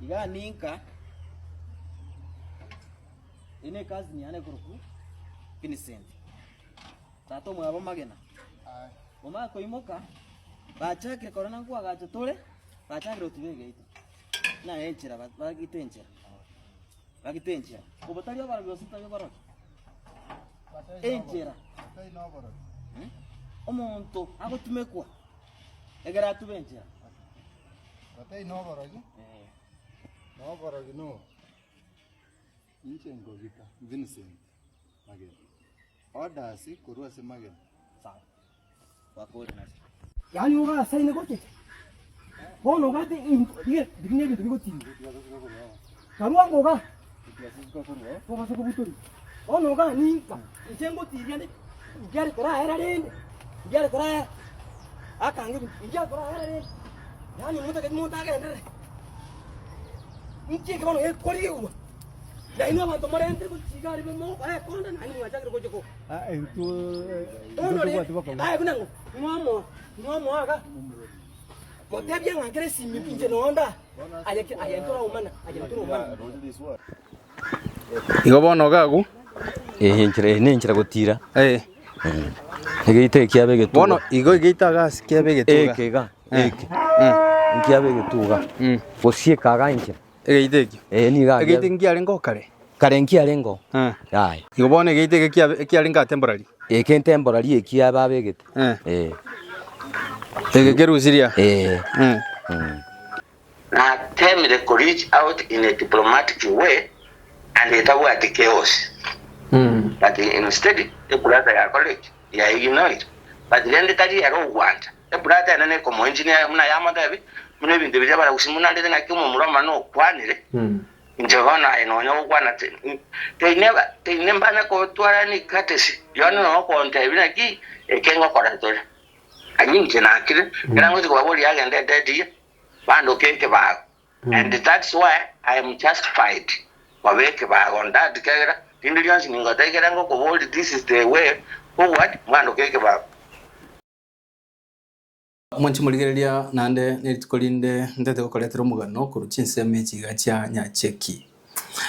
Igaa ninka, eye ne ecousin yane ekorokwa Vincent, tata omwabo Magena. Omanye koimoka, bachakire korora nkoagacha tore, bachakire gotuba egeita, buna enchera bagite enchera, bagite enchera. Obo tari oborogi gose tari oborogi? Enchera, omonto agotumekwa ekero atube enchera. Batari noborogi, na oborogi nobo. Inche nkobika Vincent Magena. Orders korwa ase Magena. Sawa. Gwakore nase. Yaani ogasaine gochecha bono obwate into riria riria na ebinto bigotinda karua ango igaa tobasa kobutoria bono igaa ninka inche ngotiria nde nkiare koraera rende nkiare koraera akange ebinto nkiare koraera rende yaani motageti monto agenderere inki eke bono gekorigigwa nainwe abanto morentire gochia iga aria mogokora ekonda naende mwachakire gocha ko Bono rende, aye buna ng'o? Ng'omoa, ng'omoa iga. Motebie ng'a nkere esimi inche noo nda, aye ki aye ntoraumana, aye ntoraumana. Igo bono iga agwo. Eeh enchera eye nenchera gotira. Eh. Egeita eke kiabe egetuga. Bono igo egeita iga ase kiabe egetuga. Eke iga, Eh. eke. Nkiabe egetuga. Mm. Gosieka iga enchera. Egeita ekio. Ee nigo aria. Egeita nkiarenge oo kare? Kare nkiarenge oo. Eh. Yaya. Igo bono egeita eke kiabe ekiarenge aa temporary? Eke ntemporary ekia babegete. Eh. Eh. Eke kerusirie aa? Eh. Eh. Natemire ko reach out in a diplomatic way and etabwati chaos but instead ebrother yakorire ki? Ya ignored but rende tari ere ogwancha. Ebrother ere nekomo engineer buna yamotebi buna ebinto biria baragusie buna rende naki omomura omone okwanire inche bono aye nonya gokwana they never they mbanya kotwara any courtesy yono nogontebia naki eke ngokora tore. Ayio inche nakire, ekero ngochia kobaboria agende ededi bandoke ekebago and that's why I am justified koba ekebago on that ekiagera rinde rionsi ningoteba ekere ngokoboria this is the way forward mwandoke ekebago. Mwanche morigereria naende nerituko rinde ntete gokoretera omogano korwa chinsemo echi iga chia Nyacheki.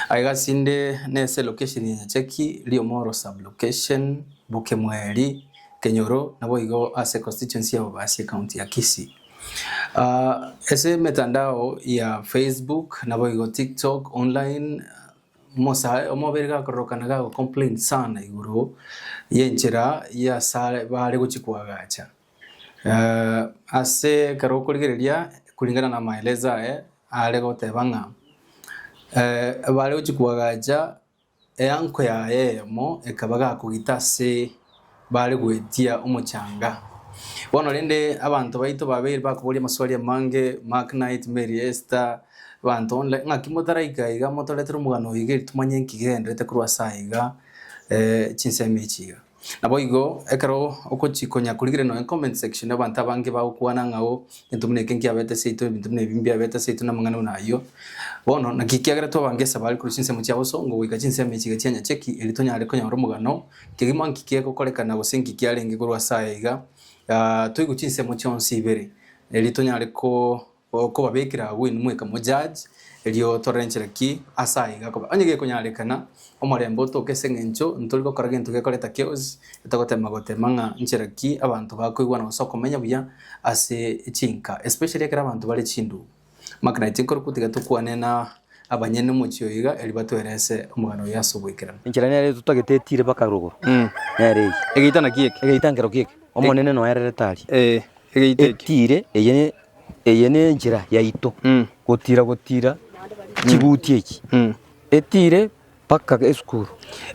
Aiga ase inde nese location ya Nyacheki, Riomoro sub location, Bokemweri, Kenyoro naboigo ase constituency ya Bobasi ecounty ya Kisii. Ase emetandao ya Facebook naboigo TikTok online omosae omobere gakororokana gago complain sana igoro yenchera yasare bare gochia koagacha. Ase ekero okorigereria kulingana na amaelezo aye are goteba ng'a bare gochia koagacha eanko yaye eyemo ekaba gakogita ase bare goetia omochanga. Bono rende abanto baito babeire bakoboria amaswali amange, Mark Knight, Mary Esther, abanto onde, ng'aki motaraika iga motoretere omogano oyo iga eri tomanye nki gegendererete korwa ase aiga chinsemo echi iga. Naboigo ekero ogochia konya korigereria nonya comment section abanto abange bagokwana ng'a oo egento buna eke nkiabete seito ebinto buna ebi mbiabete seito na amang'ana buna ayio. Bono naki ekiagera twabanga esabari korwa chinsemo chia bosongo goika chinsemo echi iga chia nyacheki erio tonyare konyora omogano kegima nki kegokorekana gose nki kiarenge korwa ase aya iga toigwe chinsemo chionsi ibere erio tonyare ko. Okobabekera agwo inwe mweka mojudge, erio torore nchera ki ase aya iga akoba. Onye gekonyarekana, omorembe otoke ase eng'encho ntori gokora gento gekoreta chaos, etogotema gotema ng'a nchera ki abanto bakoigwana gose okomenya buya ase chinka especially ekero abanto bare chindugu. Mark Knight nkorokwo tiga tokwane na abanyene omochie oyo iga erio batwerese omogano oyo ase oboikeranu. Enchera nere totagete etire mpaka rogoro, nere eye. Egeita naki eke? Egeita nkerokio eke, Omonene noererete aria. Ee, egeita eke. Etire eye Eye nenchera yaito gotira gotira chibuti echi etire mpaka esukuru.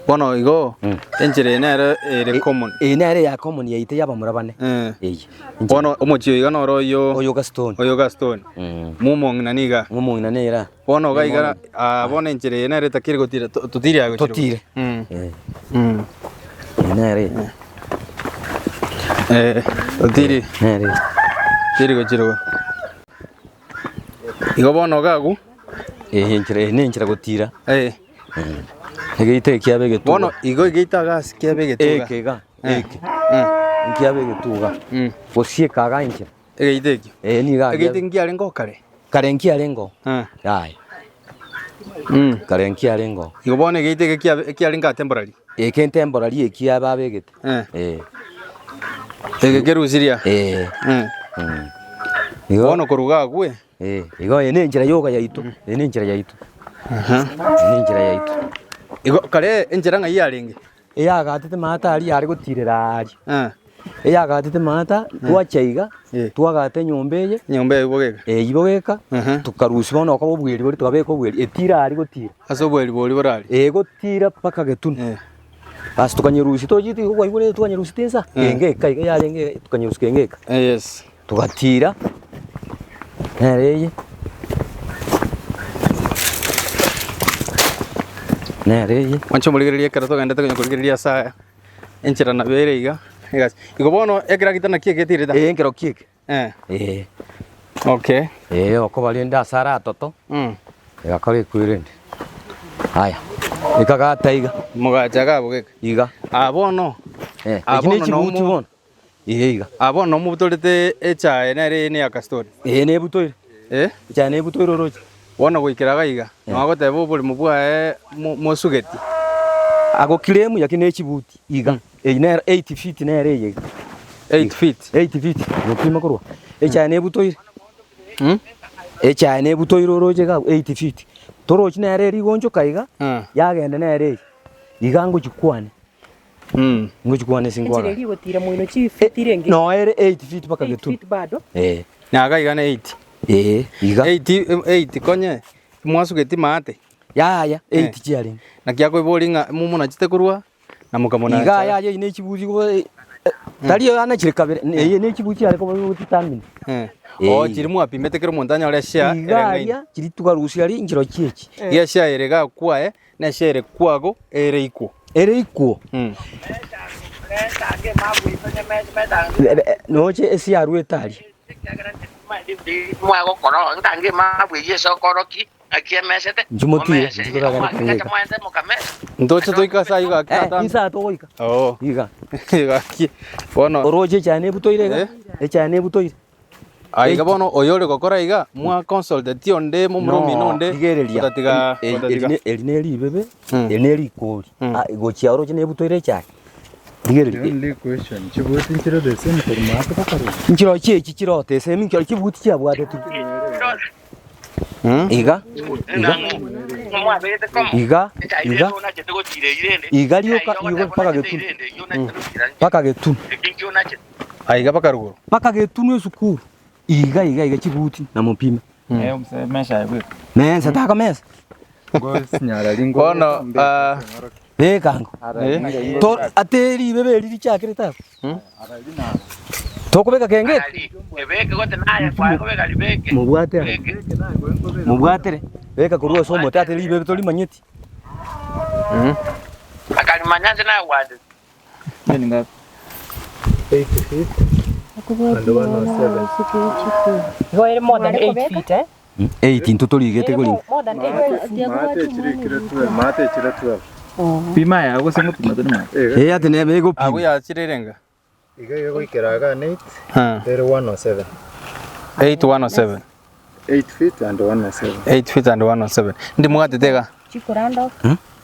Bono igo enchera eye nere ere common. Eye nere ya common yaito ya abamura bane eye. Bono omochie oyo iga noro oyo Oyo Gastoni. Oyo Gastoni. Momong'ina niga. Momong'ina nere aa. Bono iga iga aa bono enchera eye nere etakire gotira totire aa gochia rogoro. Totire. Eye nere eye. Eh, otiri. Nere. Tiri gochia rogoro. Igo bono iga agwo. Eye enchera eye nenchera gotira. Eh. Egeita eke kiabe egetuga. Bono igo egeita iga ase kiabe egetuga. Eke iga, eke. Nkiabe egetuga. Gosieka iga enchera. Egeita ekio. Ee nigo aria. Egeita nkiarenge oo kare? Kare nkiarenge oo. Eh. Yaya. Kare nkiarenge oo. Igo bono egeita eke kia ekiarenge aa temporary? Eke ntemporary ekia babegete. Eh. Eke kerusirie aa? Eh. Igo bono korwa iga agwo Eh, igo eye nenchera yoka yaito, eye nenchera yaito. Eye nenchera yaito. Igo kare enchera ng'ai yarenge? Eyagatete maata aria yare gotirera aaria. Eyagatete maata, twacha iga, twagata enyomba eye. Enyomba eye bogeka? Eyio bogeka, tokarusia bono okoba obweri boria tokabeka obweri, etira aria gotira. Ase obweri boria bore aria? Ee, gotira mpaka getunu. Bas tokanyerusia tochiete igo kwaigure twanyerusiete insa, kenge eka iga yarenge tokanyerusia kenge eka. Yes. Togatiira nere eye, nere eye. Mwanche omorigereria ekero togendete konya korigereria ase aya, enchera nabo ere iga, egasi. Igo bono ekeragita naki egetirete? Ee nkerokio eke. Eh. Ee. Okay. Ee okoba rende ase are atoto, egakora ekwerende. Aya, ekagata iga. Mogacha iga abwo geka. Iga. Ah bono, Eh, Ah, eki ne bono chibuti nomo- bono. Ee iga. Ah bono nomobutorete echae nere eye neya Kastori. Ee nebutoire. Eh? Echae nebutoire oroche. Bono goikera iga iga, nonya goteba oborimo bwaye mosugeti. Agokiremu yaki ne chibuti iga. Eyio nero 8 feet nere eye iga. 8 feet. 8 feet gopima korwa. Echae nebutoire. Echae nebutoire oroche iga abwo 8 feet. Torochi nere eri igonchoka iga, yagenda nere eye. Iga ngochikwane. Ngochia kwana ase Enchera nkwarora. eria egotira moino chifiti irenge? Noe ere 8 feet mpaka 8 getunu. feet bado? Eh. Nyaga iga ne 8. Eh, iga. 8 8 konye mwasugeti maate. Yaya, 8 chiarenge. Naki akoiboria ng'a momonachete korwa na mokamonacha. Iga yaya eyio ne chibuti igo tari anachire kabere, eye ne chibuti chiare koba gotitamina. Eh. Oo chiria mwapimete kera omonto anyore eshare Iga ereng'aine. aria chiria twarusia aria inchero chiechi. Iga eshare ere iga kwaye na eshare kwago ere ikwo. Ere ikwo. Noche ase yaruete aria. Inchuo motire, inchuo toragende kogeka. Ntoche toike ase ayio gaki Eh, tata. inse aa togoika. Oo. Iga. Gaki. Bono. Oroche echae nebutoire iga, Eh. echae nebutoire. Aiga bono oyore gokora iga, mwa consulteti onde momura omino onde, Rigereria, otatiga eri- otatiga. eri ne- eri ne ribebe, eri ne rikori. Ah, gochia oroche nebutoire echae. Rigereria. The only question, chibuti nchire the same korwa maate mpaka rogoro? Nchirochio echi chirote ase emi nchiro chibuti chiabwatetigwe. Iga, iga, iga, iga, iga rioka igo mpaka getunu, mpaka getunu. Aiga mpaka rogoro. Mpaka getunu esukuru, iga iga iga chibuti na mopime. Mesa takomesa. Bono ah, Beka ango. To ate ribebe eri richakerete abwo. Tokobeka kengete. Mobwate are. Mobwatere. Beka korwa ase omote ate ribebe torimanyeti. Igo ere more than 8 feet, eh? 8 intwe torigete Ere koringa. more than 8 feet. Maate echire ekire 12, maate echire 12. Pima ya gose ngopima tore maate. Eh ati nebe Agwo egopima. yachire erenga? Iga iga goikera iga ne 8, Ah. ere 107. 8107. 8 feet and 107. 8 feet and 107. Ndi mwatete iga? Chikoranda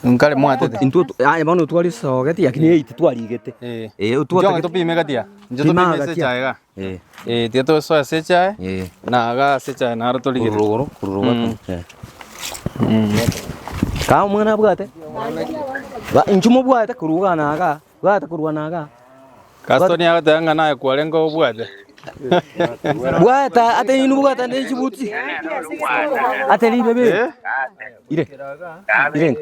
Nkare mwatete. Intwe aye bono twarisogeti lakini 8 twarigete. Eh. Eh Njo otwatagete. topime gati ya. Njo Pima topime ase gati ya. echae iga. Eh. Eh, tiga tosoe ase echae. Eh. Na iga ase echae naro torigete. Korwa rogoro, korwa rogoro. Eh. Kaa omwana abwate. Ba inchu mobwate korwa iga na igaa, bwate korwa na igaa. Gaston agoteba ng'a naye kwarenge obwate. Bwata ate inwe bwate ande chibuti. Ate ribebe. Eh? Ire. Ire.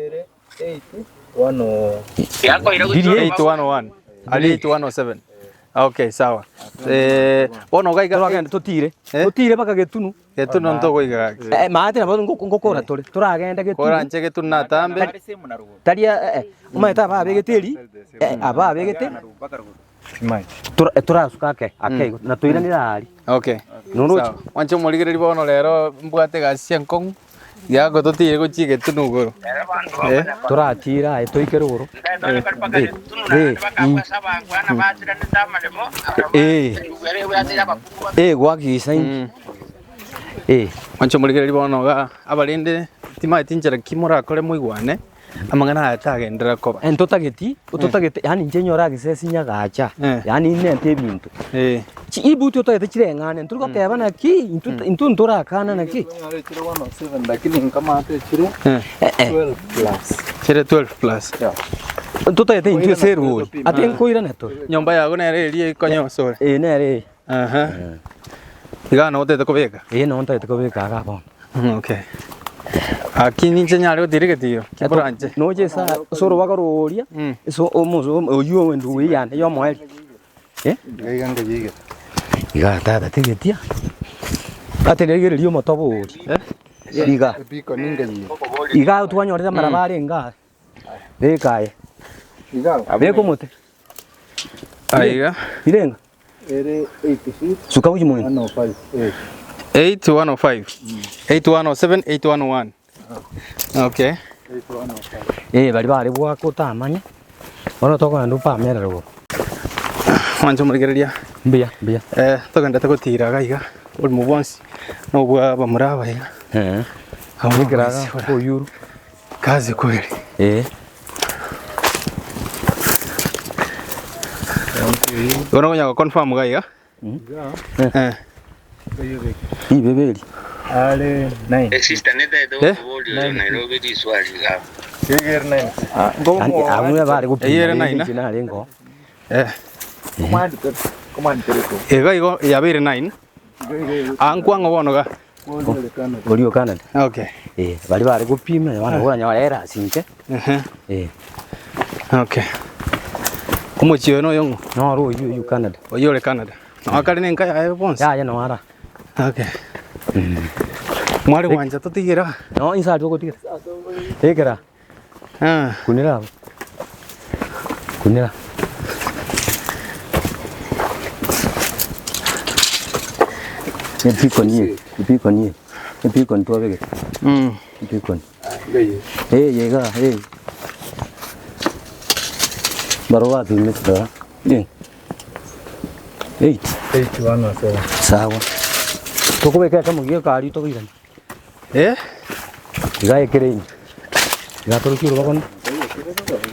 Riri 8101. Ari 8107. Okay, sawa. Eh, bono iga iga Toragenda totire. Eh? Totire mpaka getunu. getunu ntogoiga gaki. Eh, maate nabo ngokora tore. Toragenda getunu. Koranche getunu natambe. Tari eh, eh, omanyete aba abegete eri, eh, aba abegete torasuka ake ake igo na toiranere aria. Okay. Noroche? Sawa. Mwanche omorigereria bono rero mbwate egasi enkong'u yago totiire gochia egetunu igoro. Eh? Toratira aye toike rogoro. Eh, eh, eh. Eh, gwakisa inki. Eh. Mwanche omorigereria bono iga abarende. Timaeti nchera ki morakore moigwane, amang'ana aya tagenderera koba. Ntotageti, ototagete, yaani inche nyore agisesi nyagacha, yaani nente ebinto. Chi ibuti otagete chireng'ane, ntori goteba naki, intwe intwe ntorakana naki. Chire 107 lakini nkamate chire 12 plus. Chire 12 plus. Ntotagete intwe ase erori, ate nkoirana tore. Nyomba yago nere eria ekonyosore. Ee nere eye. Aha. Iga nabo otagete kobeka? Ee nabo ntagete kobeka iga bono. Okay. Lakini inche nyare gotira egetiro, kiboranche. Noche ase ase orobaga roria, ase omoso oywo endugu eywo yane ya omoerio. Eh? Iga iga nkoyigete. Iga tata tegetia. Ate rigereria omotobo oria. Iga. Ebiko ningeyiga. Iga twanyorete amaraba arenge aa. Beka aye. Iga. Beka omote. Aiga. Irenga. Ere 8 feet Suka gochia moino. 105. Eh. 8105. 8107, 811. Okay. 8105. Eh, baria bare goaka otamanya, bono tokogenda opamere rogoro. Mwanche omorigereria. Mbuya, mbuya. Eh, togendete gotira iga iga, oborimo bwonsi na obwa abamura aba iga. Eh. Abwo Ekero bonsi iga bora. oyuru. Kazi kweli. Eh. Bono okonya go confirm iga iga. Eh. Ribebe eri. Are 9. Esister netaete Eh? gokoboria oyo Nairobi riswali iga. Ere 9. Yaani abwo bare gopima Eyere rende nine, inche narenge oo. Eh. Iga igo yabeire 9. Aa nkwang'o bono iga. Oria o Canada. Okay. Eh, baria bare gopima bono okonyora ere ase inche. Ehe. Eh, Okay. Omochie oyo noyo ng'o? noro oyio oyio Canada. Oyio ore Canada. Noo kare na enka yaye bonsi? Yaya noo ara. Okay. Mware gwancha totigere aa? Noo inse aria togotigera. Ekera. Ah. Kunera abwo. Kunera. Epikoni eye, epikoni eye, epikoni twabegete. Mm. Epikoni. Eye iga, eye. Barobwo bapimete rora. Eh. Eight. 8107. Sawa. Tokobeka ekemo gia ekari tokoirana. Eh? Iga ekere ime. Iga torochie orobago bono.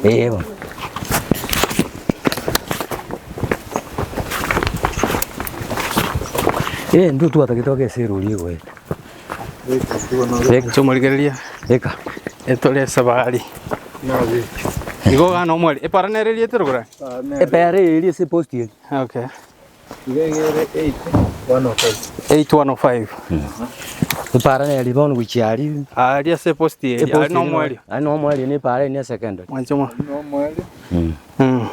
Eh bono. Eh ndwo twatagete mpaka ase erori egoeta. Beka. Chomorigereria Beka. etore esabari. Igo gana omweri epara nere eriete rogoro aye? Epara eri ase epost eri. Okay. Iga egere 8105. 8105. Epara neri bono gochia aria. Aria ase epost eri, Epost aria eri nomoerio. Aria nomoerio na epara eri ne secondary. Mwanche mwa. Nomoerio. Mm.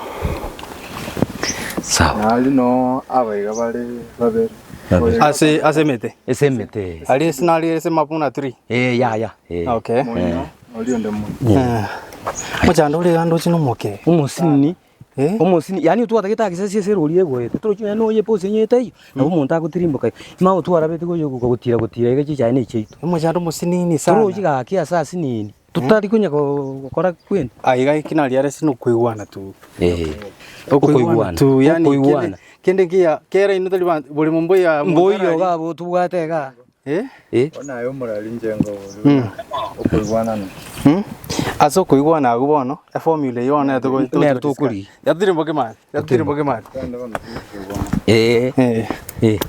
Sawa. Na aria no abaiga bare babere. Babere. Ase ase emete. Ase emete. Aria ase nari ase mabuna tree. Eh yaya. Eh. Okay. Moino, oria onde moino. Eh. Mochando ore iga ndoche nomoke. Omosinini Eh? Omosini, yaani otwatagete agisasi ase erori egoeta, torochi nonya noyo eposi onye etaiyo, nabo omonto agotirimboka iga. Mama otwarabete gocha gotira gotira iga chichae na echiaito. Omochando omosinini sana. Torochi gaki ase asinini, totari konya gokora kwende. Aiga eki nari are ase nokoigwana tu. Eh, Okoigwana tu, yaani okoigwana. kende kende nkiya kera inwe tori banto borimo mboiyo Mboiyo iga abwo tobwate igaa. Eh? Eh? Bono aye omorari inche nkoboria okoigwanana. Mm. Ase okoigwana agwo bono, eformula eyio bono nero togo- Nero tokorigia. Yatirimboke maate, yatirimboke maate. Kende bono timokoigwana. Eh, Eh. eh,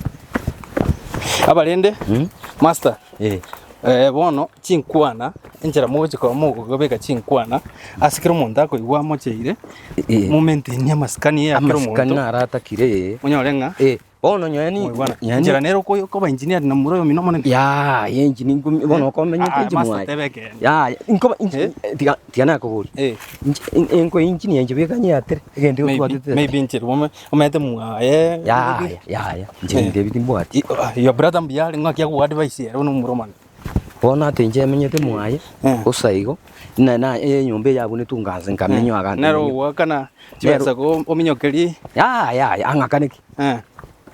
Abarende, mm, master, eh. eh, bono chinkwana, enchera mogochia koba mogobeka chinkwana, ase kera omonto akoigwa amocheire, Eh. momaintainie amasikani ya kera Amasikani omonto, naro atakire eh. onyore ng'a Eh, Bono nyoeni, Moigwana. nyoeni- Enchera nere oko- okoba engineer na momura oyomino omonene. Yaya, inche ninkomi bono okomenyete Ah, inche master mwaye. teba ekeene. Yaya, inkoba inche Eh? tiga tiga nakoboria. Eh. Inche enko engineer inche bweka nyeatere, egento Maybe, otwatete. maybe inche ome- omanyete mwaye. Yaya, yaya, inche Eh. binto ebi timbwati. I- ah, Your brother mbuya are ng'aki agoa advice ere buna omomura omonene. Bono ate inche emenyete mwaye, Eh. bosa igo, na na enyomba eye abwo netunga nkamenya aganto. Nere ogoakana chibesa ko ominyokerie. Yaya, yaya, ang'akane ki? Eh.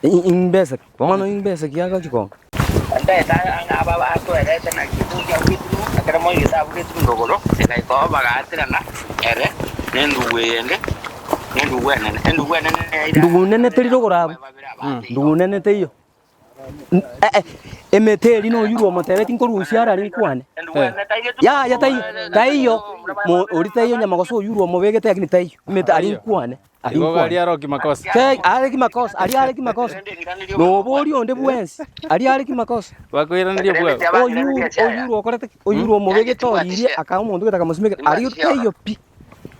Imbesa ki? Bono imbesa ki agochi kong'a? Ntaete ang'e aba batoerete naki gochia bw'eturumu, ekero moigete abwo bw'eturumu rogoro, egaika oo bagaaterana ere na endugu eyende, na endugu enene. Endugu enene yaira Ndugu nene teri rogoro abwo. babere abande igo. Ndugu nene teiyo. Eh, eh, Emete eria noyurwe omotebeti nkorusia arari nkwane. Yaya taiyo, taiyo, mo oria taiyo nyamagoso oyurwe omobegete lakini taiyo. Emete aria nkwane, aria Igo nkwane. aria aro kimakosa. Te are kimakosa, aria are kimakosa. Noboria onde bwensi, aria are kimakosa. Bakoiraneria bwabo. Oyurwe, oyurwe okorete ki? Oyurwe omobegete oririe akae omonto gete akamosimekera, aria taiyo pi.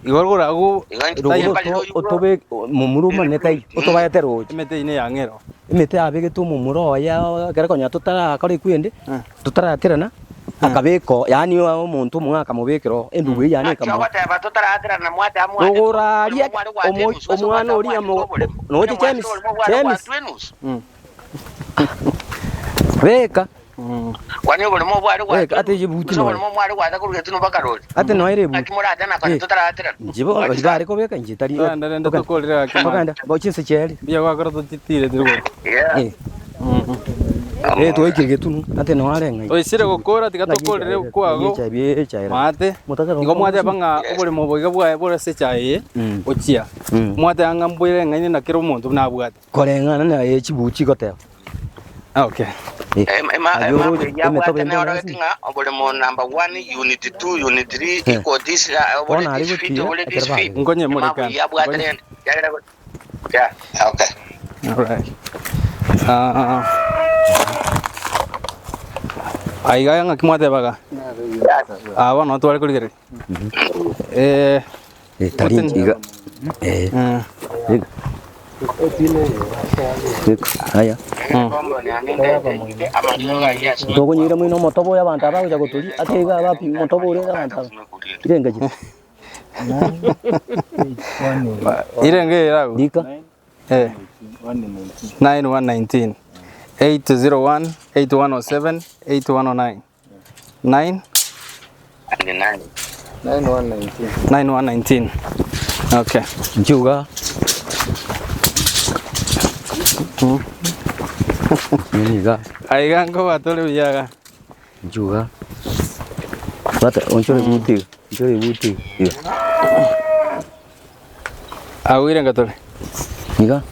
Igo rogoro agwo Rogoro oto otobe momura omonene taiyo, otobaete roche. Emete eyio neyang'ero. Emete yabegete omomura oye ekero konya totarakora ekwende, totaraterana, akabeka oo yaani omonto omong'ao akamobekera oo, endugu eyio yaani ekamoa. Rogoro aria omo omwana oria amo noche James, James, beka. Beka ate ebuti nonya. Ate nonya ere ebuti. Eh, inche bono baria bare kobeka inche tari Togende rende tokorere gaki mambia. Togende, bo chinse chiaerire. Mbuya gwakora tochitire tiri gocha. Eh. Eh, twaikire getunu, ate nonya are ng'ai. Oisire gokora tiga tokorere kwago maate. Igo mwateba ng'a oboremo obo iga bwaye bore ase echae eye ochia. Mwateba ng'a mboire ng'aini na kera omonto buna abwate. Koreng'ana na eye chibuchi igoteba. Okay. Eh, aye oroche emetobo ende yonsi. Eh. Bono aria gotira ekero bagokwa. Nkonye morekano. Nkonye. Alright. Ah. Aiga ng'aki mwatebaga? Ah, bono tware korigereria. Eh, Eh, tari Goten- iga. Eh, eh, iga. Iga. Aya. Tokonyira moino omotobo oyo abanto aba bagocha gotoria ase iga abapi omotobo ore abanto aba. Irenge chi. Irenge irago. Rika. Eh. 9119 801 8107 8109 9 9119 okay Nchuga. Niga. Aiga nkoba tore buya iga. Nchuga. Bata onchore buti. Onchore buti. Iga. Agwo irenga tore? Iga.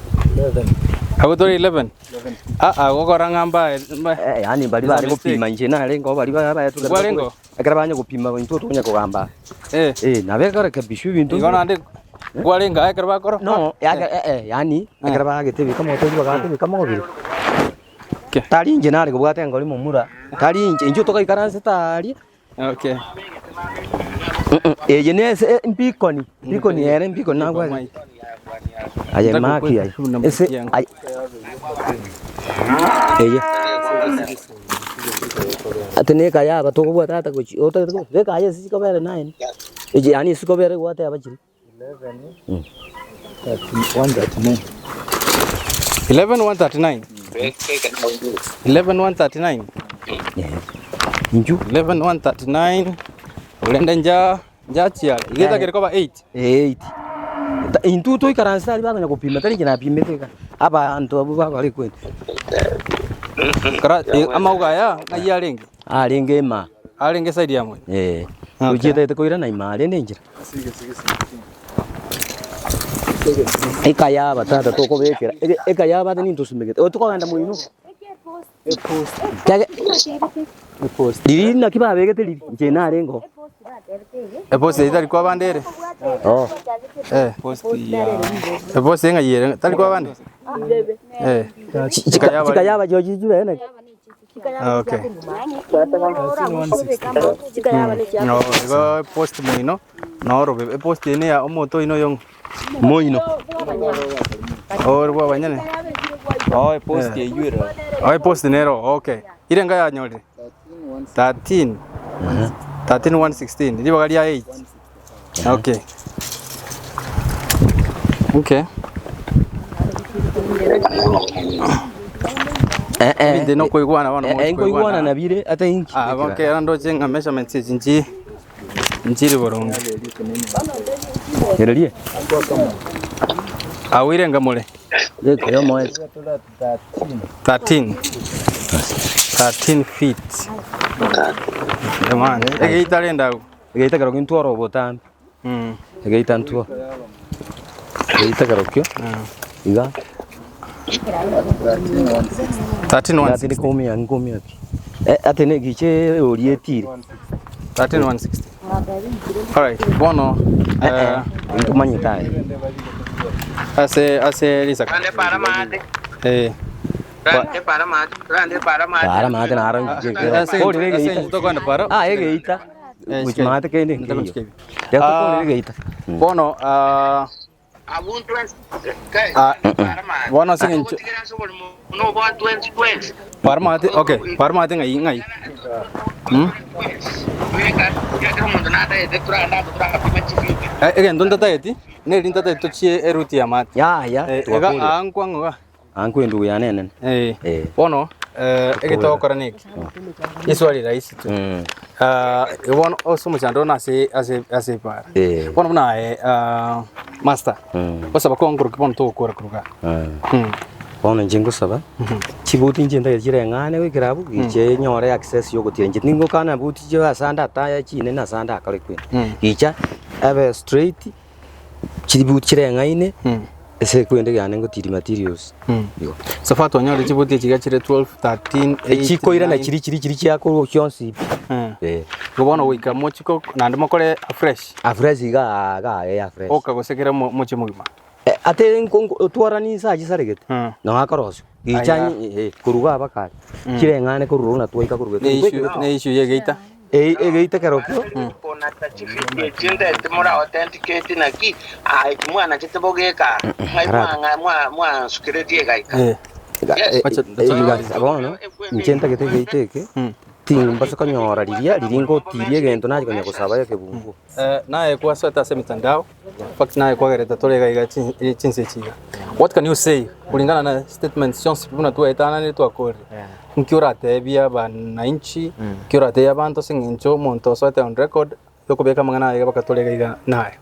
Agwo tore 11? Ah, agwo kora ng'a mbae mbae. Eh, yaani baria It's a bare mistake. gopima inche narenge oo baria ba- baetwe ekero Kwarenge bakwe- oo? ekero banya gopima intwe tokonya kogamba. Eh. Eh, nabo ekorekebishwa ebinto Igo naende kwarenge aa ekero bakora? No, yake eh eh, yaani ekero bagete beka motoki bagaka beka mobere. Okay. Tari inche nare kobwata engori momura, tari inche, inche togaikaransete aaria. Okay. Eye nese mpikoni, mpikoni ere mpikoni nagwete. Aye maki aye. Ese aye. Eye. Ate neka yaba tokobwata ata gochi otagete ko beka aye ase chikobere nine. Echi yaani ase chikobere gwateba chiri. 11 139 11 139 Inchu. 11 139 orende nja njachiare iga etagere koba 8 8. Intwe toikaranse aria bakonya gopima tari inche napimete iga abanto abwo bakora ekweli. Kara amauga aya ng'ai arenge? Arenge ime. Arenge side ya moino? Eh. Ochietete koirana ime aria rende enchera. Ekayaba tata tokobekera, ekayaba ate nintosumegete, oyo tokogenda moino. Kiage riria naki babegete riria, inche narenge oo. Epost eyio tari kwabande ere? Oo. Eh. Epost eye ng'ai ere? Tari kwabande? Eh. Chikayaba. Chikayaba chiochi chibere naki. Okay. No, igo epost moino noro epost eye neya omonto oino oyo ng'o? Moino. Ore bwa abanyene? Oh, epost eywo ere. Oh, epost nero, okay. Ire enga yanyorire? 13 13 116 ribaga ria 8. Okay. Okay. Eh, eh. Ebinto nokoigwana bono Eh, eh, nkoigwana nabire ate inki. Ah, okay, era ndoche ng'a measurements echi nchi nchiri boronge. Ererie. Awire nga more. Reka yo moe. 13 13 feet. Jamani, egeita rende agwo. Egeita kerokio ntwore obotambe. Egeita ntwo. Egeita kerokio. Iga. 13160. Ati nkomia nkomia ki. Eh, ati ne giche orietire. 13160. Alright, bono Eh, ntumanyete aye. ase ase risaka. Rande para maate. Eh. Rande para maate. Rande para maate. Para maate naro Ase Korire ase geita. tokwenda paro. Ah, egeita. Eh, Gochi maate kende Nitaka nkeiyo. nchike. Reka Ah. tokorere geita. Bono ah ah bono ase eng'encho Para maate, okay, para maate ng'ai ng'ai. Mm? Eh, egento ntatageti, neri ntatageti tochie eruti ya maate. Ya ya. Eh, iga aa nkwang'o iga. Aa nkwendugu yane enene. Eh. Eh. Bono eh, ege togokora neke. Eswali rahisi tu. Ah, bono ase omochando one ase ase ase epara. Eh. Bono buna aye ah, master. Gosaba kwankoroki bono togokora korwa igaa. Bono inche ngosaba, chibuti inche ntagete chireng'ane goikera abwo, gicha nyore access ya ogotira inche tingokana buti chia ase ande ataya chinene ase ande akore kwenda. Gicha ebe straight, chibuti chireng'aine, ase ekwende yane ngotiri materials. Igo. So far twanyorire chibuti echi iga chire 12, 13, 8, Chikoirana 9. chiri chiri chiri chiakorwa chionsi pi. Eh. Igo bono goika mochiko naende mokore afresh. Afresh iga iga eh afresh. Oka gose kera mochie mogima. Ate otwarani inse achisaregete, nao akorosiwa. Gicha Aya. korwa iga mpaka aria, chireng'ane korwa ororo na twaika korwa Ne geita. issue ne issue ya egeita. Egeita kerokio. Chindeti mora authenticate naki aye timwanachete bogeka ng'ai mwansukeretie egaika. Bono inche ntagete egeita eke, timbasa konyora riria riria ngotiria egento nachi konya gosaba ekebunguo. Naye kwasoete ase emitandao, in fact naye kwagerete tore iga iga chinse echi iga. What can you say kulingana na statements chionsi pi buna twaetananire twakorire? Nki oratebie abananchi, nki oratebie abanto ase eng'encho omonto osoete on record yokobeka amang'ana aye iga mpaka tore iga iga naye?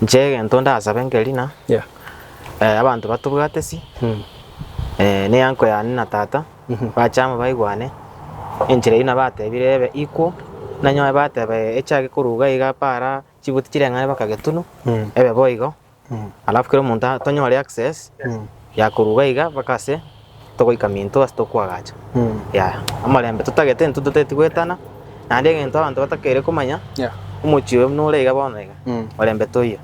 Inche egento ndasabe nkeri na, Yeah. abanto batobwate si, ne eanko yane na tata, bache amo baigwane, enchera eyio nabatebire ebe equal, nanyore bateba echake korwa iga iga para chibuti chireng'ane mpaka getuno, ebe boigo, alafu kera omonto tonyore access ya korwa iga iga mpaka ase togoika minto ase tokoagacha, yaya. Omorembe totagete intwe totageti goetana, naende egento abanto batakeire komanya, omochie oyo buna ore iga bono iga, morembe toiyo.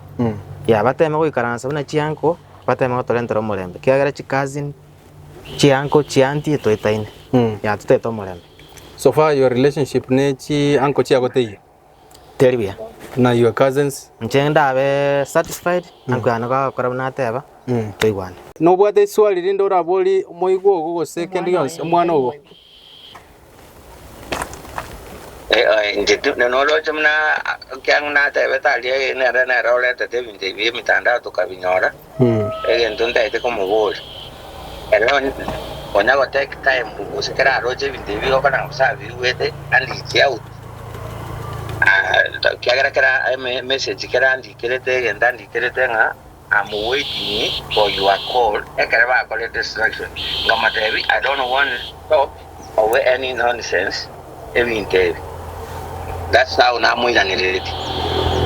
Yaya, bateme goikaransa buna chianko, bateme gotorentera omorembe, ekiagera chicousin, chianko, chianti toetaine, yaya totagete omorembe. So far your relationship ne chi uncle chiago teiyo? Teri buya. Na your cousins? Inche ndabe satisfied, uncle yane gagokora buna ateba, toigwane. Nobwate eswali rinde oraborie omoigwa ogo gose kende gionsi, omwana ogo? Inche noroche buna ekiagera natebete aria nere nere oretete ebinto ebi bia emitandao tokabinyora, egento ntaete komoboria, ere onya go take time gose kera aroche ebinto ebi bigokora gose abigwete and reach out, ekiagera kera emessage kera andikerete egento andikerete ng'a I'm waiting for your call ekero bakorete instruction, nkamotebia I don't want to talk of any nonsense ebinto ebi. That's how namoiraneretie.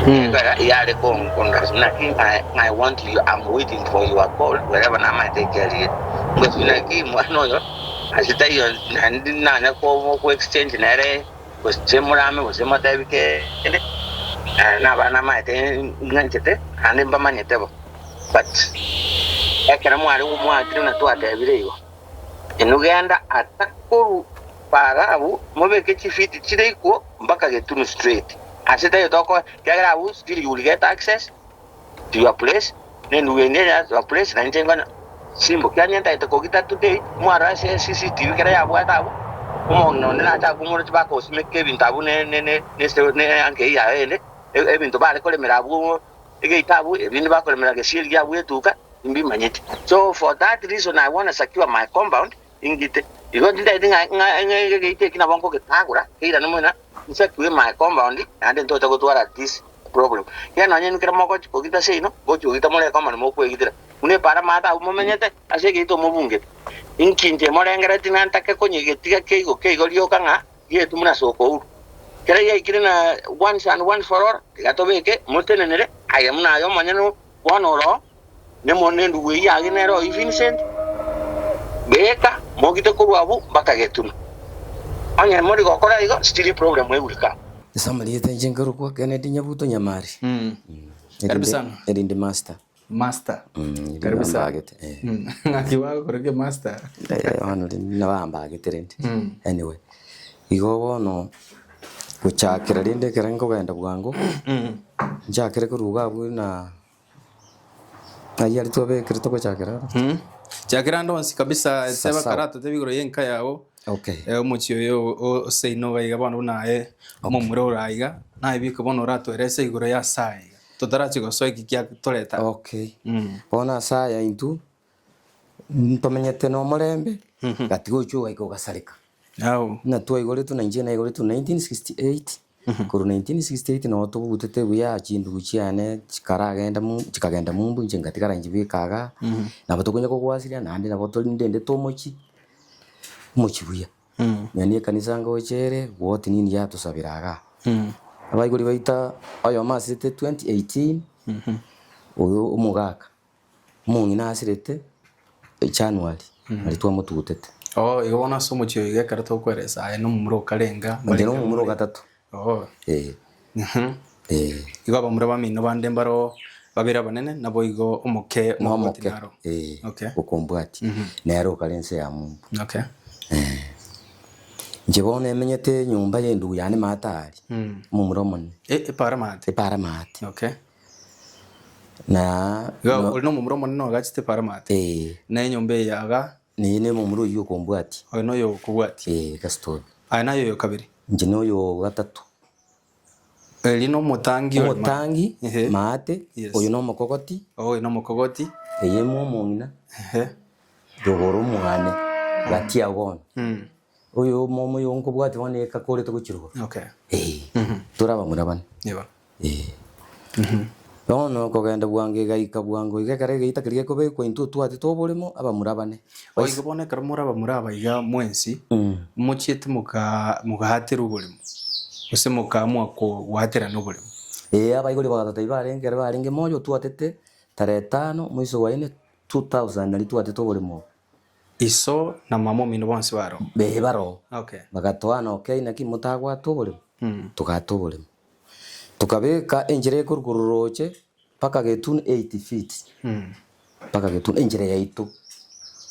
Ekiagera yare kondrasia naki I want you, I'm waiting for your call wherever namaete ekiarire. Ngochi naki mwana oyo ase taiyo naende nanya ko exchange nere gose morame gose motebi kende, nabana namaete ng'anchete naende mbamanyete bo. But ekero mware mwakire buna twatebire igo, inwe genda ata korwa para abwo mobeke chifiti chire ikwo mpaka Getunu straight. Ase taiyo tokoa ekiagera abwo still you will get access to your place, na endugu ende ere your place, na inche nkonyora simbo. Kiagera ntagete kogita today, mwarora ase CCTV kera yabwate abwo, omong'ina onde nache akumoroche bakosimeka ebinto abwo ne ne ne ne eanka eyio yaye ende, ebinto bare koremera abwo egeita abwo, ebinde bakoremera gesieri giabwo etuka, timbimanyeti. So for that reason I wanna secure my compound, ingite. Igo tintageti ng'a ng'a ng'a egeita eki nabo nkogetagora, keirane mono, nsecure my compound, naende ntocha gotwara this problem. Ekiagera nonye inwe kera mogochi kogita seino, ngochi kogita more ecompound mokwegitera. Buna epaara amato abwo momenyete ase egeita omobungete. Inki inche morengereretie ng'a ntake konyegetiga keigo keigo rioka ng'a getu buna sokouru? Kera giaikire na once and once for all, tiga tobeke motenenere aye buna aye omonyene bono oro, nemo nendugu eyio age nere oyio Vincent, beka. Mogite korwa abwo mpaka getunwa. Onye mori gokora igo, still eproblem egurika. Ase amarieta inche nkarokwa Kennedy Nyabuto Nyamari. Karibu sana. Erinde master. Master. Erinde Karibu sana. bambagete, eh. Ng'aki bagokora ki master? Eh, bono rende nabambagete rende. Anyway, igo bono gochakera rende ekero nkogenda bwango, nchakere korwa iga abwo na Ayio aria twabekire togochakera aro. Chakera ande onsi kabisa teba Sasa. karato teba igoro y'enka yao. Okay. Eh, omochie oyo o- oseino iga iga bono buna aye omomura ore aiga naye biko bono oratoerese igoro ya ase aya iga totarachi gosoa eki kiatoreta. Okay. Bono ase aya intwe ntomenyete na omorembe, gati gochia ogaika ogasareka. Ao. Buna twaigoretwe na inche naigoretwe 1968, korwa 1968 noo tobutete buya chindugu chiane chikaragenda mo chikagenda mumbu inche ngatigara inche bweka igaa, nabo tokonya kogwasiria naende nabo tori ndendete omochie, omochie buya. Nonya na ekanisa ngocha ere, woti nini yatosabera igaa. Abaibori baito oyomo asirete 2018, oyo omogaka. Omong'ina asirete January nari twamotugutete. Oo, igo bono ase omochie oyo iga ekero tokoeresa aye nomomura okarenga Inche nomomura ogatato. Oo. Eh. Mhm. Eh. Igo abamura bamino bande mbaro babere abanene naboigo omoke Nomoke. omogoti naro. Eh. Okay. Okombwati. Nere okare ense ya Mumbu. Okay. Eh. Inche bono emenyete enyomba ya endugu yane maate aria. Omomura omonene. E- epara maate. Epara maate. Okay. Na Iga no- ore nomomura omonene oagachete paramate, eh, na enyomba eye iga neye ne momura oyio okombwatia oyo noyo okobwatia. eh, Gaston. Aye naye oyo kabere. Inche noyo gatato. Erio nomotangi ore ma- Omotangi Ehe. maate, Yes. oyo nomokogoti, Oyo nomokogoti. eye momong'ina, Ehe. rogoro omwane, gati yao bono. Mm. Oyo omomo oyo nkobwatia bono ekakorete gochia rogoro. Okay. Eh, tore abamura bane. Igo. Eh. Bono okogenda bwango egaika bwango iga ekero egeita keria gekobekwa intwe otwatete oboremo abamura bane. O igo bono ekero more abamura aba iga mwensi, mochiete moka mogaaterwa oboremo, gose mokaamua goaterana oboremo. Ee, abaibori bagatotebia barenge ekero barenge moyo otwatete tarehe tano mwezi wa ine 2000 nario twatete oboremo obo. Iso na mama omino bonsi baroo. Ee baroo. Okay. Bagatoana okay naki motagwata oboremo, togata oboremo. Tokabeka enchera ekorwa korwa roche mpaka getun 8 feet, mpaka getun enchera yaito,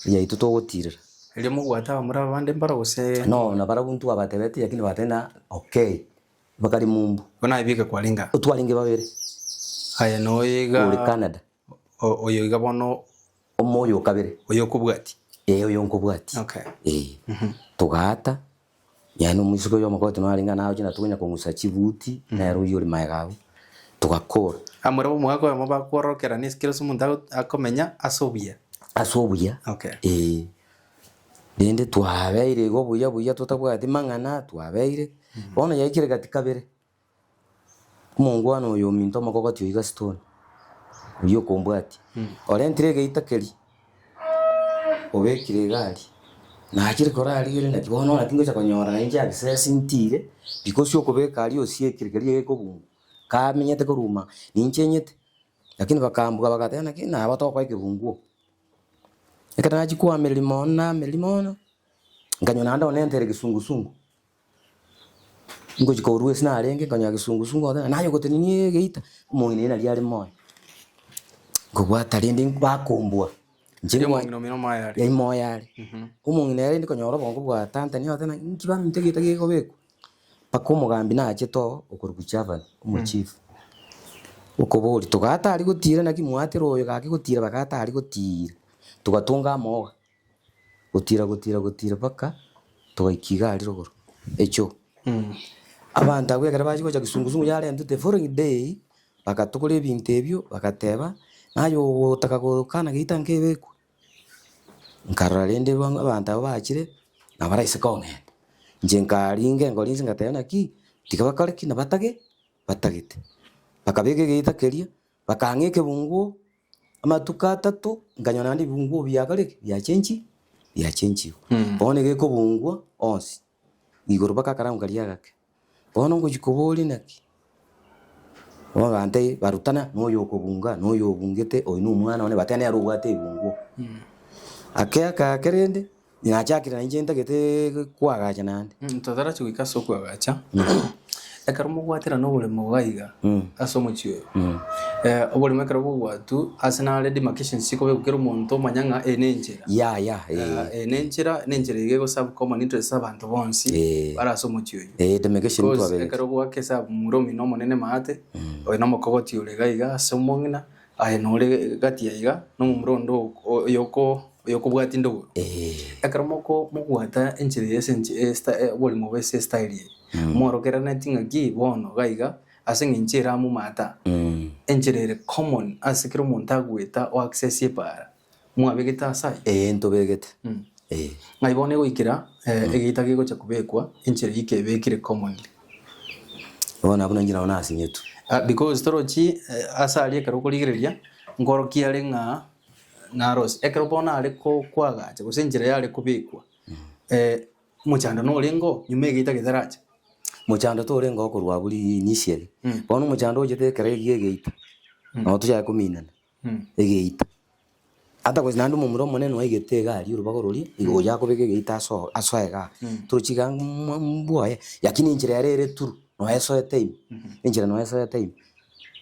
yaito togotirera. Erio mogwate abamura abande mbaro gose? No, nabarabwo ntwabatebetie lakini bagateba ng'a okay, bakari mumbu. Bono aye bieka kwarenge aa? Twarenge babere. Aye noyo iga. Ore Canada. Oyo iga bono. Omoyo okabere. Oyo okobwatia. Ee, oyo nkobwatia. Okay. Ee, togaata. Yaani omoiseke oyo omokoti narenge nagochia na tokonya kong'usa chibuti, nere oyio ore magega abwo, togakora. Amore omogaka oyomo bakwororokerania ase kera ase omonto ago- akomenya ase obuya. Ase obuya, Okay. ee. Rende twabeire igo buya buya totabwati mang'ana, twabeire, bono yaikire gati kabere, omongwana oyo ominto omokogoti oyio Gaston, oyio okombwatia, orentire egeita keria. Obekire egari, nachire korarigereria naki bono naki ngocha konyora nainche access ntire, because okobeka aria osiekire keria gekobungwa, kamenyete korwa ninche nyete, lakini bakambuga bagateba naki nabo tokoa ekebunguo. Ekero nachia koamereria mono naamereria mono, nkanyora naende onentere gesungusungu, ngochia korwa ase narenge nkanyora gesungusungu ogoteba naye ogotenenia egeita, omong'ina oyio naria are moyo. Nkobwata rende bakombua, inche Erio ngwa omong'ina omino omoyo are. yaani moyo are. Omong'ina ere rende konyora obongo bwatantania ogoteba ng'a inki baminto egeita gekobekwa, mpaka omogambi nachete oo okorokwa Javani, omochief, okoboria togaa tari gotira naki mwatera oyo gaki gotira bagaa tari gotira, togatonga amooga. Gotira gotira gotira mpaka togaika iga aria rogoro echoo. Abanto abwo ekero bachia gocha kisungusungu yarentwe the following day, bagatogora ebinto ebio bagateba, naye ogotaka gokana geita nkebekwe. Nkarora rende bono abanto abwo bachire, nabo baraise kong'enta. Inche nkaringa engori inse ngateba naki, tiga bakore ki nabatage, batagete. Bakabeka egeita keria, bakang'a ekebunguo. Amatuko atato nkanyora naende ebibunguo biakare ki? Biachenchi biachenchigwe. Bono iga ekobungwa onsi, igoro mpaka akaramu karia agake. Bono ngochia koboria naki, bono bantebia barutana na oyo okobunga, na oyo obungete, oyo na omwana one, bateba nere obwate ebibunguo. Ake ake ake rende. Nachakire nainche ntagete koagacha naende. Totarachi goika ase okoagacha, ekero mogwaterana oboremo iga iga ase omochie oyo, oboremo ekero bogwatwa ase nare demarcations chikobekwa kera omonto omanya ng'a eye nenchera. Yaya eh. Eye nenchera, nenchera iga egoserve common interest ase abanto bonsi bare ase omochie oyio. Eh, demarcation Because twabegete. ekero ogoaka esabu momura omino omonene maate, oyo nomokogoti ore iga iga ase omong'ina, Aye nore gati ya iga, nomomura onde oyoko oyokobwatia ndogoro. Ekero moko mogwata enchera eye ase enche esta oborimo bwa ase estyle eye, mworokereraneti ng'aki bono iga iga, ase eng'encho ere amomata, enchera ere common ase kera omonto agoeta o access epaara, mwabegete ase ayio? Ee ntobegete, ee. Ng'ai bono egoikera egeita gegocha kobekwa, enchera eyio kebekire commonly. Bono abwo nainche nabo nasinyetwe. Because torochi ase aria ekero okorigereria, nkorokia are ng'a narose. Ekero bono are ko koagacha gose enchera yare kobekwa, omochando norenge oo nyuma egeita getaracha. Mochando torenge oo korwa abwo initially. Bono omochando ochete ekero egia egeita, nabo tochake kominana, egeita. Ata gose naende omomura omonene oigete iga aria orobago roria, igo oyo akobeka egeita aso asoe igaa, torochi iga mbwoye, lakini enchera ere ere true, noyo esoete ime, enchera noyo esoete ime.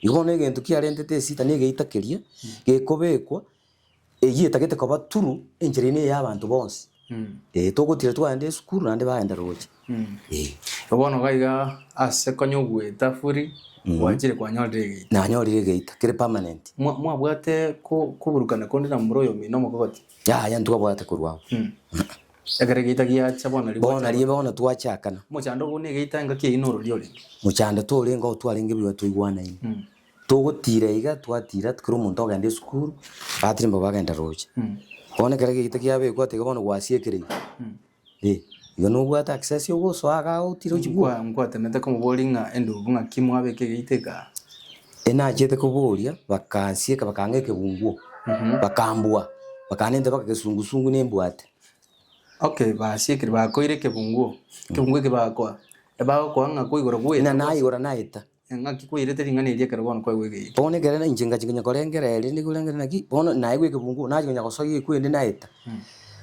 Igo bono egento kiarentete esita na egeita keria, gekobekwa, eyio etagete koba true, enchera eye na eya abanto bonsi. Eh, togotira twagenda esukuru naende bagenda roche, eh. Bono iga iga ase konya ogoeta furi, gwachire kwanyorire egeita. Nanyorire egeita, kere permanent. Mwa- Mwabwate ko- koburukana konde na momura oyo omino omokogoti? Yaya ntwabwate korwa abwo. Ekero egeita giacha bono riria Bono nario bono twachakana. Omochando obo na egeita engaki eyio norori orenge? Mochando torenge oo twarenge buya toigwanaine. Togotira iga, twatira kera omonto ogenda esukuru, batirimba bagenda roche. Bono ekero egeita kiabekwa tiga bono gwasiekire iga, eh, igo nobwate access ogosoa igaa otire ochie bwoye. Nkwa nkwatemete komoboria ng'a endugu ng'aki mwabeka egeita eke aa? Enachiete koboria, bakansieka bakang'a ekebunguo, bakambua, bakanenta mpaka kesungusungu nembwate. Okay, basiekire bakoire ekebunguo, ekebunguo eke bakoa, ebagokoa ng'a koigora Ng'a goeta naigora naeta. Engaki kwairete ring'ana eri ekero bono kwaigwa egeita. Bono ekero inche ngachia konya korengereria rende korengereria naki, bono naigwa ekebunguo, nachia konya gosoa ekwende naeta.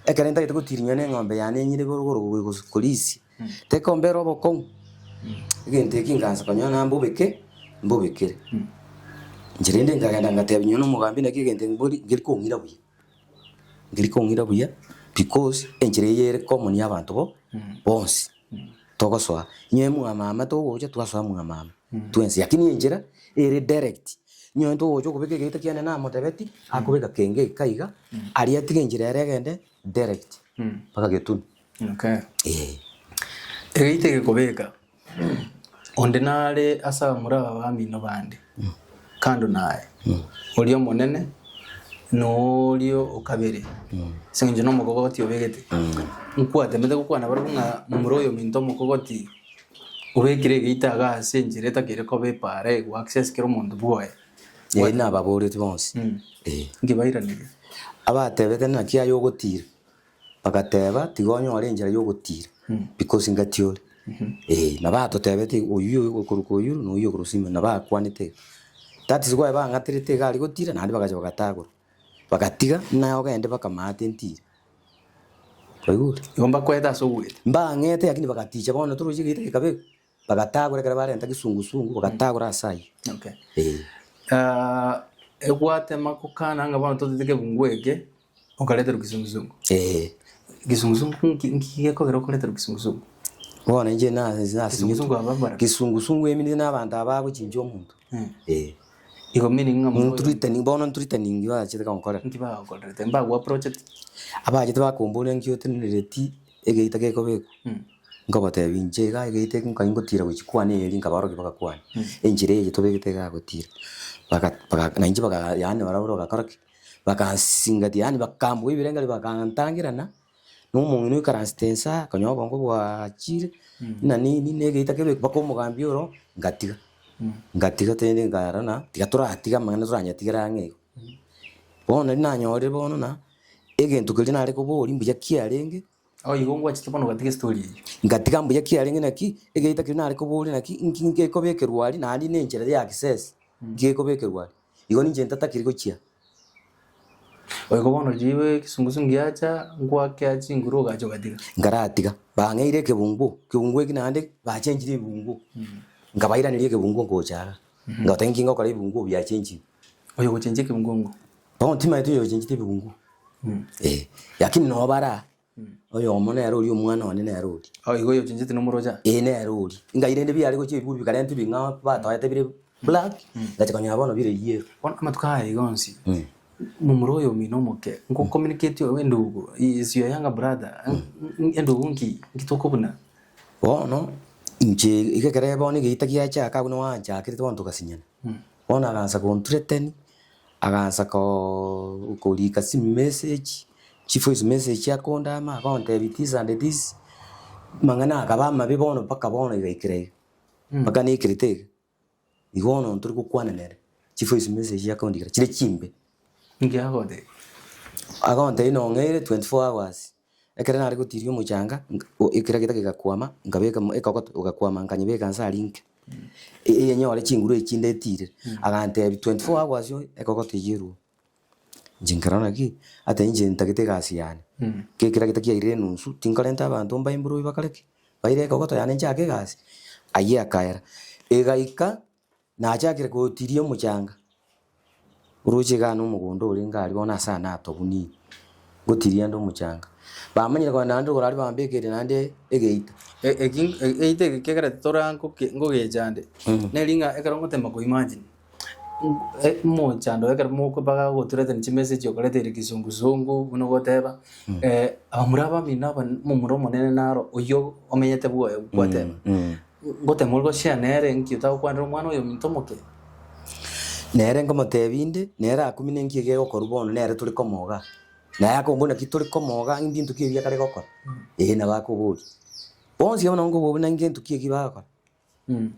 Ekero ntagete gotirinywa na eng'ombe yane enyire igoro igoro korisia, tekombera obokong'u, egento eki nkaansa konyora na mbobeke, mbobekere. Inche rende nkagenda ngatebia nonye na omogambi naki egento mbori nkeri kong'ira buya, nkeri kong'ira buya because enchera eye ere common ya abanto bo bonsi. Togosoa inwe mwa mama togocha twasoa mwa mama twensi lakini enchera ere direct inwe togocha okobeka egeita kiane namotebeti akobeka kenge eka iga aria atige enchera ere egende direct mpaka getunu Okay. eh. Egeita eke kobeka onde nare ase abamura aba bamino bande kando naye oria omonene na oria o kabere, ase eng'encho nomokogoti obegete, nkwatemete gokwana barabwo ng'a momura oyo ominto omokogoti obekire egeita iga ase enchera etakeire koba epaara ego access kera omonto bwoye. Ee nababoretie bonsi, ee. Nki bairaneria? Abatebete naki aye ogotira, Bagateba, Tiga onyore enchera y'ogotira, because ngati ore. Eh, nabo atotebete igo, oyio oyo okorokwa oyio na oyio okorokwa Simon, nabo akwanete iga. That is why bang'aterete iga aria gotira, naende bagacha bagatagora. Bagatiga, naye ogende mpaka maate ntire. Kwaigure? Igo mbakwete ase ogweta. Mbang'ete lakini bagaticha bono toroche egeita gekabekwa, bagatagora ekero barenta kisungusungu, bagatagora ase ayio. Okay. Eh. Ah, egwatema kokana ng'a bono totete kebungu eke, Okareterwa kisungusungu. Ee. Kisungusungu nki nki gekogera okoreterwa kisungusungu? Bono inche na nasinyetwe. Kisungusungu aba mbarabwo. Kisungusungu eminto na abanto aba bagochincha omonto. Ee. Igo meaning ng'a omonto oyo. Nthreatening bono nthreatening bachete gonkorera. Nki bagokorerete? Mbago approacheti? Abachete bakomboria nki otenenereti egeita gekobekwa, nkobatebia inche iga egeita eke nkai ngotira gochia kwane eeri nkabarokia bagakwana, enchera eye tobegete iga gotira, baka baka nainche baka yaani barabwo bagakora ki? Bakansingatia yaani bakambua ebirengererio bakantangerana, na omong'ina oikaransete inse aa, akanyora obongo bwachire, buna nini na egeita kebe mpaka omogambi oro, ngatiga. Ngatiga tende nkarora ng'a tiga toratiga amang'ana toranyatigere ang'e igo. Bono riria nanyorire bono na, egento keria nare koboria mbuya kiarenge, Oh igo ngwachete bono ogatiga estory eyio. Ngatiga mbuya kiarenge naki, egeita keria nare koboria naki, nki ngekobekerwa aria naende na enchera ya access, nki gekobekerwa aria. Igo ninche ntatakiri gochia. Oigo bono riria egesungusu ngiacha, ngwakea chinguru ogacha ogatiga. Nkaratiga, bang'eire ekebunguo, ekebunguo eki naende bachenchire ebibunguo, nkabairaneria ekebunguo ngocha iga, ngateba inki ngokora ebibunguo biachenchire. Oyo gochenchia ekebunguo ng'o? Bono timanyeti oyo ochenchete ebibunguo, eh, lakini noo bare aa, oyomo nere oria omwana one nere oria. Oh igo oyo ochencheti nomoroche aa? Ee nere oria. Ngai rende biare gochia ebibunguo bikarentwa ebing'ao batoete bire black, ngacha konyora bono bire yellow. Bono amatuko aya iga onsi, momura oyo omino omoke, nko communicate endugu, is your younger brother, endugu nki, nki tokobuna? Bono inche iga ekere bono egeita giachaka abwo nigo anchakerete bono togasinyana. Bono agansa gonthreaten, agansa koo korika chimessage, chivoice message akondama agontebia this and this, amang'ana akaba amabe bono mpaka bono igaikera iga, mpaka nekerete iga. Igo bono ntori gokwana nere, chivoice message akondikera chire chimbe. Inki agotebia? Agontebia nong'eire 24 hours, ekero nare gotiria omochanga, nka o ekera gete gegakwama, nkabeka mo ekogoto egakwama nkanyebeka nse aria inke, eyenyore chinguru echi chinde etire, agantebia 24 hours ekogoto eywo erwe. Inche nkarora naki, ata inche ntagete egasi yane, ki ekera gete kiairire enusu, tinkorenta abanto mbae emburu bakore ki? Baire ekogoto yane nchake egasi, ayio akaera. Egaika, nachakire gotiria omochanga, oroche igaa na omogondo orenge aria bono ase ane atobunire, ngotiria ande omochanga. Bamanyire kogenda naende rogoro aria bambekeire naende egeita. Eki egeita eke kegerete tore ngogecha ande, neri ng'a ekero ngotema ko imagine. Omochando ekero mokobaga goturete chimessage okoreteire kizunguzungu buna ogoteba, abamura abamino aba omomura omonene naro oyio omenyete bwoye gwateba, ngotema ore goshare nere nki otagokwanera omwana oyo ominto omoke? Nere nkomotebia inde, nere akumine nki egegokorwa bono nere tore komoga. Naye akombora naki tore komoga mbinto ki ebi akare gokora? Ee nabo akoboria. Bonsi abwo nabo nkoboria buna ngento ki eki bagokora.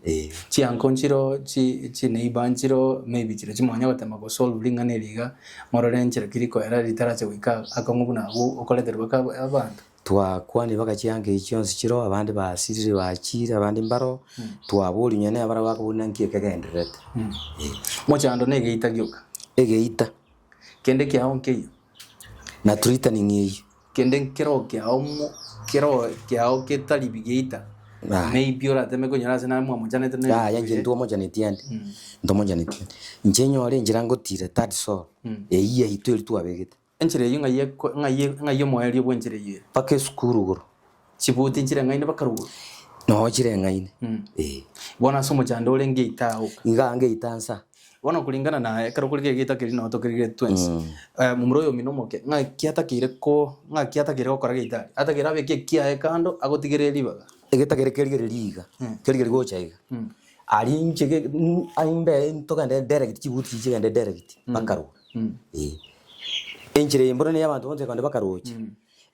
Ee. Chianko nchiro chi chineighbour nchiro maybe chire chimwanya gotema go solve ring'ana eri iga, morore enchera ki rikoera ritarache goika akong'u buna abwo okoreterwa aka abanto. Twakwanire mpaka chianka echi chionsi chiroo, abande basirire bachire, abande mbaroo, twaboria onye nere barabwo bakoboria naki ekegendererete. Ee. Mochando na egeita gioka. Egeita. Kende kiao nkeiyo. Na threatening eyio. Kende nkero kiao mo kero kiao ketari bigeita, Aye. maybe orateme konyora ase naye mwamochanete na Yaya inche ntwamochaneti ande, ntomochaneti ande. Inche nyore enchera ngotira third soul, eyio yaito eria twabegete. Enchera eyio ng'ai eko ng'ai ng'ai omoerio bwa enchera eyio ere? Mpaka esukuru igoro. Chibuti nchireng'aine mpaka rogoro? Noo chireng'aine, eh. Bono ase omochando ore ngeita aoka. Iga ngeita nsa. Bono kulingana naye, ekero okorigia egeita keria nabo tokerigetie twensi, momura oyo omino omoke, ng'aki atakeire ko ng'aki atakeire gokora geita aria? Atakeire abeke ekiaye kando agotigererie ribaga. Egeta keria kerigereria iga, kerigereria gocha iga, aria inche ge imbe togende direct chibuti chiria chigende direct mpaka rogoro, eh. Enchera eye mboro na abanto bonsi ekogenda mpaka roche.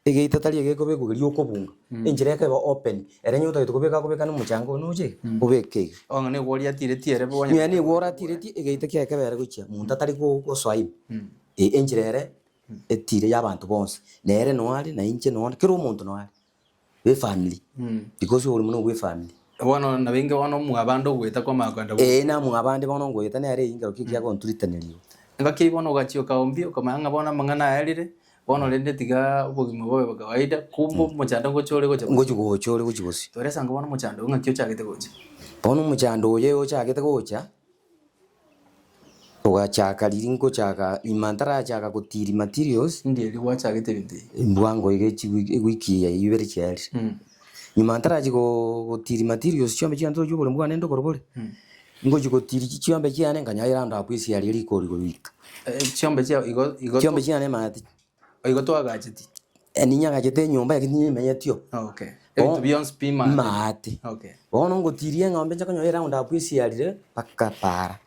Egeita tari egekobekwa keria okobunga, enchera ekeba open, ere onye otagete kobeka akobeka na omochanga one oche iga, obeke iga. Bono nigo oriatiretie ere bonya. Nonya nigo oratiretie, egeita kiaye kebere gochia, monto atari go- gosoa ime. Eh, enchera ere etire ya abanto bonsi, na ere noyo are, na inche noyo ande, kera omonto noyo are, bwa efamiri, because oborimo nobwa efamiri. Bono nabo inge bono mwabande ogoeta kwamanya kogenda gose. Ee, namwabande bono ngoeta nere eyio nkero ki kiagonturitaneri igo. Engaki eyio bono ogachia okaombia okamanya ng'a bono amang'ana aerire, Bono rende tiga obogima bobe bwa kawaida, kumbe omochando ngocha ore gocha bosio. Ngochi gocha ore gochia bosio. Tore ase bono omochando oyo ng'aki ochagete gocha? Bono omochando oyo ochagete gocha, ogachaka riria ngochaka nyuma ntarachaka gotiri materials. Ndi erio gwachagete ebinto ebi? Mbwango iga echi ewiki eye ibere chiaerire. Nyuma ntarachia gotiri materials chiombe chiane torochi oboremo bwane ndokoro bore, ngochia gotiri chiombe chiane nkanyora round up esiaria rikori goika. Chiombe chiao igo igo Chiombe chiane maate. Igo twagacheti. Ninyagachete enyomba lakini nimenyeti oo. Okay. Ebinto bionsi pi maate. Maate. Okay. Bono ngotiria eng'ombe nche konyora eround up esiarire mpaka para,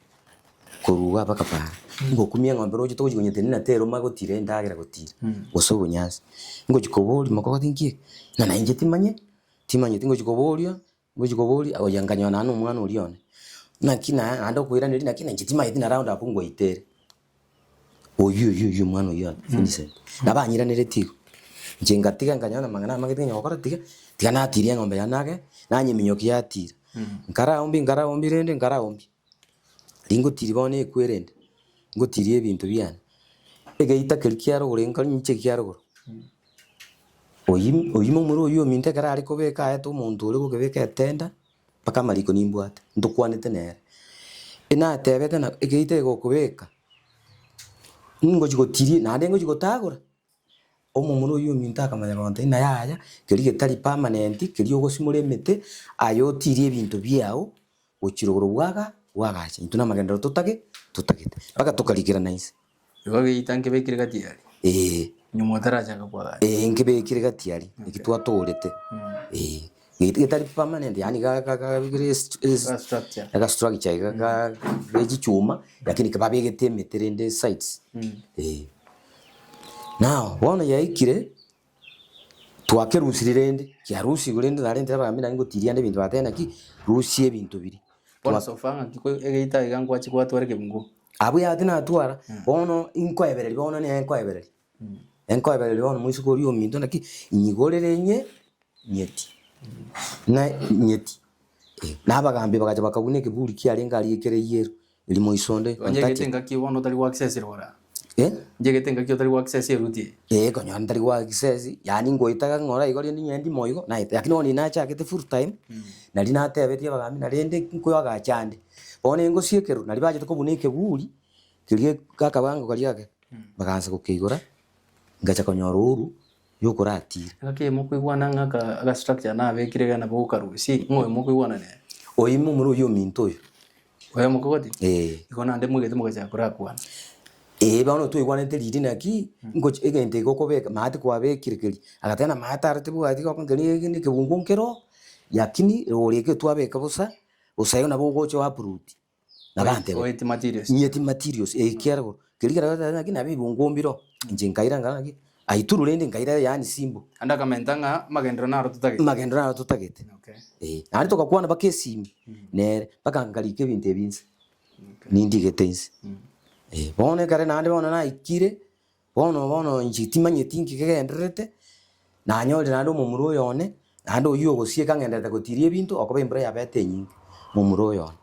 korwa igaa mpaka para. Ngokumia eng'ombe roche togochia konyetenena teroma gotira endagera gotira, gose obonyansi. Ngochia koboria mokogoti nki eke? Ng'a nainche timanye, timanyeti ngochia koboria. Ngochia koboria, oye nkanyora naende omwana oria one, naki naye naende okoiraneria naki na inche timanyeti na round up ngwaitere. Oyio oyio oyio omwana oyio one Vincent, nabo anyiraneretie igo. Inche ngatiga nkanyora amang'ana amang'e tiga gokora tiga, tiga natiria eng'ombe yane ake, nanyeminyokia yatira. Nkaraombia nkaraombia rende nkaraombia, ringotiri bono ekwe rende, ngotirie ebinto biane. Egeita keria kia rogoro enkori inche kia rogoro, oyio oyio momura oyio ominto ekero are kobeka aete omonto oria gokebeka etenda, mpaka amariko nimbwate, ntokwanete nere. Enatebete na egeita egokobeka, ningochi gotiria naende ngochi gotagora. Omomura oyio ominto akamanya gontebia ng'a yaya, keria getari permanent, keria ogosimora emete, aye otirie ebinto biao, gochia rogoro bwaga bwagacha. Intwe namagenderero totage totagete. Mpaka tokarikerana inse. Igo geita nkebekire gati aria? Eeh. Nyuma otarachaka koagacha? Eeh nkebekire gati aria, eki twatorete. Eeh. Getari permanent yaani ga ga ga gere Ga structure. ega structure iga ga ge chichuma, lakini babegete emete rende sides. Eeh. Now, bono yaikire, twakerusirie rende, kiarusigwe rende narentire abagambi naende ngotiria ande ebinto bateba naki, rusia ebinto biria. Bono so far ng'aki ko egeita iga nkwachi gwatwara ekebunguo? Abwo yaya tinatwara, bono inkoebereria bono niye nkoebereria, enkoebereria bono moiseke oria ominto naki, nyigorere inye nyeti, na nyeti, eh. Na abagambi bagacha bakabuna ekeburi kiarenge aria ekere yellow, Erio moiso onde Onye egete ontachete. engaki bono otari go access rora. Eh? Inche egete engaki otari go access eruti eye. Ee konyora ntari go access, yaani ngoetaga ng'ora igo rende onye ndimo igo naete. Lakini bono nachagete full time, nari natebetie abagambi na rende nkoagacha ande. Bono engosiekerwa, nari bachete kobuna ekeburi, keria gakabango karia gake, bagaansa gokeigora, ngacha konyora ouru yokoratira. Engaki eyemo okoigwana ng'a aka aka structure nabekire iga nabo gokarusia, ng'a oyomo okoigwana nere. Oyo momura oyio ominto oyo. Oyo omokogoti? Ee. Igo naende mwegete mogachaka korakwana. Ee bono twaigwanete riria naki, ngochi egento eke okobeka maate kwabekire keria, agateba ng'a maate aro tibwati gokora keria na ekebungo nkere oo, lakini rori eke twabeka bosa, bosa igo nabo ogocha oaprute. Nabantebia, Oeti materials. nyeti materials eye kiara igoro, keria kera goteba naki nabo ebibungo mbire oo, inche nkaira nkarora naki, aituru rende nkaira yaani simple. Naende akamenta ng'a amagenderero naro totagete. Amagenderero naro totagete. Okay. Eh, naende togakwana mpaka esimi, nere, mpaka nkarika ebinto ebi inse, nindigete inse. Eh, bono ekere naende bono naikire, Bono bono inche timanyeti inki kegendererete, nanyorire naende omomura oyo one, naende oyio ogosieka ng'endererete gotiria ebinto okoba embura yabete enyinge, momura oyo one.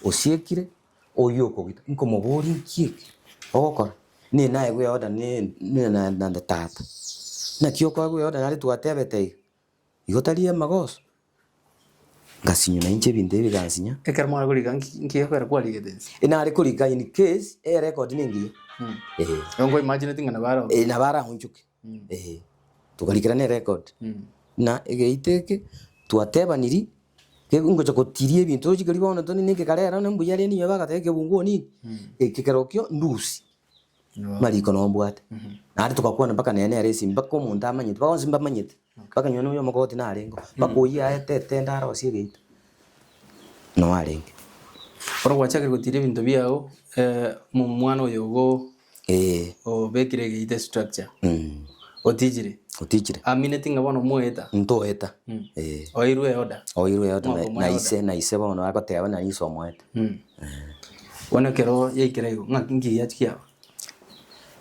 Osiekire, oyio okogita, nkomoboria nki eke ogokora? Niye naegwe eorder ne ne na na tata. Naki okoegwa eorder naende twatebete iga, igo tari amagoso? Ngasinywa na inche ebinto ebi bigansinya. Ekero mware korika nki nki ekero kwarigete inse? Nare korika in case erecord nengiya. Eh. Igo nko imagineti ng'a nabo aroo. Eh, nabo araonchoke. Eh. Tokarikera ne record. Na egeita eke, twatebaniri, ngocha gotiria ebinto roche keria bono toni na ekekare ero na mbuya rende inwe bagateba ekebunguo nini, eke kerokio ndusia. Mariko nombwate. Naende togakwana mpaka nere nere esimi mpaka omonto amanyete, bonsi mbamanyete. Mpaka nonye noyo omogoti narenge oo, mpaka oyio aete etende arosie egeita, noo arenge. Bono gwachakire gotira ebinto biago, omwana oyo ogo Eeh. obekire egeita estructure, otichire, Otichire. amineti ng'a bono moeta, Ntoeta, eh. oirwe eorder. Oirwe eorder Ng'a na okomoa na ise eorder. na ise bono agoteba na ise omoete. Bono ekero yaikire igo, ng'aki nki giachia kiaba?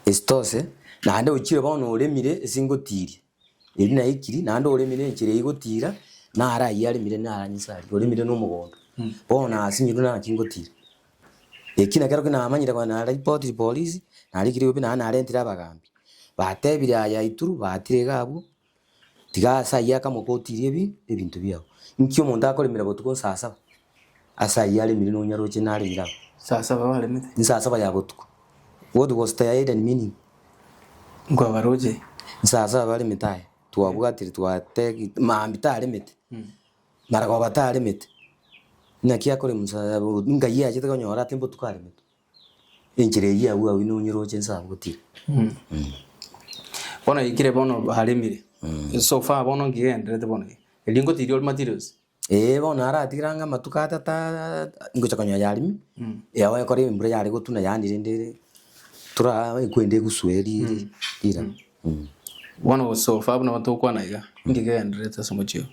Isitoshe, naende ochire bono oremire ase ngotiria. Erio naikiri, naende oremire enchera eyio gotira, naro ayio aremire naro inse aria, oremire na omogondo. Bono nasinyirwe naki ngotira. Eki nakero ki namanyire konya naripotiri polisi, narikire bobe naende narentire abagambi. Batebire aya aituru, batire iga abwo, tiga ase ayio akamoka otirie ebi ebinto biago. Nki omonto akoremera botuko nsaa saba? Ase ayio aremire nonya roche naremire abwo. Saa saba baremete? Nsaa saba ya botuko. What was the hidden meaning? Nkwabaroche. Nsaa saba baremete aya, twabwatire twategi maambia taremete, maragoba taremete, naki akorema nsaa ngai achete konyora ate mbotuko aremete. Enchera eyio abwo abwo nonye roche nse abwo gotira. Bono yaikire bono baremire, so far bono nki gegendererete bono iga? Erio ngotiria ore materials? Ee bono aratigere ang'e amatuko atato ngocha konyora yarimi, yago ekore embura yare gotuna yaani rende ere tura ekwende egusue ri riraba. Bono so far buna togokwana iga, inki kegendererete ase omochie oyo?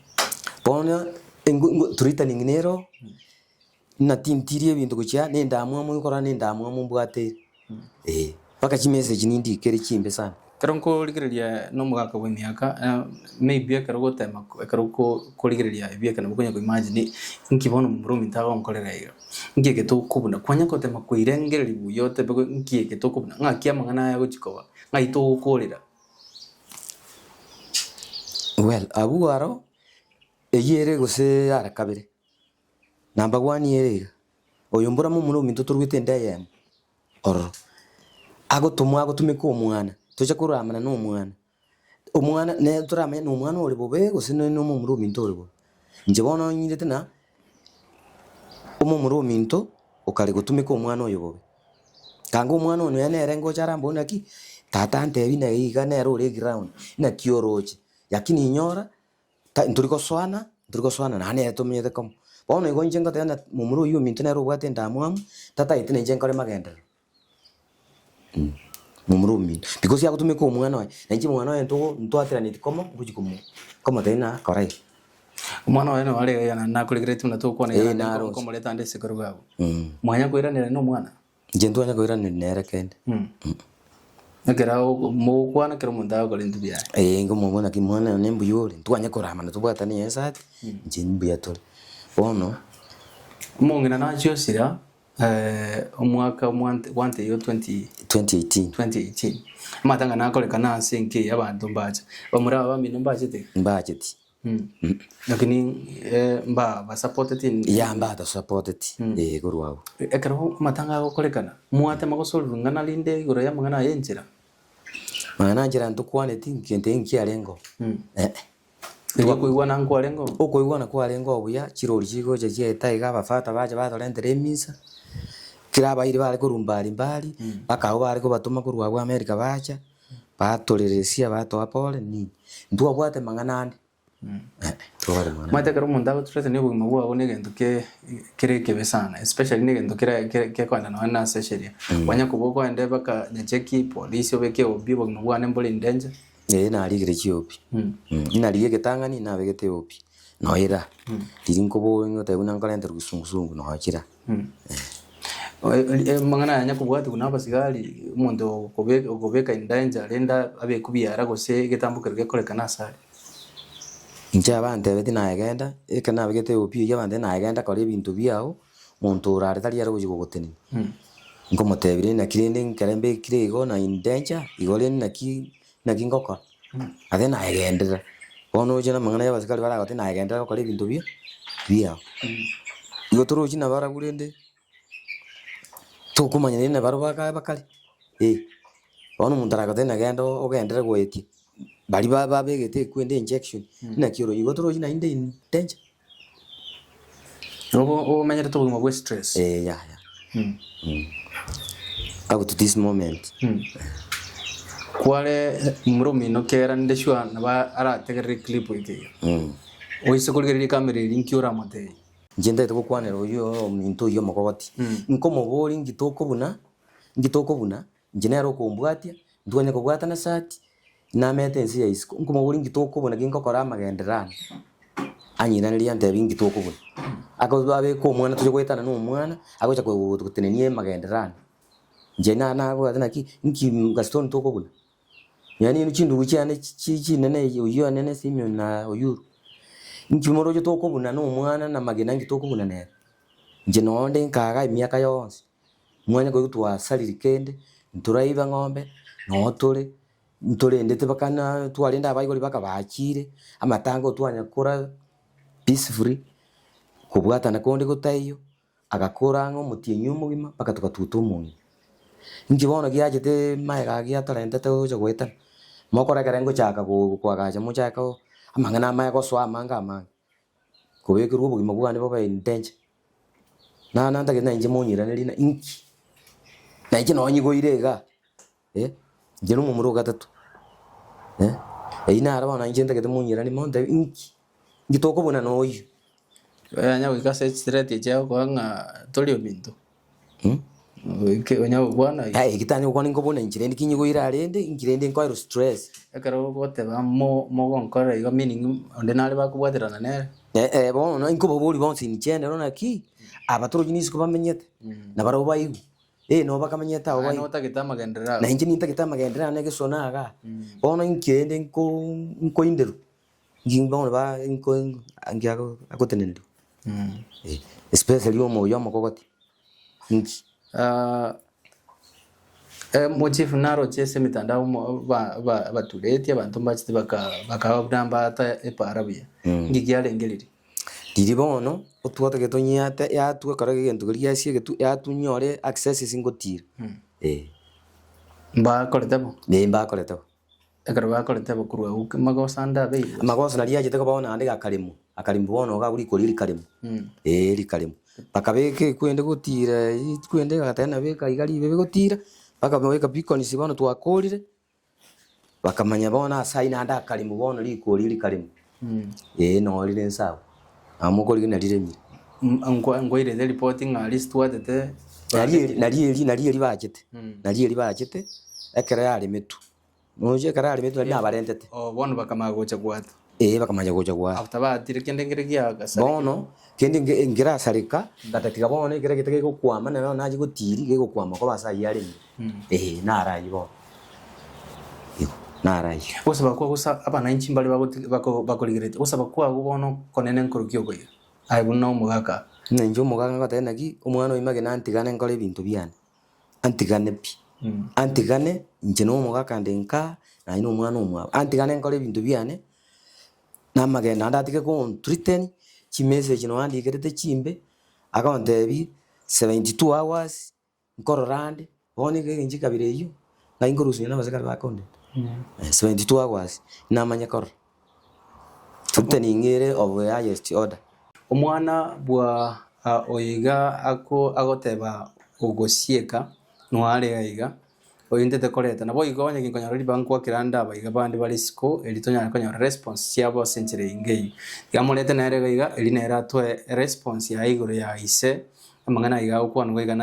Bono engo engo threatening nero, ng'a tintirie ebinto gochia na endamwamu nkorora na endamwamu mbwate ere, eh, mpaka chimessage nindikere chimbe sana. Ekero nkorigereria na omogaka bwa emiaka, maybe ekero ogotema ekero okorigereria ebieka nabo okonya ko imagine inki bono momura ominto agonkorera iga, inki eke tokobuna, kwanya gotema koirengereria buya otebe inki eke tokobuna, ng'aki amang'ana aya agochia koba, ng'ai togokorera. Well, abwo aro, eyio ere gose ara kabere, namba one ere iga, oyo mbora momura ominto torwete enda eyemo. Ororo. Agotomwa agotumeka omwana, tocha koramana na omwana, omwana ne toramanye na omwana ore bobe gose ne na omomura ominto ore bobe. Inche bono onyirete na omomura ominto okare gotumeka omwana oyo bobe. Kanga omwana oyo nonya nere ngocha arambore naki, tata antebi naye iga nere ore eground, naki oroche, lakini inyora. Ta ntori gosoana, ntori gosoana naende nere tomenyete komo. Bono igo inche ngoteba ng'a momura oyio ominto nere obwate endamwamu, tataeti na inche nkore magenderero momura ominto. Because agotumeka omwana oye, na inche omwana oye ntogo ntwateraneti komo, ngochi komo komotebia ng'a kora iga. Omwana oye nabo are iga naende nakoregeretie buna togokwana iga Ee, naende naroche. nkomoreta ande ase ekerogo abwo. Mwanya koiraneria na omwana? Inche ntwanya koiraneria nere kende. Ekero mogokwana kera omonto agokora ebinto biaye. Ee nkomobua naki mwana one mbuya ore, ntwanye koramana tobwatane esati, inche mbuya tore. Bono. Omong'ina nachia osira omwaka gwanteiyo 20 2018. 2018. Amatanga nakorekana ase enka eye abanto mbacha. Bamura aba bamino mbachete? Mbacheti. Lakini mbabasapoteti? Ya mbatosapoteti, ee korwa abwo. Ekero amatanga agokorekana, mwatema gosorora ring'ana rinde igoro y'amang'ana aya enchera? Mang'ana anchera ntokwaneti nkento eke nkiarengeo, eh. Erio okoigwana nkwarengeo? Okoigwana kwarengeo buya, chirori chigocha chiaeta iga abafata bacha batorentera emisa, kera abairi bare korwa mbari mbari, mpaka abwo bare kobatoma korwa abwo America bacha. Batoreresia, batoa pole, nini. Ntwabwate mang'ana ande, eh, ntwabwate mang'ana Omanyete ekero omonto agothreaten obogima bwago na egento ke kere ekebe sana especially na egento kere kere kekoenda nonye na ase esheria. Kwanya koba okoenda mpaka nyacheki, polisi obeke OB obogima bwane mbore in danger. Ee narigire chiobi, narigia egetang'ani nabegete eobi, noira, riria nkoboria ngoteba buna nkorenterwa kisungusungu nochira. Amang'ana aya nyakobwatigwa na abasigari, omonto okobeka in danger rende abekwe biara gose egetambo keria gekorekana ase are. Inche abantebeti naye genda, ekero nabegete eobi eyio abantebeti naye genda kora ebinto biago, monto orare tari ere ogochia gogotenenia. Nkomotebia rende naki rende nkere mbekire igo na in danger, igo rende naki naki ngokora? Ase naye genderera, bono oche na amang'ana ya abasikari baragotebie naye genderera gokora ebinto bia biao. Igo torochi nabarabwo rende, tokomanya rende nabarabwo bakae bakare, eh. Bono omonto aragotebie ng'a genda ogenderere goetia, baria ba babegete ekwende injection, naki oroche, igo torochi naende in danger. Nigo omenyerete obogima bwe stress. Eh, yaya. Up to this moment. Kware momura omino kera ninde sure nabo arategerere clip eke iga. Oise korigereria ekamera eria nki oramotebie? Inche ntagete gokwanera oyio ominto oyio omogoti, nkomoboria nki tokobuna, nki tokobuna, inche nere okombwatia, ntwanye kobwatana sati, namete ense ya isiko, nkomoboria nki tokobuna ki nkokora amagenderero ane, anyiranerie antebie nki tokobuna. Ako abeke omwana toche goetana na omwana, agocha ko gotenenia amagenderero ane. Inche na nabwate naki, nki Gaston tokobuna? Yaani inwe chindugu chiane chi chinene oyio one Simeon na Oyuru, inki moroche tokobuna na omwana na amagena nki tokobuna nere? Inche nonde nkaga emiaka yonsi. Mwanya koigwa twasarire kende, ntoraiba ng'ombe, noo tore, ntorendete mpaka na twarenda abaibori mpaka bachire, amatanga otwanyakora peacefully, kobwatana konde gotaiyo, agakora ang'e omotienyi omogima mpaka togatuta omong'ina. Inki bono giachete magega giatorentete gocha goetana, mokore ekere ngochaka go koagacha mochake amang'ana amaya gosoa amange amange. Kobekerwa obogima bwane bobe in danger, na ntagete na inche monyiranerie na inki? Na inche nonye nyigoire igaa, eh, inche na omomura o gatato, eh, eyio naro bono inche ntagete monyiranie montebie inki? Inki tokobuna na oyio? Onya goika ase chithreat echi agokoa ng'a tori ominto. Oike onya gokwana iga. Aye eki tanya gokwana nkobuna inche rende ki nyigoire arende, inki rende nkoerwa stress. Ekero ogoteba mo mogonkorera iga meaning onde nare bakobwaterana nere. Eh eh bono nkobaboria bonsi in general naki, aba torochi nisiko bamenyete, nabarabwo baigwe. Eh, nabo bakamenyete agwo Aye bai. notagete amagenderero Na ago. inche nintagete amagenderero ane egesona igaa, bono inki rende nko nkoinderwa, nki bono ba nko nki ago agotenenerwa. Eh, especially omoyio omokogoti, inki. Omochief naroche ase emitandao omo ba ba abaturetie abanto mbachete baka bakaba buna mbaata epaara buya. Inki kiarenge riria? Riria bono otwatagete onyeate yatwa ekero egento keria giasiegete yatwa onyore access ase ngotira eh. Mbakorete bo? Eh mbakorete bo. Ekero bakorete bo korwa agwo magoso ande abeire gose? Amagoso naria achete koba bono naende gakaremwa, akaremwa bono iga abwo rikori rikaremwa eh rikaremwa. Bakabeka ekwende gotira ekwende bagateba nabeka iga ribebe gotira, mpaka baweka beacons bono twakorire. Bakamanya bono ase ayio naende akaremu bono rikori rikaremu, ee noo rire inse agwo, nabo mokorigena riremire. Nkwairete ripoti ng'a aria twatete Nari eri nari eri nari eri bachete, nari eri bachete, ekero yaremetwe, noche ekero yaremetwe nari nabarentete. Oh, bono bakamanya gocha goata. Ee bakamanya gocha goata. After baatire kende nkere giagasareka. Bono, kende nge nkerasareka, ngatatiga bono ekere egete gegokwama nero nachia gotiiri gegokwama koba ase ayio aremire. Ee, naro ayio bono. Igo, naro ayio. Gosaba kwa gosa abananchi mbare bagoti bako bakorigeretie, gosaba kwago bono konene nkorokia okoiga, aye buna omogaka. Buna inche omogaka ngoteba naki, omwana oyo magena antigane nkore ebinto biane. Antigane pi, antigane inche na omogaka nde nkaa, naye na omwana omwabo, antigane nkore ebinto biane, na amagena naende atige gonthreaten, chimessage nonye andikerete chimbe, agontebia 72 hours, nkorora ande, bono iga inche ekabira eywo, ng'ai nkorusia nonye na abasikari bakondenda, 72 hours, namanye korora. Threatening ere of the highest order. Omwana bwa oyo iga agoteba ogosieka noare aiga, ointete koreta. Naboigo onye ginkonyora ribaga nkwakera ande abaiga bande bare isiko eri tonyare konyora response chiabo ase enchera enge eyio. Tiga morete nere iga iga eri nere atoe response yaye igoro ya ise amang'ana aiga agokwanwa iga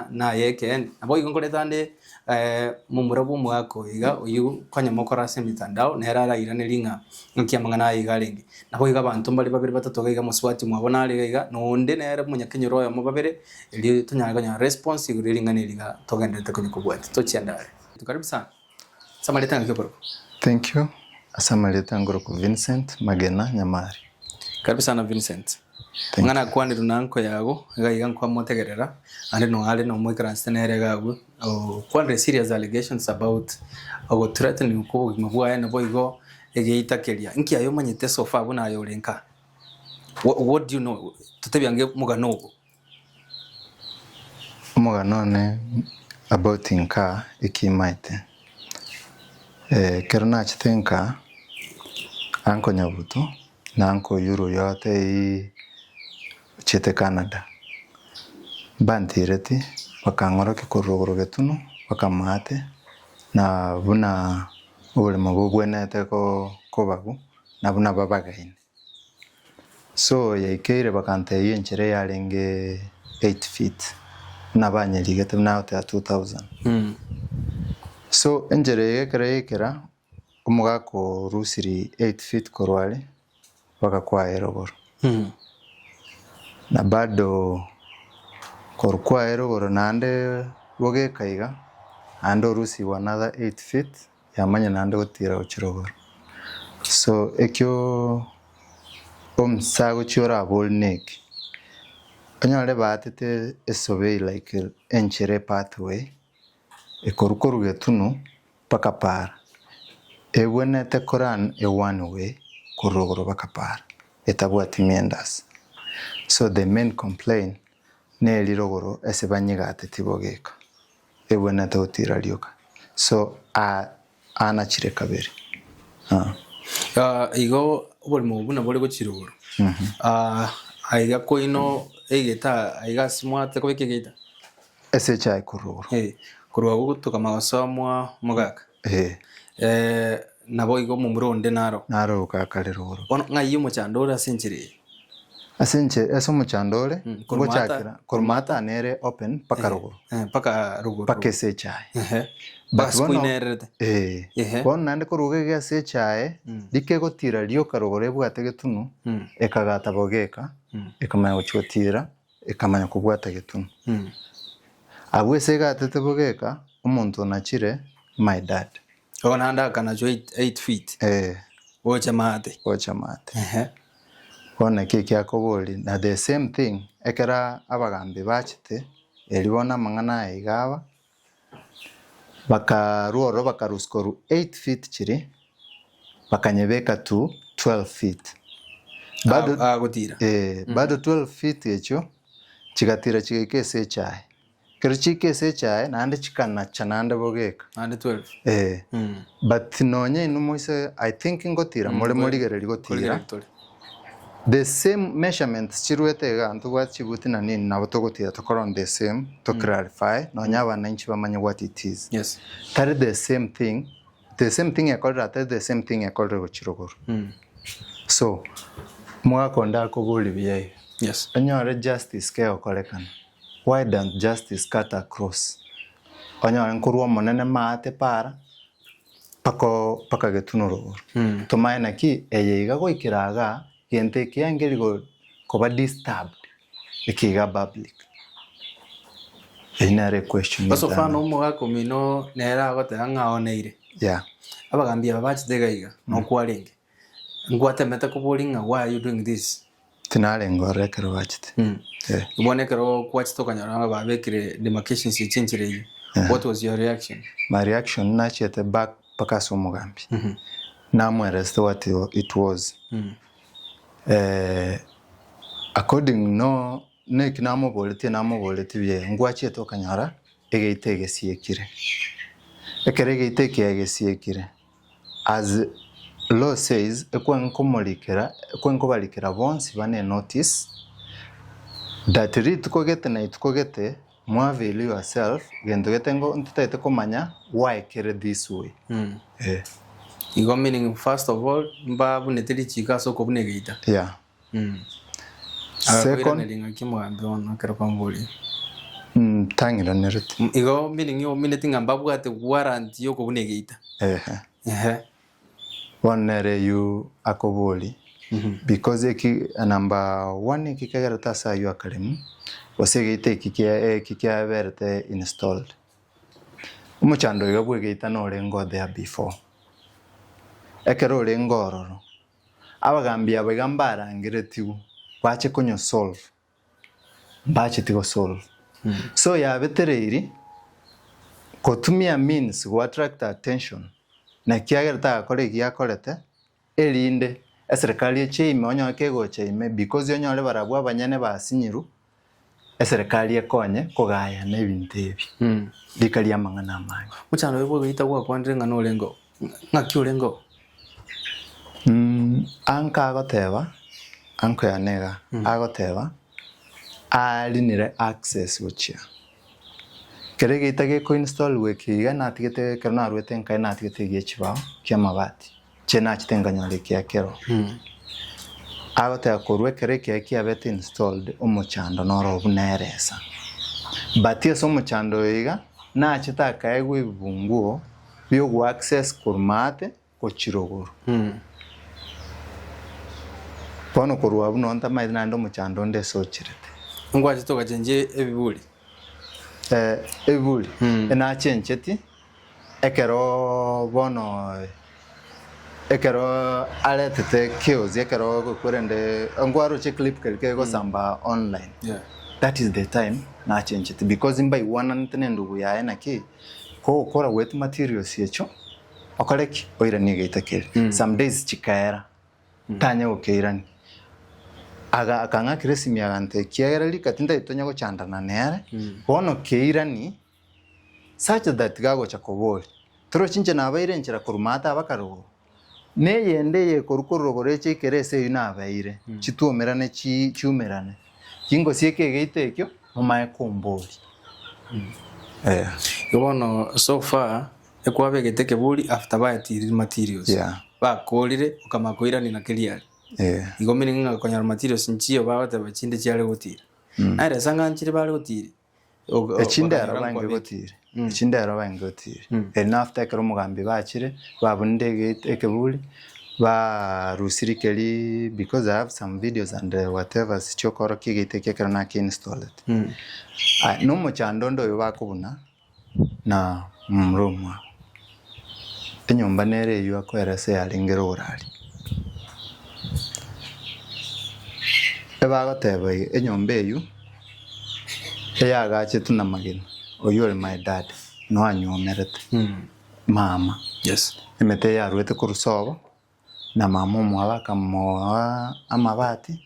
naye ekeene. Naboigo nkorete ande momura bw'omogaka oyo iga, oyio konya mokora ase emitandao, nere arairanerie ng'a ng'aki amang'ana aya iga arenge. Naboigo abanto mbare babere batato iga iga mosubati mwabo nare iga iga, na onde nere omonyakenyoro oyomo babere, erio tonyare konyora response igoro ye ring'ana eri iga togendererete konya kobwatia. Tochiende are. Karibu sana. Ase amarieta ng'aki okorokwa? Thank you. Ase amarieta ngorokwa Vincent Magena Nyamari. Karibu sana Vincent. Ng'a nakwanirwe na anko yago, iga iga nkwamotegerera, ande no are nomoikaransete nere iga agwo, okwanire serious allegations about ogothreatening kwa obogima bwaye naboigo egeita keria. Nki aye omanyete so far buna aye ore nka? What do you know? Totebie ange omogano ogo. Omogano one about nka ekimaete, ekero nachete nka, uncle Nyabuto na uncle Oyuru oyio ateii ochiete Canada, mbantireti bakang'orokia korwa rogoro getunu bakamaate na buna oboremo bobwenerete koba bo na buna babagaine. So yaikeire bakantebia enchera yarenge 8 feet buna banyerigete buna agoteba 2000. So enchera eye ekero yaikera omogaka orusiri 8 feet korwa are mpaka kwaye rogoro. Na bado korwa kwaye rogoro naende bogeka iga naende orusigwe another 8 feet Yamanya naende gotiira gochia rogoro. So ekio omusa agochia orabori neki, onyore baatete esurvey like enchera epathway ekorwa korwa getunu mpaka para, ebwenerete ko run a one way korwa rogoro mpaka para etabwati meanders. So the main complain neri rogoro ase banyegateti bogeka. Ebwenerete gotiira rioka. So a anachire kabere. Ah. Ah, igo oborimo obo buna bore gochia igoro. Ah, aiga koino egeta aiga ase mwate kobeka egeita. Ase echae korwa igoro. Eh, korwa agwo tokama gosoa mwa omogaka. Eh. Eh, nabo igo omomura onde naro. Naro okakare rogoro. Bono ng'ai omochando ore ase enchera eye? Ase inche ase omochando ore, ngochakera korwa maata nere open mpaka rogoro. Mpaka rogoro. Mpaka ase echae. Mpaka ase koinererete. Eeh. Bono naende korwa iga ase echae, rika egotira rioka rogoro ebwate getunu, ekagata bogeka, ekamanya gochia gotira, ekamanya kobwata getunu. Abwo ase egatete bogeka, omonto onachire my dad. Igo naende akanachwa 8 feet Eh. gocha maate. Gocha maate. Ehe. Bono naki ekiakoboria, na the same thing, ekero abagambi bachete, erio bono amang'ana aya iga aba, bakarwa ororo bakarusia korwa 8 feet chiria, bakanyebeka to 12 feet. Bado, Agotira. eh, bado 12 feet echio, chigatira chigaika ase echae. Ekero chiaika ase echae, naende chikanacha naende bogeka. Naende 12. Eh, but nonye inwe moise I think ngotira more morigereria gotira, Korigereria tore. the same measurements chiruete igaa ntobwate chibuti na nini nabo togotira tokore on the same to clarify nonye abananchi bamanye what it is. Yes. Tari the same thing, the same thing ekorire aa tari the same thing ekorire gochia rogoro. So, omogaka onde akoboria buya iga, Yes. onyore justice kegokorekana, why don't justice cut across? Onyore nkorwa omonene maate para, mpaka mpaka getunwa rogoro. Tomanye naki eye iga goikera igaa, gento eke nkeri koba disturbed, eke iga public. Eyio nere equestion Ase etang'ani. ofana omogaka omino nere agoteba ng'a aoneire. Yeah. Abagambi aba bachete iga iga, nokwarenge. Nkwatemete koboria ng'a why are you doing this? Tinarenge ororo ekero bachete. Eh. Bono ekero kwachete okanyora ng'a babekire demarcations echi enchera eyio, what was your reaction? My reaction nachete back mpaka ase omogambi. Namweresete what it was. According no neki namoboretie namoboretie buya ngwachete okanyora egeita egesiekire. Ekero egeita eke egesiekire As law says, ekwenkomorikera ekwenkobarikera bonsi bane notice that rituko gete na ituko gete mwa avail yourself gento gete ngo ntotagete komanya why kere this way. Eh. Igo meaning first of all mbabunete richiko ase okobuna egeita. Yeah. Second, Agakoiraneria ng'aki omogambi bono ekero kwamboria. mm, tang'iranereti. Igo meaning omineti ng'a mbabwate warrant ya okobuna egeita. Ehe. Ehe. Bono nere eywo akobori because eki number one eki kegerete ase aywo akaremu gose egeita eki kia eki kiaberete installed. Omochando oiga bwa egeita norenge o there before. Ekero orenge ororo, Abagambi aba iga mbarangeretigwe bache konyo solve, mbacheti go solve. So yabetereiri gotumia means go attract attention na ekiagera tagakora egiya akorete erinde eserekari eche ime onyore kegocha ime because onyore barabwo abanyene basinyirwe eserekari ekonye kogayana ebinto ebi rika ri'amang'ana amange. Mochando oyo bw'egeita gwakwanire ng'a norenge oo, ng'aki orenge oo? Anka agoteba, anko yane iga, agoteba, arinire access gochia. Ekero egeita geko install goika iga natigete ekero naruete nkaye natigete egia chibao kia amabati. Inche nachete nkanyora ekiya kero. Agoteba korwa ekero ekiya kiabete installed omochando noro buna eresa. But ase omochando oyo iga, nachete akaegwa ebibunguo biogo access korwa maate gochia rogoro. Bono korwa abwo nonye ntamaete naende omochando onde ase ocherete. Nkwachete ogachenchia ebiburi? Ebiburi, nachencheti. Ekero bono ekero aretete chaos ekero korende nkwaroche clip keria kegosamba online Yeah. that is the time nachenchete because mbaigwananete na endugu yaye naki kogokora goetia materials echio okore ki oiranie egeita keria some days chikaera tanya gokeirania aga akang'akera esimi agantebia ekiagera rika tintagete tonya gochandana nere bono keirani Such that gagocha koboria, Torochi inche nabaire enchera korwa maate aba karogoro? Na eyende eye ekorwa korwa rogoro eche ekere ase eyio nabaeire, chituomerane chi chiumerane. Gingosieka egeito ekio, momaye komboria. Eh. Igo bono so far ekwabegete ekeburi after baetirire materials. Yeah. Bakorire okamanya koirania na keria are. Eh. Igo meaning ng'a konyora materials nchiyo bagoteba chinde chiare gotira. Naye ase ng'a nchire bare gotira. Echindero baenge gotira, echindero baenge gotira. Eri nafter ekero omogambi bachire, babunire egate ekeburi, Barusirie keria because I have some videos and whatever chiokorokia egeita ekio ekero naki installete. Aya na omochando onde oyo bakobuna na momura omwabo. Enyomba nere eywo akoeresa yarenge rogoro aria. Ebagoteba iga enyomba eywo eyagachetwe na magena oywo ore my dad no anywomerete mama. Yes. Emete eye yarwete korwa sobo na mama omwabo akamoa amabati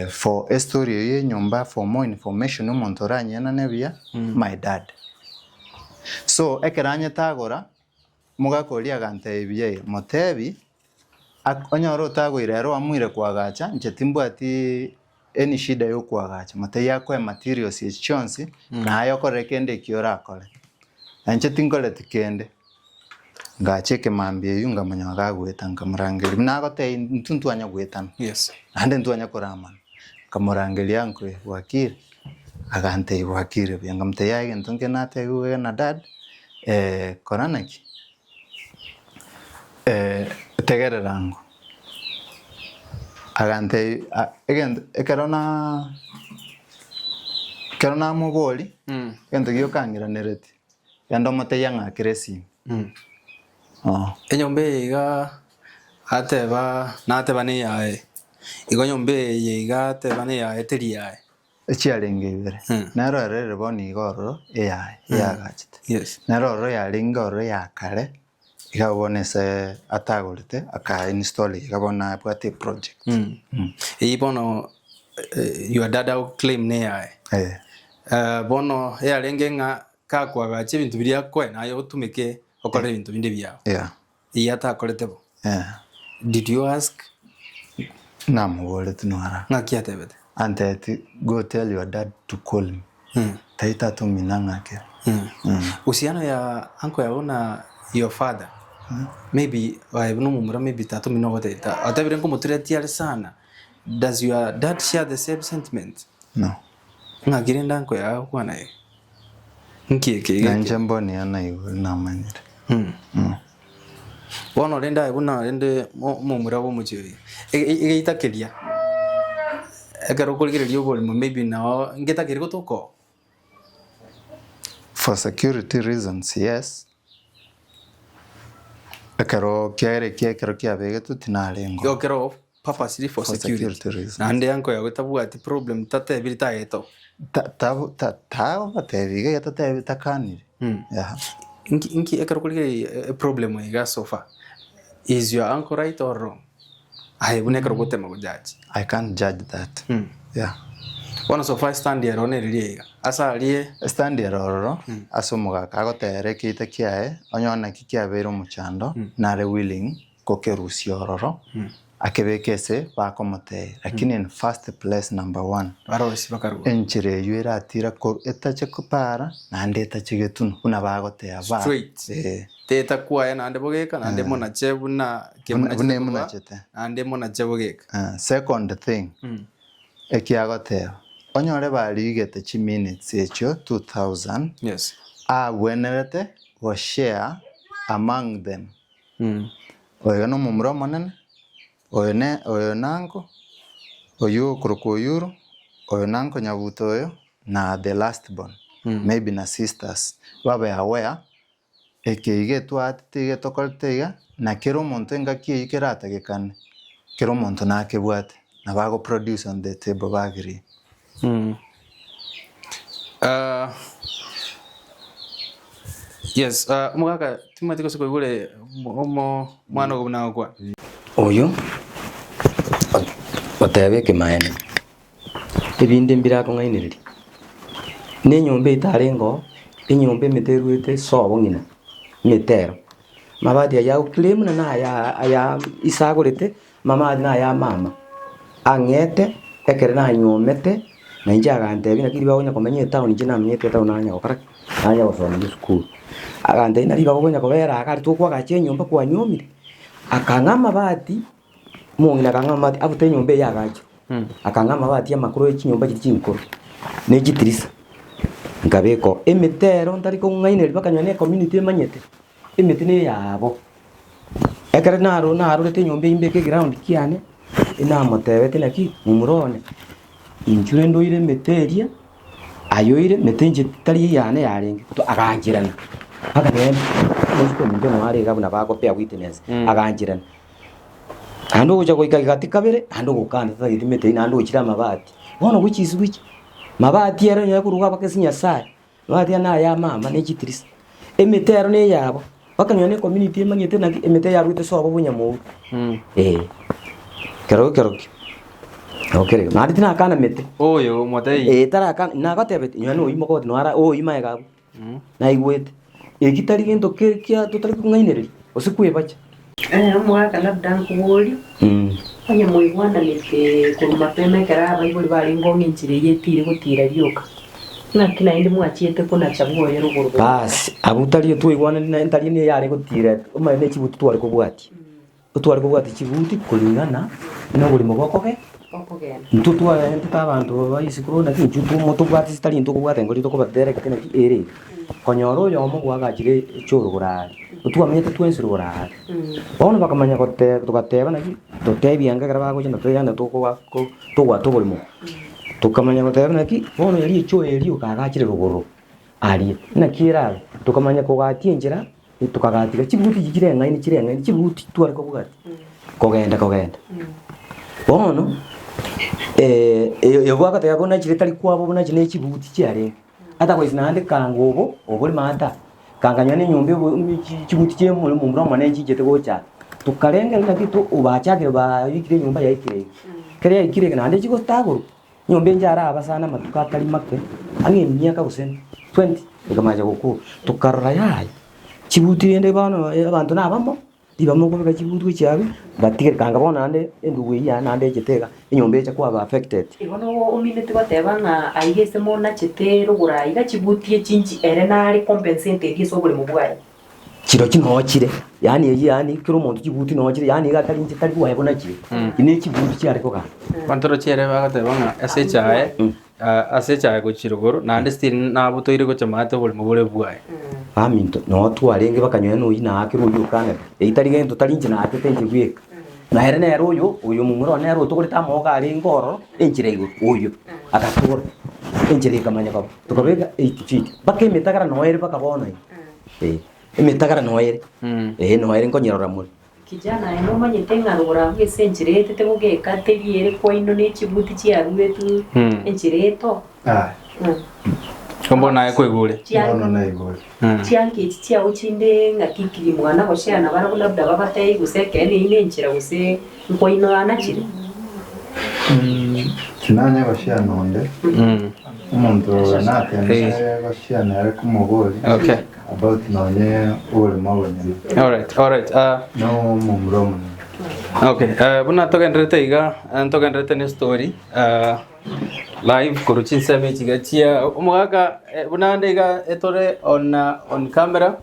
for estory eywo ya enyomba for more information omonto oranyenane buya my dad. So ekero anyetagora Omogaka oria agantebia buya iga, Motebi, ak- onyore otagoira ere oamuire koagacha, inche timbwati any shida ya okoagacha, motebi akoe materials echi chionsi, na aye okorere kende ekio orakore. Na inche tinkoreti kende. Ngacha ekemambia eywo nkamanya gagoeta nkamorangeria, buna agotebia intwe ntwanya goetana, Yes. naende ntwanya koramana. Nkamorangeria uncle bwakire? Agantebia bwakire buya, nkamotebia yaya egento nkere natebiwe iga na dad, kora naki? Tegerera ango. Agantebia a- egento ekero na ekero namoboria, egento giokang'iraneretie, genda omotebie ang'akere esimi. Enyomba eye iga ateba nateba neyaye, igo enyomba eye iga ateba neyaye teri yaye. Echiarenge ibere, nero ere ere bono iga ororo eyaye eyagachete, Yes. nero ororo yarenge ororo ya kare, iga bono ase atagorete aka install iga bono abwate eproject. Eyio bono your dad ago claim neyaye. Eh. Bono eyarenge ng'a Gakoagacha ebinto biria akoe naye otumeke okore ebinto binde biao. Yeah. Eyio atakorete bo. Yeah. Did you ask? Namoboretie nwara. Ng'aki atebete? Antebetie go tell your dad to call me. Tai tata omino ang'akere. Uhusiano ya uncle yao na your father maybe aye buna omomura maybe tata omino ogotebia atebire nkomoturetie are sana does your dad share the same sentiment? No. Ng'aki rende uncle yao agokwana iga? Nki eke iga Na eke? inche mboni naigure namanyire. Bono rende aye buna rende mo- omomura bw'omochie oyo, e- e- egeita keria, ekero okorigereria oboremo maybe noo ngetakeri gotoka oo. For security reasons yes, ekero kiaere ekia ekero kiabegetwe tinarengeo. Igo kero purposely for For security. security reasons. Naende uncle yago tabwati problem tatebiri tagete oo. Ta- ta- ta- tagobatebi iga iga tatebi takanire. Yeah. Inki inki ekero okorigereria eproblem eye iga so far, is your uncle right or wrong? Aye buna ekero ogotema gojudge. I can't judge that. Yeah. Bono so far stand ero neriria iga, ase aria. Stand ere ororo ase omogaka agotera ekeita kiaye onye naki kiabeire omochando nare willing gokerusia ororo akebeke ase bakomotebia lakini in first place number one Barosie bakarua. enchera eywo eratira korwa etache para naende etache getunwa buna bagoteba ba Straight. eh. Teta kwaye naende bogeka naende monache buna Buna buna emonachete. naende monache bogeka. Eh, second thing ekiagoteba onyore barigete chiminutes echio 2000 Yes. abwenerete goshare among them Oyo nomomura omonene, oyo ne oyo nanko, oyio okorokwa Oyuru, oyo nanko Nyabuto oyo, na the last born, maybe na sisters, babe aware, eke iga etwaatete iga etokorete iga, na kera omonto engaki eyio keratagekane, kera omonto nakebwate, nabo ago produce on the table ba agree. Yes, omogaka timanyeti gose koigure omo omwana ogo buna agokwana. Oyo oteba ekemaene, ebinde mbire akong'ainereria, na enyomba eye tarenge oo, enyomba emete erwete sobo ng'ina, emete ero, amabati ayio agoclaim buna naya aya ise agorete, Mama naya mama, ang'ete ekero nanyuomete, na inche agantebia naki ribaga onya komenya etown inche namenyete etown nanya gokora ki? Nanya gosoma esukuru. Agantebia nari ribaga okonya kobera iga aria tokoagacha enyomba kwanyuomire, akang'a amabati, omong'ina akang'a amabati abute enyomba eye agachire, akang'a amabati amakoro ya chinyomba chiria chinkoro, na echitirisa, nkabeka oo. Emete ero ntari kong'ainereria mpaka nonye na ecommunity emanyete, emete neyabo. Ekero naro narorete enyomba eyio mbeke eground kiane, inamotebeti naki momura one, inchuo rende oire emete eria, aye oire emete inche tari eyane yarenge, to agancherana, mpaka nere omoiseke ominto noo are iga buna bagopea witness, agancherana. Naende ogocha goika gati kabere, naende ogokana tatageti mete eyio naende ochire amabati. Bono gochia isiko echi, mabati ere onye koruga mpaka ase Nyasaye, mabati aya naya mama ne chitirisa, emete ero na eyabo, mpaka nonya na ecommunity emanyete naki emete yarwete sobo bonyamouru, eh. Kero kerokio, nabo kere igo. Naende tinakana mete. Oyo omotebia. Eh tarakana, nagotebeti nonya na oyio mogoti noara oyio magega abwo. Naigwete, eki tari gento kere kia totari kong'ainereria, gose kwebacha. Omogaka labda nkoborie, onye moigwananete korwa mapema ekero abaibori barenge ong'e enchera eyio etiire gotiira rioka, ng'aki naende mwachiete konacha bwoye rogoro goika? Baas, abwo tari twaigwanani naye ntari niyo yare gotiira omanye ne chibuti tware kobwatia. Tware kobwatia chibuti kuringana noborimo bokoge, Bokogenda. intwe twarentete abanto ba isiko naki intwe tomo tobwate chitari intwe kobwata engori tokobatereka naki ere iga. Konyora oyomo bwagachire echoro koraaria, otwamenyete twensi rogoraria. Bono bakamanya gote togateba naki, totebie ange ekero bagocha na toyana tokoba ko togwata oborimo. Tokamanya goteba naki, bono eria echoo eria okagachire rogoro aria, naki erabe, tokamanya kogatia enchera. Tokagatiga chibuti echi chireng'aini chireng'aini chibuti tware kobwatia kogenda kogenda. Bono oyo agateba buna chire tari kwabo buna chire ne chibuti chiarenge, otherwise naende kanga obo obore maata, kanga nonya na enyomba ebo chibuti chia omomura omonene nchichete gocha aa. Tokarengereria naki to bachakire baikire enyomba yaikire iga, ekero yaikire iga naende chigotagorwa. Nyomba enche arabasane amatuko atari make, ang'e emiaka gose 20, ekamacha gokwa. Tokarora yaya, chibuti rende bono abanto nabamo, ribamo okobeka chibuti gochia abwo, batigere kanga bono naende endugu eyio yane naende echete iga, enyomba echa kwaba affected. Igo nogo omineti goteba ng'a aiga ase monachete rogoro aiga chibuti echi nchi ere nare compensated ase oboremo bwaye. Chirochio noo chire, yaani eyio yaani kera omonto chibuti noo chire, yaani iga atari inche tari bwaye buna chire, ne chibuti chiare kogamba. Abanto roche ere bagoteba ng'a ase echae, ase echae gochia rogoro, naende still nabotoire gocha maate oboremo bore bwaye. Baminto, noo twarenge bakanyora na oyio naakire oyio okanete, eyio tari gento tari inche naachete inche bweka. Na ere nere oyo, oyo momura one nere otogorete amaogo arenge ororo, enchera igoro, oyo, agatogora, enchera ekamanya koba, tokabeka eight feet, mpaka emetagara noo ere mpaka bono iga. Eh, emetagara noo ere, eh noo ere nkonyerora more. Kijana aye nomanyete ng'a rogoro abwo ase enchera etete gogeka teri ere kwaino ne chibuti chiaruetwe enchera eto. Bono naye kwaigure. Bono naigure. Chianka echi chiao chinde ng'aki ki mwana goshare nabarabwo labda babatebie gose ekeene eyio nenchera gose nkwaino anachire. Tinanya goshare nonde. Omonto natembire goshare nere komoboria Okay. about nonye oboremo obonyene. Alright, alright. No omomura omonene. Okay, buna togenderete iga, ntogenderete ne story. Live korwa chinsemo echi iga chia omogaka eh, buna ande iga etore on, uh, on camera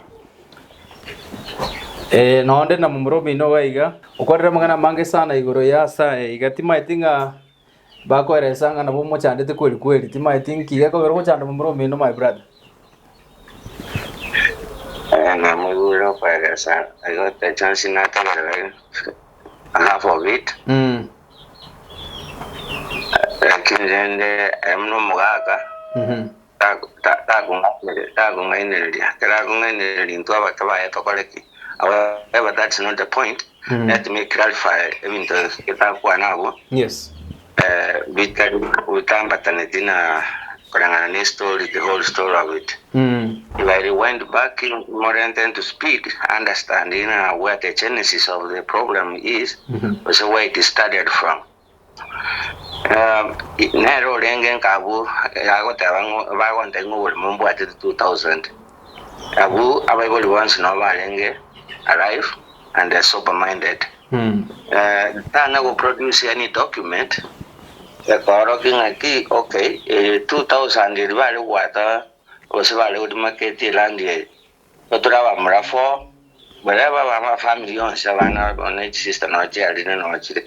eh, nonde na momura omino iga iga okwarire amang'ana amange sana igoro ya ase aye iga timaeti ng'a bakoeresa ng'a nabo omochandete kweri kweri timaeti nki gekogera ogochanda momura omino my brother. Eh, namoigure okoeresa I got a chance nategerera half of it Mm. Lakini rende aye buna omogaka, takong'ainereria. Ekero akong'ainereria intwe abake baye tokore ki? However, that's not the point. Let me clarify ebinto getakwana abwo. Yes. Eh, bitari bitambataneti na koreng'ana ne story, the whole story of it. If I rewind back more into speed, understanding where the genesis of the problem is, gose where it started from. Nere orenge nka abwo agoteba ng'a bagontebia ng'a oboremo mbwatete 2000. Abwo abaibori bonsi nabo barenge alive and sober minded. Tana go produce any document ekoorokia ng'aki okay 2000 eria bare gwata gose bare godimaketi eland eye, totore abamura four, baria ba family yonsi abana ne chisister noo chiarire noo chire.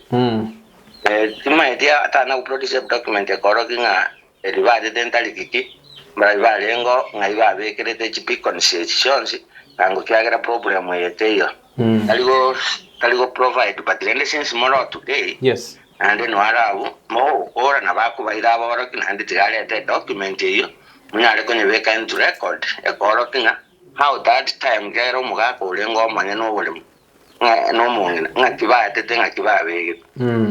Timaeti tana go produce edocument ekoorokia ng'a eri bachete ntariki ki, mbarabwo barenge oo ng'ai babekerete chibeacons echi chionsi, na ngokiagera problem eye teiyo. Tari go. tari go provide but rende since more today Yes. naende noare abwo mogokora na bakobaira aboroki naende tiga arete edocument eyio monyare konyebeka into record ekoorokia ng'a how that time kere omogaka orenge omonyene oboremo ng'a nomong'ina ng'aki baetete ng'aki babegete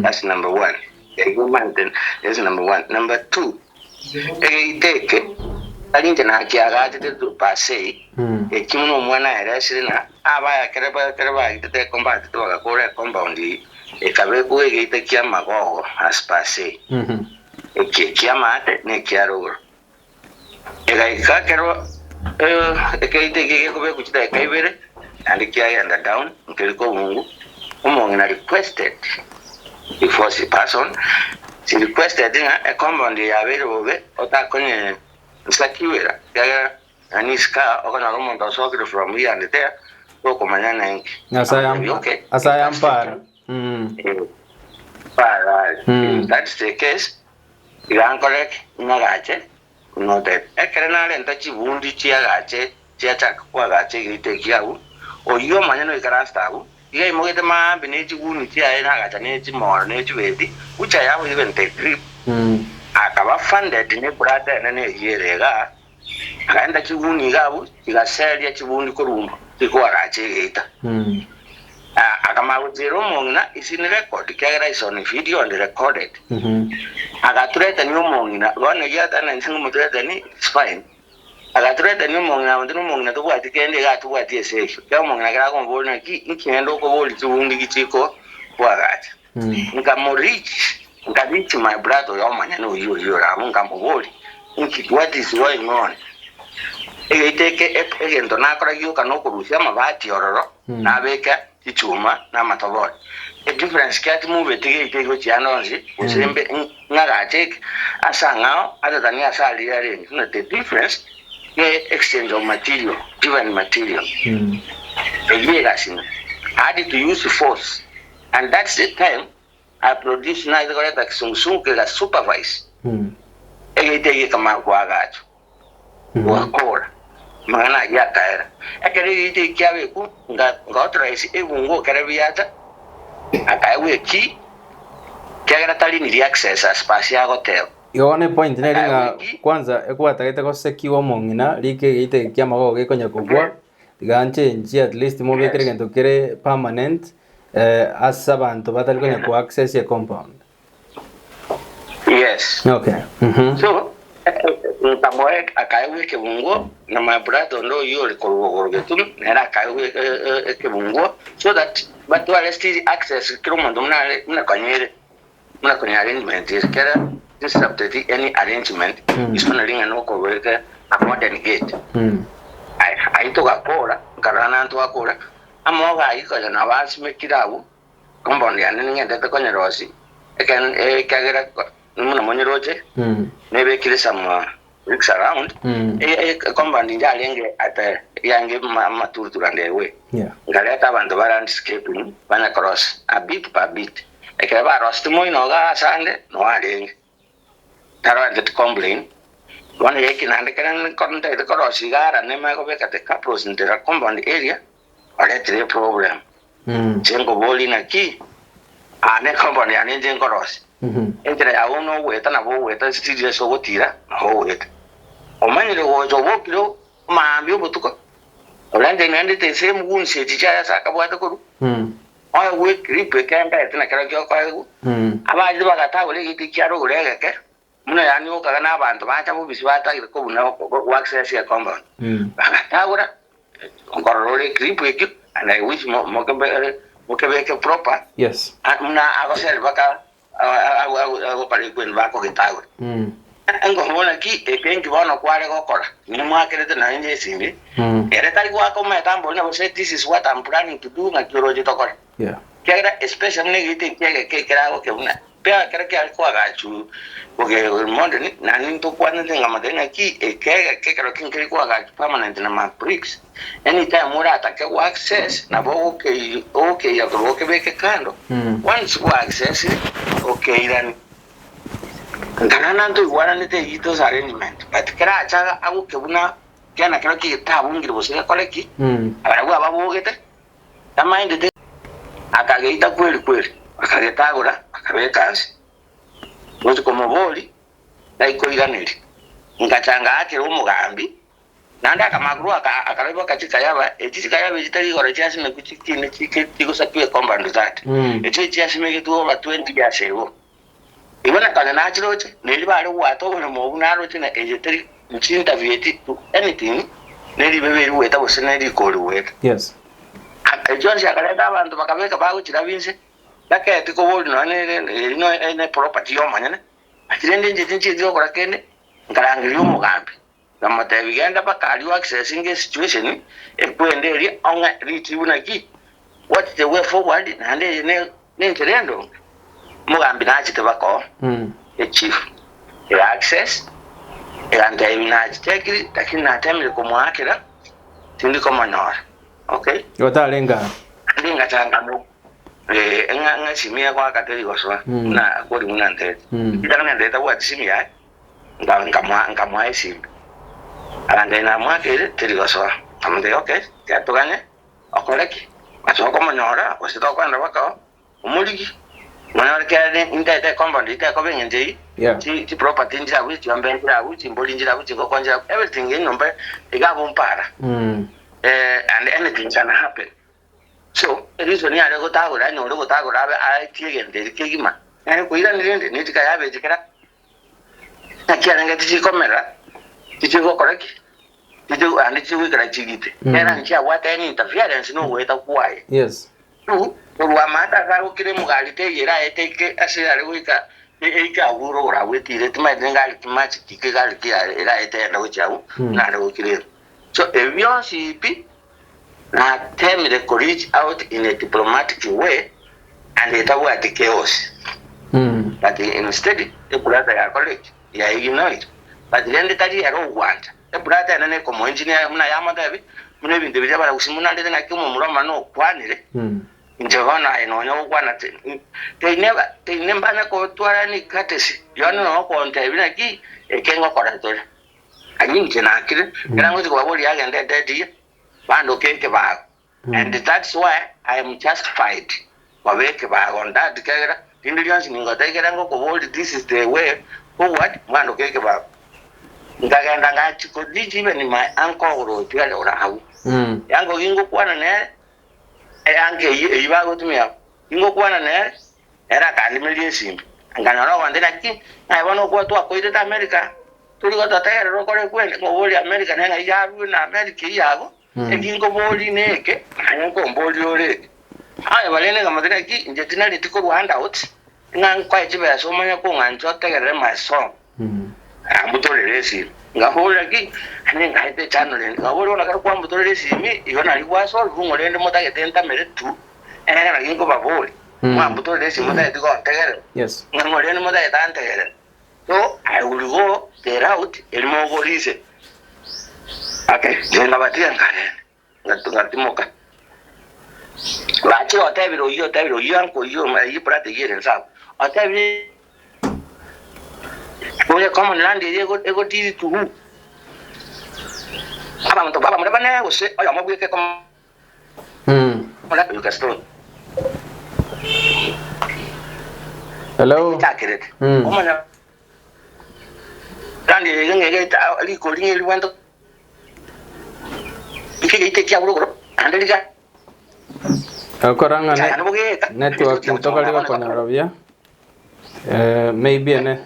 that's number one eyio omanyete that's number one. Number two egeita eke tari inche nakiagachete per se eki buna omwana aeresire na abaya ekere ekere bagitete ekombatete bagakora ecompound eyio ekabekwa egeita kia amagogo as per se eki ekiamaate na ekia rogoro. Egaika ekero ekeito eke gekobekwa chidakika ibere, naende kiagenda down, nkeri kobungu, omong'ina requested before she pass on, she requested ng'a ecompound eye yabeire bobe otakonye nsakigwera, ekiagera nani isiko aa okonyora omonto osokire from here and there, tokomanya nenki. Nyasaye Akamotebia okay, Nyasaye if that's the ampare. case, eh, if that's the case, Tiga nkore ki? Ing'agache notebe. Ekero narenta chibundi chiagache chiachaka koagacha egeita ekio agwo, oyio omonyene oikaransete agwo, iga aimogete maambia ne chiguni chiaye nagacha ne chimoro ne chibeti, which I have even the clip, akaba funded ne brother enene eyio ere igaa, akaenda chiguni iga abwo, chigaseria chibundi korwa chikoagacha egeita. Akamanya gotiira omong'ina is in record, ekiagera is on video and recorded. Agaturetania omong'ina, bono egiatana inche ngomoturetani it's fine. Agaturetania omong'ina abanto na omong'ina tobwati kende iga atobwati ase eyio. Ekiagera omong'ina ekero akomoboria naki inki naende okoboria chibundi ki chiko kwagacha. Nkamo reach, nka reach my brother oyo omonyene oyio oyio ore abwo nkamoboria inki what is going on. Egeita eke egento nakora gioka nokorusia amabati ororo nabeka chichuma na amatobori. Edifference ki ati mobeti geita igo chianda onsi gose mbe ng'agache eke ase ang'ao other than ase aria arenge. Buna the difference ne exchange of material, different material. Eyio egasina. I had to use force and that's the time I produce naete koreta kisungusungu kega supervise egeita eke gekamanya koagachwa. Gwakora amang'ana ayio akaera. Ekero egeita eki kiabekwa, nka authorize ebungo ekero biacha, akaegwa ekey, ekiagera tari niri access as per ase agoteba. Igo bono epoint nere Akaegwa ng'a ekey. kwanza ekwatagete gosekiwa omong'ina rika egeita eke kia amagogo gekonya kogwa, tiga nchenchie at least mobekere Yes. egento kere permanent ase abanto batari konya ko access ecompound. Yes. Okay. Mhm. So, nkamoa akaegwa ekebunguo, na my brother onde oyio ore korwa igoro getumu, nere akaegwa e- e- e- ekebunguo, so that batware still access kera omonto buna are buna konyere, buna konya arrangement ere, kera disrupted any arrangement, Mm. is only ng'a nokobeka a modern gate. Mm. Aya, ayio togakora, nkarora naende twakora, amoga ayio konya nabo asimekire abwo, Compound yane ning'endete konyerosia, ekiagera buna monyeroche, nebekire some bricks around, compound inche arenge at yange amaturutura and away. Nkareta abanto ba landscaping banya korosia a bit per bit. Ekero baroseti moino igaa ase ande, noo arenge. Taroreti complain. Bono geki naende ekero ntagete korosia igaa ara nemanye kobeka the couples into the compound area, oretire eproblem. Inche nkoboria naki, aa ne company yane inche nkorosia. Enchera yago buna ogoeta nabo ogoeta still ase ogotira nabo ogoeta. Omanyire gocha obokire maambia obotuko, orente naende the same goons echi chiaye ase akabwate korwa, oegwe eclip ekenderete na kerokio okoegwa, abachete bagatagora egete kiare ogore egeke, buna yaani okaga na abanto bacha bobisi batagete kobuna goaccess ecompound, bagatagora nkorora ore eclip ekio and I wish mokebeke proper, Yes. buna agoseri baka agokora equeen bakogetagora. Nkobora ki eke nki bono kware gokora, inwe mwakerete naende esimi, ere tari goaka omanyete ambori nabo say this is what I'm planning to do ng'aki oroche tokore. Yeah. Ekiagera especially buna egeita eki egeke ekeragoke buna pia ekero kiare koagachwa boge modern naende ntokwanete nkamotebia ng'aki eke egeke ekero ki nkeri koagachwa permanent na ma bricks anytime oratake go access nabo ogokei ogokeira korwa okebeke kando once gwa accessire okeirani. Nkarora ntoigwananete eyio those arrangement but kerache agoke buna kiana kero kigetabungire gose gekore ki, abarabwo ababogete. Tamaendete. Akageita kweri kweri, akagetagora, akabeka nse. Gochia komoboria, taikoiraneria. Ngacha ngaakera omogambi, naende akamanya korwa aka akarabia akachikayaba, echi chikayaba echi tari igoro chiasimekwa chikine chike chigosakigwa ecompany that. Echio echiasimegetwe over 20 years ago. Igo na konya nachiroche, neri bare goata oboremo obwo naroche ng'a eye teri nchi-interview-eti to anything, ne ribebe eri goeta gose ne rikori goeta. Yes. Echio onsi akareta abanto bakabeka bagochirabia inse, taketi koboria nonya nere eri nonya ne property y'omonyene, ati rende inche tinchieti gokora kende, nkarangeria omogambi, nkamotebia genda mpaka aria oaccessinge esituation, ekwende eria ong'e richibu naki, what is the way forward, naende eye ne nenchera endonge. Omogambi nachete bakoo echief ega access egantebia nachichekiri lakini natemire komoakera tindi komonyora okay. Igo tarenge aro. Naende ngachaka mo eh, ng'a ng'a esimi egoaka teri gosoa buna kori buna ntebeti. Ritang'ani antebeti tabwati simu yaye, nka nkamoa nkamoa esimi. Agantebia namoakeire teri gosoa, nkamotebia okay, tiga toganye okore ki? Ase okomonyora gose tokoenda bakao omorigi, monyore kere intete ecompound eye tekoba eng'encho eyio, Yeah. chi chiproperty nchire abwo, chiombe nchire abwo, chimbori nchire abwo, chingoko nchire abwo, everything enyomba iga abwo mpara. Eh, and anything can happen. So, ereason yare gotagora anyore gotagora abe aetie egento eri kegima, nere koirani rende, netika yabeche kera naki arenge tichikomera, tichigokora ki? Tichi naende tichigoikera chigite. Nere nchiabwate any interference nogoeta kwaye. Yes. Tu, korwa amato ase agokire emogari teiyo eraete eke ase are goika eike agwo rogoro agwo etire timaeti ngari ki machi ki kegari ki eraete ende gochia agwo buna are gokira ere. So ebi bionsi pi natemire ko reach out in a diplomatic way and etabwati chaos. But instead ebrother yakorire ki? Ya ignored. But rende tari ere ogwancha. Ebrother ere nekomoengineer buna yamotebia buna ebinto biria baragusie buna rende naki omomura omone okwanire inche bono aye nonya gokwana they never they never mbanya kotwara any courtesy yono nogontebia naki eke ngokora tore. Aye inche nakire, ekero ngochia kobaboria agende entetie, bandoke ekebago. And that's why I am justified koba ekebago ndati kegera rinde rionsi ningoteikera ngokoboria this is the way forward mwandoke ekebago. Nkagenda ngachia ko reach even my uncle orotigare ore agwo. Uncle gingokwana nere, eanka eyio eyio bagotumia abwo, gingokwana nere, Ere akandimeria esimbi, nkanyora ogontebia, Naki naye bono okwo twakoirete Amerika, tori gototegerera okore kwende? Nkoboria Amerika nere ng'ai yarure na Amerika eyio abwo, eki nkoboria neke, naye nkomboria ore eke. Aye barende nkamotebia, Naki inche tinareti korwa handouts, ng'a nkoe chibesa omanye kong'ancha otegerere my song. Ambutorere esimi. Nkaboria ki? Ande nkaeta echando rende. Nkaboria bono ekero kwambutorera esimi, igo nari gwasolve ng'o rende motagete ntamere tu, ekiagera naki nkobaboria, mwambutorera esimi motageti gontegerera, Yes. ng'a ng'o rende motagete antegerere. So, I will go the route eri mogorise. Okay, inche nkabatiga nkarenda, ngatu ngatimoka. Bachire otebire oyio otebire oyio anka oyio eyio brother eyio ere nse abwo, otebire. Oye common land eye egodeal to who? Abanto abamura bane gose oyomo bweka common land you can stone. Hello. Echakerete. Omanya land eye ng'egete rikori ng'eribwente ekegeita kiabwo rogoro naende riga Okora ng'a ne- network ntokari gokonyora buya eh, maybe ene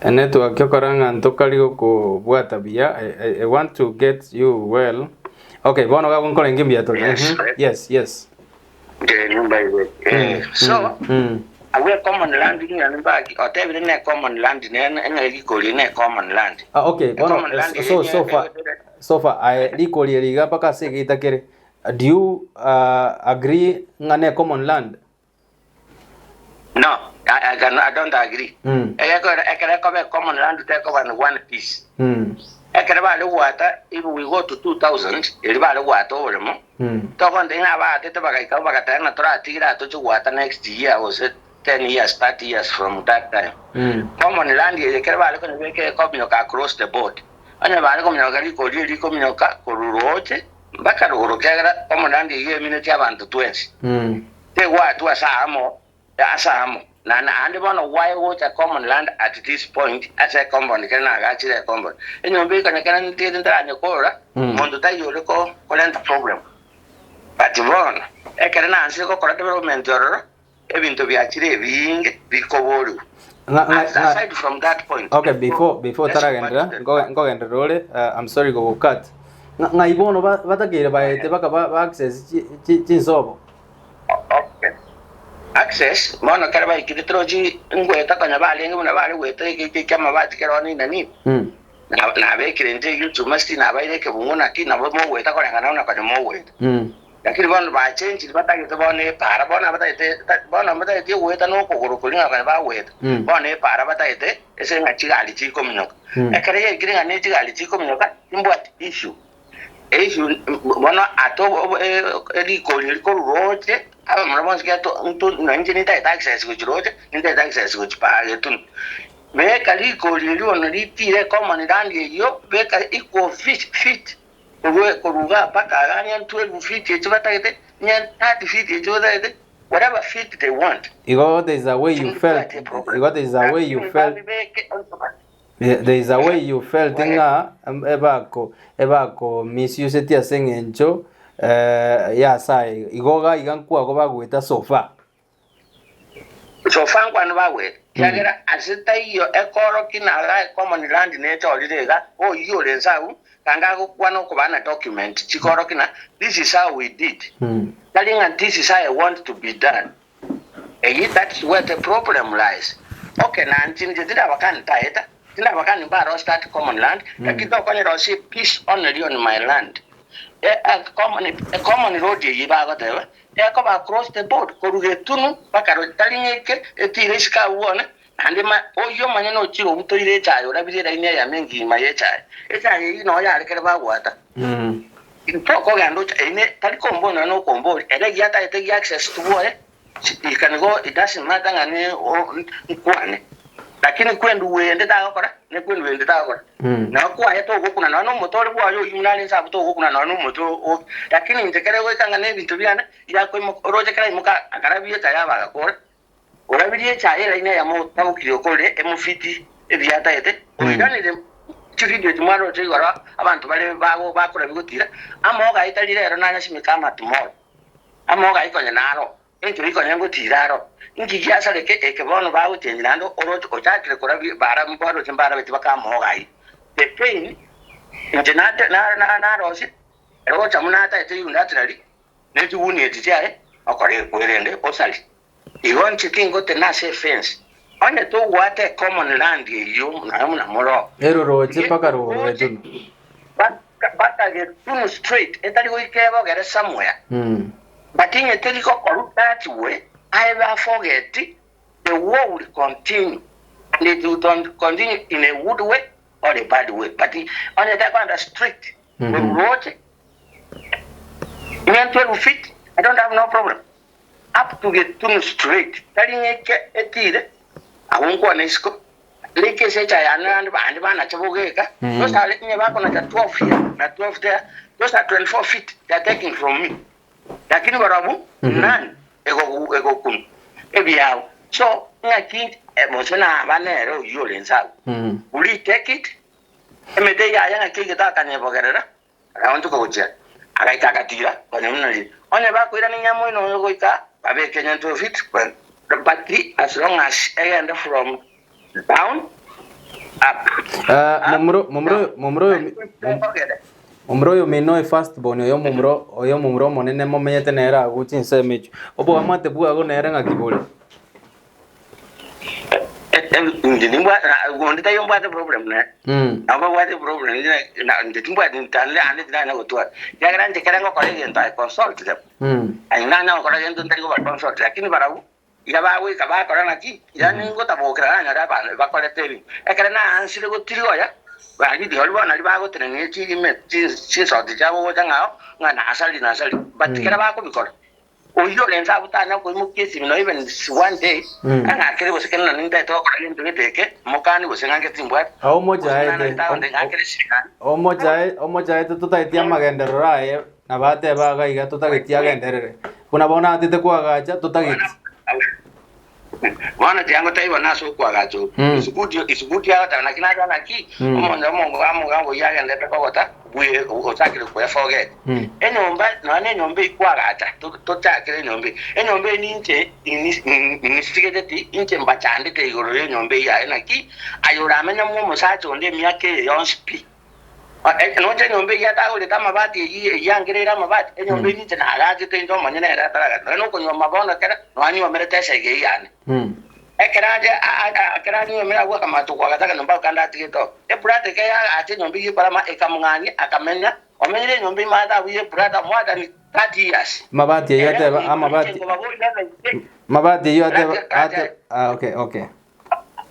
enetwork okora ng'a ntokari gokobwata buya I, I, I want to get you well okay bono gago nkorenge mbuya tore Yes. Mhm. yes yes So mm. abwe common land ng'a mbaki otebire ne common land ne ng'a rikori ne common land. Ah, okay bono Common land so so far so far aye rikori eri iga mpaka ase egeita kere do you uh, agree ng'a ne common land No, I, I, can, I don't agree. Mm. Ekero ekero ekoba common land tekoba ni one piece. Mm. Ekero bare gwata if we go to 2000 eri bare gwata oboremo Mm. tokonte ng'a abaatete bagaika bagateba ng'a toratigere aa toche gwata next year gose 10 years 30 years from that time. Mm. Common land eye ekero bare konyebeka ekominyoka across the board. Onye bare kominyoka rikori eri rikominyoka korwa roche mpaka rogoro kiagera common land eyio emineti abanto twensi. Mm. Tegwatwa ase aamo ase aamo, na naende bono gwaye gocha common land at this point ase ecompound kere nagachire ecompound. Enyomba eye konya kere ntigete ntaranyekora, monto taiyo ore ko korenta problem. But bono, ekere nansire gokora development ororo, ebinto biachire ebinge bikoborigwa. Ng'a- ng'a- As ng'a- aside from that point, Okay, before before let's go back taragenderera to the nkoge- nkogenderera ore uh, I'm sorry gogokat Ng'a- ng'ai bono ba- batakeire baete baka ba, ba access chi- chi- chinsobo Okay. Access, bono kere baikire torochi ngoeta konya barenge buna bare goeta egeita ekia amabati kere one inani. Mm. Na- Nabekire inche egichuma siti nabaire ekebungo naki nabo mogoeta koreng'ana buna konya mogoeta. Mm. Lakini bono bachenchire batagete bono epaara, bono abatagete bono mbatagete ogoeta na okogoro koria ng'a konya bagoeta, Mm. bono epaara batagete ase ng'a chigari chikominyoka. Mm. Ekero yaikire ng'a ne chigari chikominyoka, timbwati issue. Issue bono ate obo erikori eri korwa roche, abamura bonsi kera to nto nainche nintagete access gochia roche, nintagete access gochia paa getunu. Beka rikori erio bono ritire ecommon land eyio, beka equal feet feet Korwa korwa igaa mpaka igaa ng'a 12 feet echi batagete, ng'a 30 feet echi batagete, whatever feet they want. Igo there is a way you felt, Timbwati problem. igo there is a way you Lakini felt, babibeke there is a way you felt ng'a em- ebako ebako misuseti ase eng'encho eh, y'asaye igo iga iga nkwago bagoeta so far. Sofa nkwane bagwete, ekiagera ase taiyo ekorokia naga ecommon land nechorire iga, oyio ore inse agwo kanga agokwana okobana document chikorokia na this is how we did, tari ng'a this is how I want to be done. Eyio that's where the problem lies. Okay nanche inche tindabakani taeta, tindabakani mbarose that common land, lakini tokonyora peace only on my land. A common road eyio bagoteba Ekoba across the board korwa getunu mpaka roche, tari ng'eke etiire isiko agwo one, naende ma oyio omonyene ochire obutoire echaye orabirie eraini eyemo engima y'echaye. Echaye eyio noo yarekere bagwata. Tokogenda ocha eyio ne tari kombori nonya nokombori, ere giatagete gi access to bwoye, he can go it doesn't matter ng'a ne o nkwane. Lakini kwendugwa ende tagokora, ne kwendugwa ende tagokora. Nao kwaye togokuna nonya nomote ore bwaye oyio buna are inse abwo togokuna nonya nomote o lakini inche kere goika ng'a nebinto biane, yakoimoka oroche keraimoka akarabia echaye abe agakora, orabirie echaye eraini eyemo otagokiri okorire emofiti ebiatagete, oiranire chividio echi mwaroche igoro abanto bare bago bakorabia gotira, amoga aye tari rero nanyasimeka ama tomorrow, amoga aye konya naro. Enchera ikonya ngotiira aro, inki giasareke eke bono bagochenchia naende oroche ochakire korabia bara baroche mbarabeti bakamoga ayio. The pain inche nate na na narosie ere gocha buna ataete unilaterally ne chiguni echi chiaye okora ekwerende osari. Igo inche tingotena ase efence. Onye togwata ecommon land eyio naye buna more oo. Eroroche mpaka rogoro Roche getunu. mpaka mpaka getunu straight etari goika ebogere somewhere. But inye teri gokorwa that way, I have forget the war will continue and it will continue in a good way or a bad way but onye takoenda strict korwa roche inye 12 feet I don't have no problem up to Getunu straight tari ng'eke etire abwo nkwane isiko rika ase echaye yane naende bande banache bogeka those are inye bakonacha 12 here na 12 there those are 24 feet they are taking from me Lakini barabwo nani egokunwa ebiabo. So ng'aki gose naba nere oyio ore inse agwo. Will he take it? Emete eyio aye ng'aki aigete akanyebogerera, akaonchoka gochia, agaika agatiira konya buna riria. Onye bakoirana inyama oino oyo goika babeke onye 12 feet, well, but as long as egende from down up, up, Momura down. momura momura oyo momura oyo omino oye first born oyo momura oyo momura omonene momenyete nere agwo chinsemo echio, oboamate bwago nere ng'aki bore? Inche nimbwate onde taiyo mbwate problem nere. Nabo babwate problem inche na inche timbwati ntande ande tindanya gotwara. Ekiagera inche ekero ngokora egento I consult them. Aye nanya gokora gento ntari koba consult lakini barabwo Iga bagoika bakora naki? Yaani ngotabokera nanyore abanto bakorete ebibe. Ekero naansire gotiriga oya, baridi oria bono naria bagotenenia chirime chinsoti chiabo gocha ng'ao, ng'a nasari nasari. But kera bakobikora, oyio ore inse abwo tanya koimokia esimi nonya even one day, ang'akere gose kende nonye nintagete gokora gento gete eke, mokani gose ng'anke timbwati, Ao gose mochaete, nana ntaonde ng'akere esimi. omochaete totageti amagenderero aye, Nabateba iga iga totageti agenderere. Buna bono atete koagacha totageti. Bono tiango taibo nase okoagacha okwo. Isukuti isukuti agoteba naki nacha naki omonto omongo omogambi oyio agenderete kogota bwe ochakire kweforget. Enyomba nonya na enyomba eyio kwagacha tochakere enyomba eye. Enyomba eye ninche ing'isigete inche mbachandete igoro y'enyomba eyio yaye naki aye oramenye mwa omosacha onde emiaka eye yonsi pi. Nonya enyomba eyio atagorete amabati eyio eyio angereire amabati, enyomba eyio inche naagachete inche omonyene ere ataragacha. Nonya nokonyuoma bono ekero nanyuomerete esegi eyio yane. Ekero ache ekero anyuomire agwo akamanya koagacha akanyomba ako kande atigete oo. Ebrata eke yaagacha enyomba eyio ekorama ekamong'ania akamenya, omenyire enyomba ime ase abwo y'ebrata more than 30 years. Amabati ayio Ere ateba ominto amabati inche nkobaboria ng'a amabati ayio ateba Rati- rati- ate ah okay okay.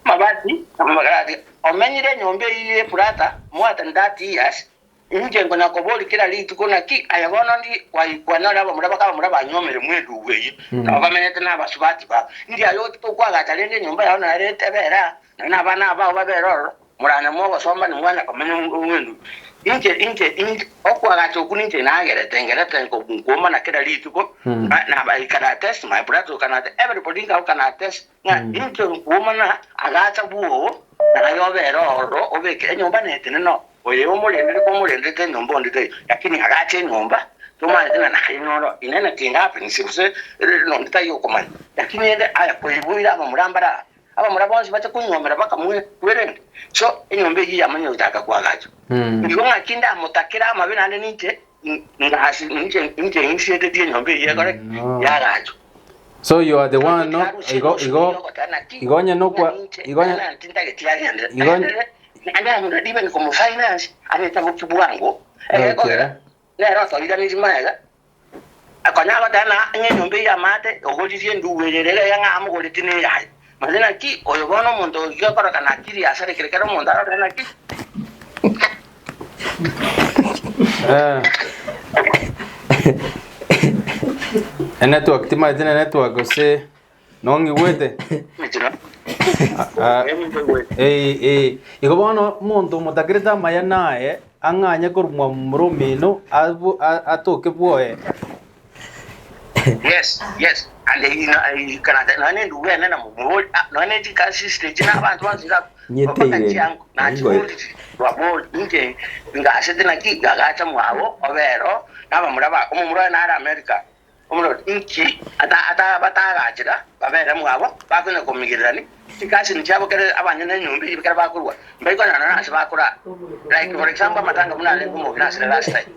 Amabati, amabati, omenyire enyomba eyio y'Efurata more than 30 years, inche nkonya koboria kera rituko, naki aye bono ndi kwaikwana ore abamura baka abamura banyuomire mwedugu eyio, nabo bamenyete nabasubati babo. Ndi aye okwagacha rende enyomba yao nere etebere aa, na abana bao babere ororo, moranya mogosomba nimwanya komenya mwedugu. Inche, inche, inche, okwagacha okwo ninche nagerete, ngerete nkoumana kera rituko, na, na, I can attest, my brother can attest, everybody can attest, Ng'a inche nkwomana agacha bwoo, na aye obere ororo obeke enyomba netenene oo. Oyo omorendire komorenderete enyomba onde taiyo, lakini agacha enyomba, tomanyete ng'a naye noro in anything happens gose nonde taiyo okomanya. Lakini rende aya koiboire abamura mbare aa, abamura bonsi bache konyuomera bakamwe kwerende. So enyomba eyio yamanya gochaka koagachwa. Nigo ng'aki ndamotakere amabe naende ninche ngasi ninche ninche ng'isietetie enyomba eyio ekore ki? Yaagachwa. So you are the one no igo igo igo onye nokwa igo onye igo onye Okay. Nere otoiraniri magega, akonya agoteba ng'a ng'a enyomba eyio amate ogoririe endugu eye ere ere ng'a amogoretie neyaye. Manya naki oyo bono omonto oyo okorokana akiri asarekire kera omonto arore naki. Eh. Enetwork timaeti ne network gose nong'igwete? Ah, eh, eh. Igo bono omonto omotakerete amaya naye ang'anye korwa momura omino abu- a- atoke bwoye. Yes, yes. And you know, you can nonya nendugu ene na mobori, nonya ne chikasisi echi na abanto bonsi iga Nyeteire. mpaka chiango nachiboriri rwabori inche ngasete naki ngagacha mwabo obero na abamura ba omomura oye nare America omorori inki ata ata batagachera babere mwabo bakonya komigererani chikasini chiabo kere abanyene enyomba eyio kere bakorwa mbaikonyora nonya ase bakorara like for example amatanga buna arenge omogina ase last time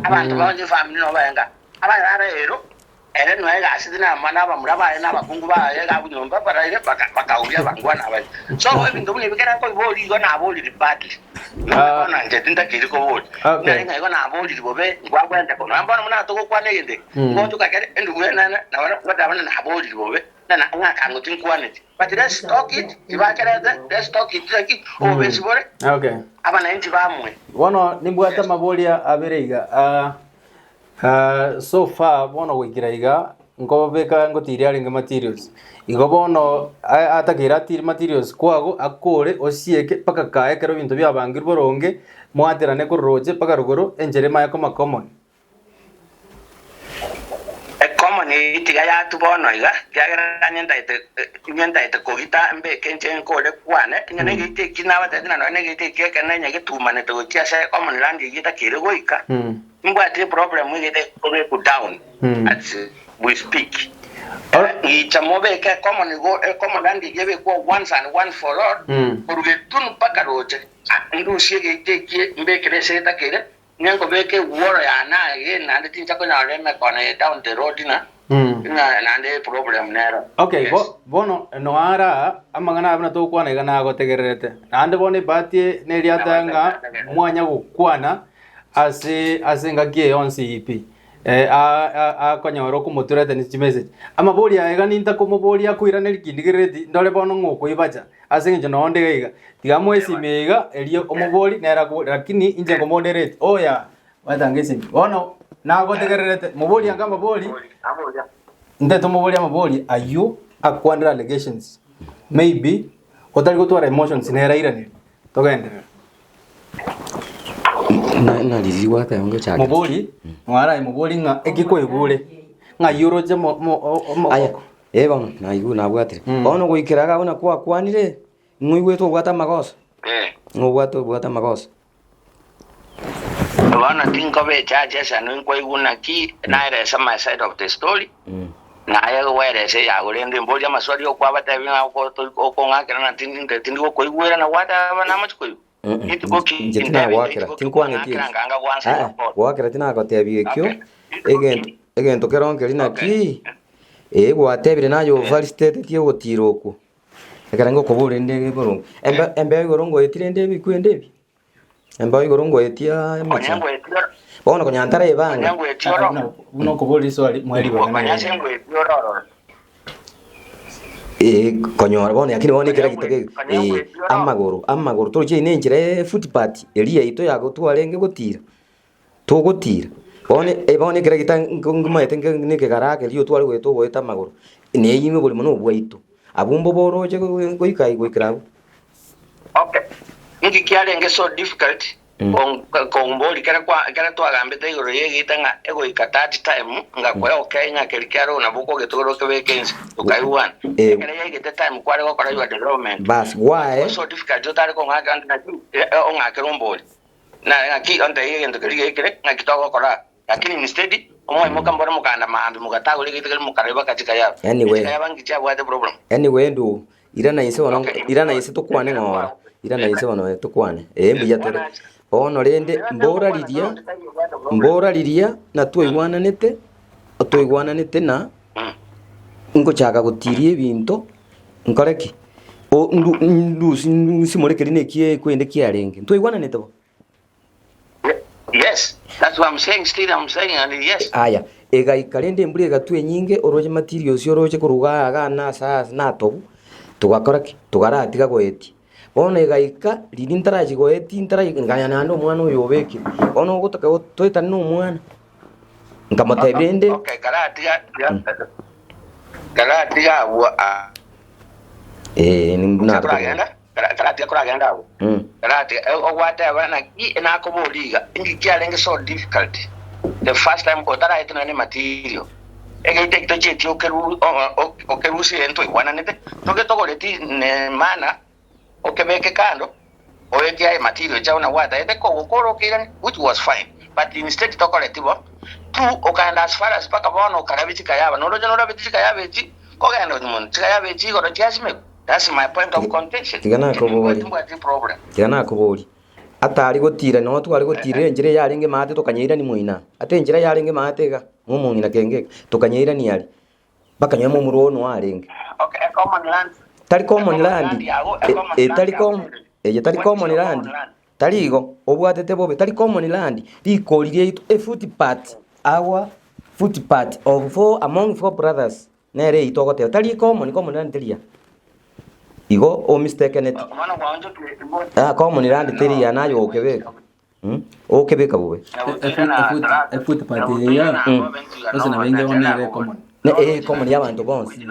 abanto bonsi efamiri nobo baenga Abarara ero, ere noe egasete nabamura baye na abakungu baye iga abwo nyomba baraire bakaubia abangwana baye. So ebinto buna ebi ekero nkobiboria igo naboriri badly. Nonya bono inche tintakeiri koboria. Okay. Ng'a igo naboriri bobe nkwagwente ko. Nonya bono buna togokwana egento eke, ngotuka kere endugu enene nabo ngoteba buna naboriri bobe, ng'a ng'akango tinkwaneti. But let's talk it, tibakerete, let's talk it naki obobesi bore, Okay. abananchi bamwe. Bono nimbwate amaboria abere iga. Ah, So far bono goikera iga, nkobeka ngotiria arenge materials. Igo bono atakeire atire materials kwago akore osieke mpaka kaye ekero ebinto biabangirwe boronge, mwaterane korwa roche mpaka rogoro enchera emanye koma common. Ecommon eyio tiga yatwa bono iga, ekiagera onye ntaete onye ntaete kogita mbeke inche nkore kwane, onye negeita eki nabatebetie na nonye negeita eki ekenene onye getumanete gochia ase ecommon land eyio etakeire goika. Nimbwate eproblem egete kobekwa down as we speak. Ngicha mobeke ecommon go ecommon land eria ebekwe once and once for all korwa getunu mpaka roche. Ndusie egeita ekie mbekere ase etakere ng'e nkobeka ewall yane aye naende tincha konyora emekono eye down the road ng'a ng'a naende eproblem nero. Okay, Yes. bo, bono noara amang'ana aya buna togokwana iga nagotegererete. Naende bono ebahati eye neri ateba ng'a mwanya gokwana Ase ase engaki eye yonsi pi, eh, a- a- akonyora okomoturete ne chimessage. Amabori aya iga nintakomoboria akoiraneria kindigerereti, ndore bono ng'a okoibacha, ase eng'encho noo nde iga iga. Tiga amoe esimi eye iga, erio omobori nere akobori, lakini inche nkomodereti, oya, batanga esimi. Bono, nagotegererete, mobori anga amabori, ntete omoborie amabori aywo akwanere allegations, maybe, otari gotwara emotions nere airanerie, togenderere. Ng'a riria gwateba ngochake. Mobori, mwarae mobori ng'a eki kwaigure. Ng'ai oroche mo- mo- o- o- Aya, eh bono, naigure nabwatire. Bono goikera iga buna kwakwanire, ng'o oigwete obwate amagoso? Eh. Ng'o obwate obwate amagoso? Bono tinkoba echache ase nkwaigwa naki naerese my side of the story, naye gwerese eyago rende mborie amaswali okwabatebia ng'a okong'akera na tindi tindi gokoigwera na gwateba namochi koigwa. Rituko ki Inche tinagoakera, tinkwang'eti ng'akera eki. nganga gwansa Aa, goakera tinagotebia ekio, egento egento kero nkeri naki, ee gwatebire naye ovalidate ogotira okwo. Ekero ngokoboria rende boronge, embe embeo igoro ngoetie rende ebikwenda ebi, embeo igoro ngoetia emechando. Bono konya ntaraebanga. Buna okoboria riswali mwaribaga naye. Ee, konyora bono lakini bono ekero gitake ee, amagoro amagoro toroche eye na enchera ya efootpath eria yaito yagotwarenge gotira. Togotira, bono eh bono ekero gita nko nkomaete nke na ekegara keria otware goeta ogoeta amagoro, na eyio ime oborimo na obwaito. Abwo mbobe oroche goika aye goikera abwo. Okay, nki kiarenge so difficult kombori kere kwa kere twagambete igoro y'egeita ng'a egoika that time ngakoe okay ng'a keri kiaroo nabo okogetogora okebeke inse tokaigwana. Eh. Ekere yaigete time kware gokora your development. Bas, gwae. Was so difficult otare kong'akera naki ong'akere ombori. Na ng'aki ontebie egento keria geikire, ng'aki togokora? Lakini instead, omwaimoka mbore mokanda maambia mogatagora egento keria mokareba katika yabo. Anyway. Echika yabo nki chiabwate problem? Anyway ndugu, irana inse bono, Okay. irana inse tokwane ng'ora, irana inse bono tokwane, ee mbuya tore. Bono rende mbora riria, mbora riria na twaigwananete, twaigwananete na ngochaka gotiria ebinto, nkore ki? O ndu ndusi nsimore keria neki ekwende kiarenge, ntwaigwananete bo? Yes, that's what I'm saying, still I'm saying, and yes. Aya, egaika rende embura egatwa enyinge, oroche materials oroche korwa igaa igaa na ase ase natobu, togakora ki? Togaratiga goetia. Bono egaika riria ntarachi goetia ntarai nkanya naende omwana oyo obekire, bono ogotaka toetane na omwana, nkamotebia rende. Okay, karatiga, karatiga abwo, ah. Ee, Gose koragenda, karatiga koragenda abwo, karatiga ogwateba naki nakoboria iga, inki kiarenge so difficult the first time otaraetwe nonye ne material, egeita eki tochieti okeru okerusie egento twaigwananete, togetogoreti ne maana okebeke kando, oetie aye material chiao nabo gwataete kogokora okeirania which was fine, but instead tokoreti bo, two okaenda as far as mpaka bono okarabia chikayaba, noroche norabeti chikayaba echi. Kogenda onye monto chikayaba echi igoro chiasimekwa, that's my point of contention. Tiga nakoborie. Timbwati problem. Tiga nakoborie. Atari gotira noo tware gotirera enchera eye yarenge maate tokanyeirania moina. Ate enchera yarenge maate iga, momong'ina kenge iga, tokanyeirania aria. Bakanyora momura oo noo arenge. Okay, a common land. Tari common land, yago, a e- common e, land tari yago com- nere. eye tari What is common your land. common land? Tari igo, obwatete bobe, tari common land, rikori riaito, a footpath, our footpath of four among four brothers, nere eyio togoteba, tari common, common land teria. Igo omistakeneti. Bono gwaonchokire bo- Ah, common land teria naye okebeka. Mm? Okebeka bobe. Efootpath eya gose nabo inge bono nere common. Ne eh common y'abanto bonsi.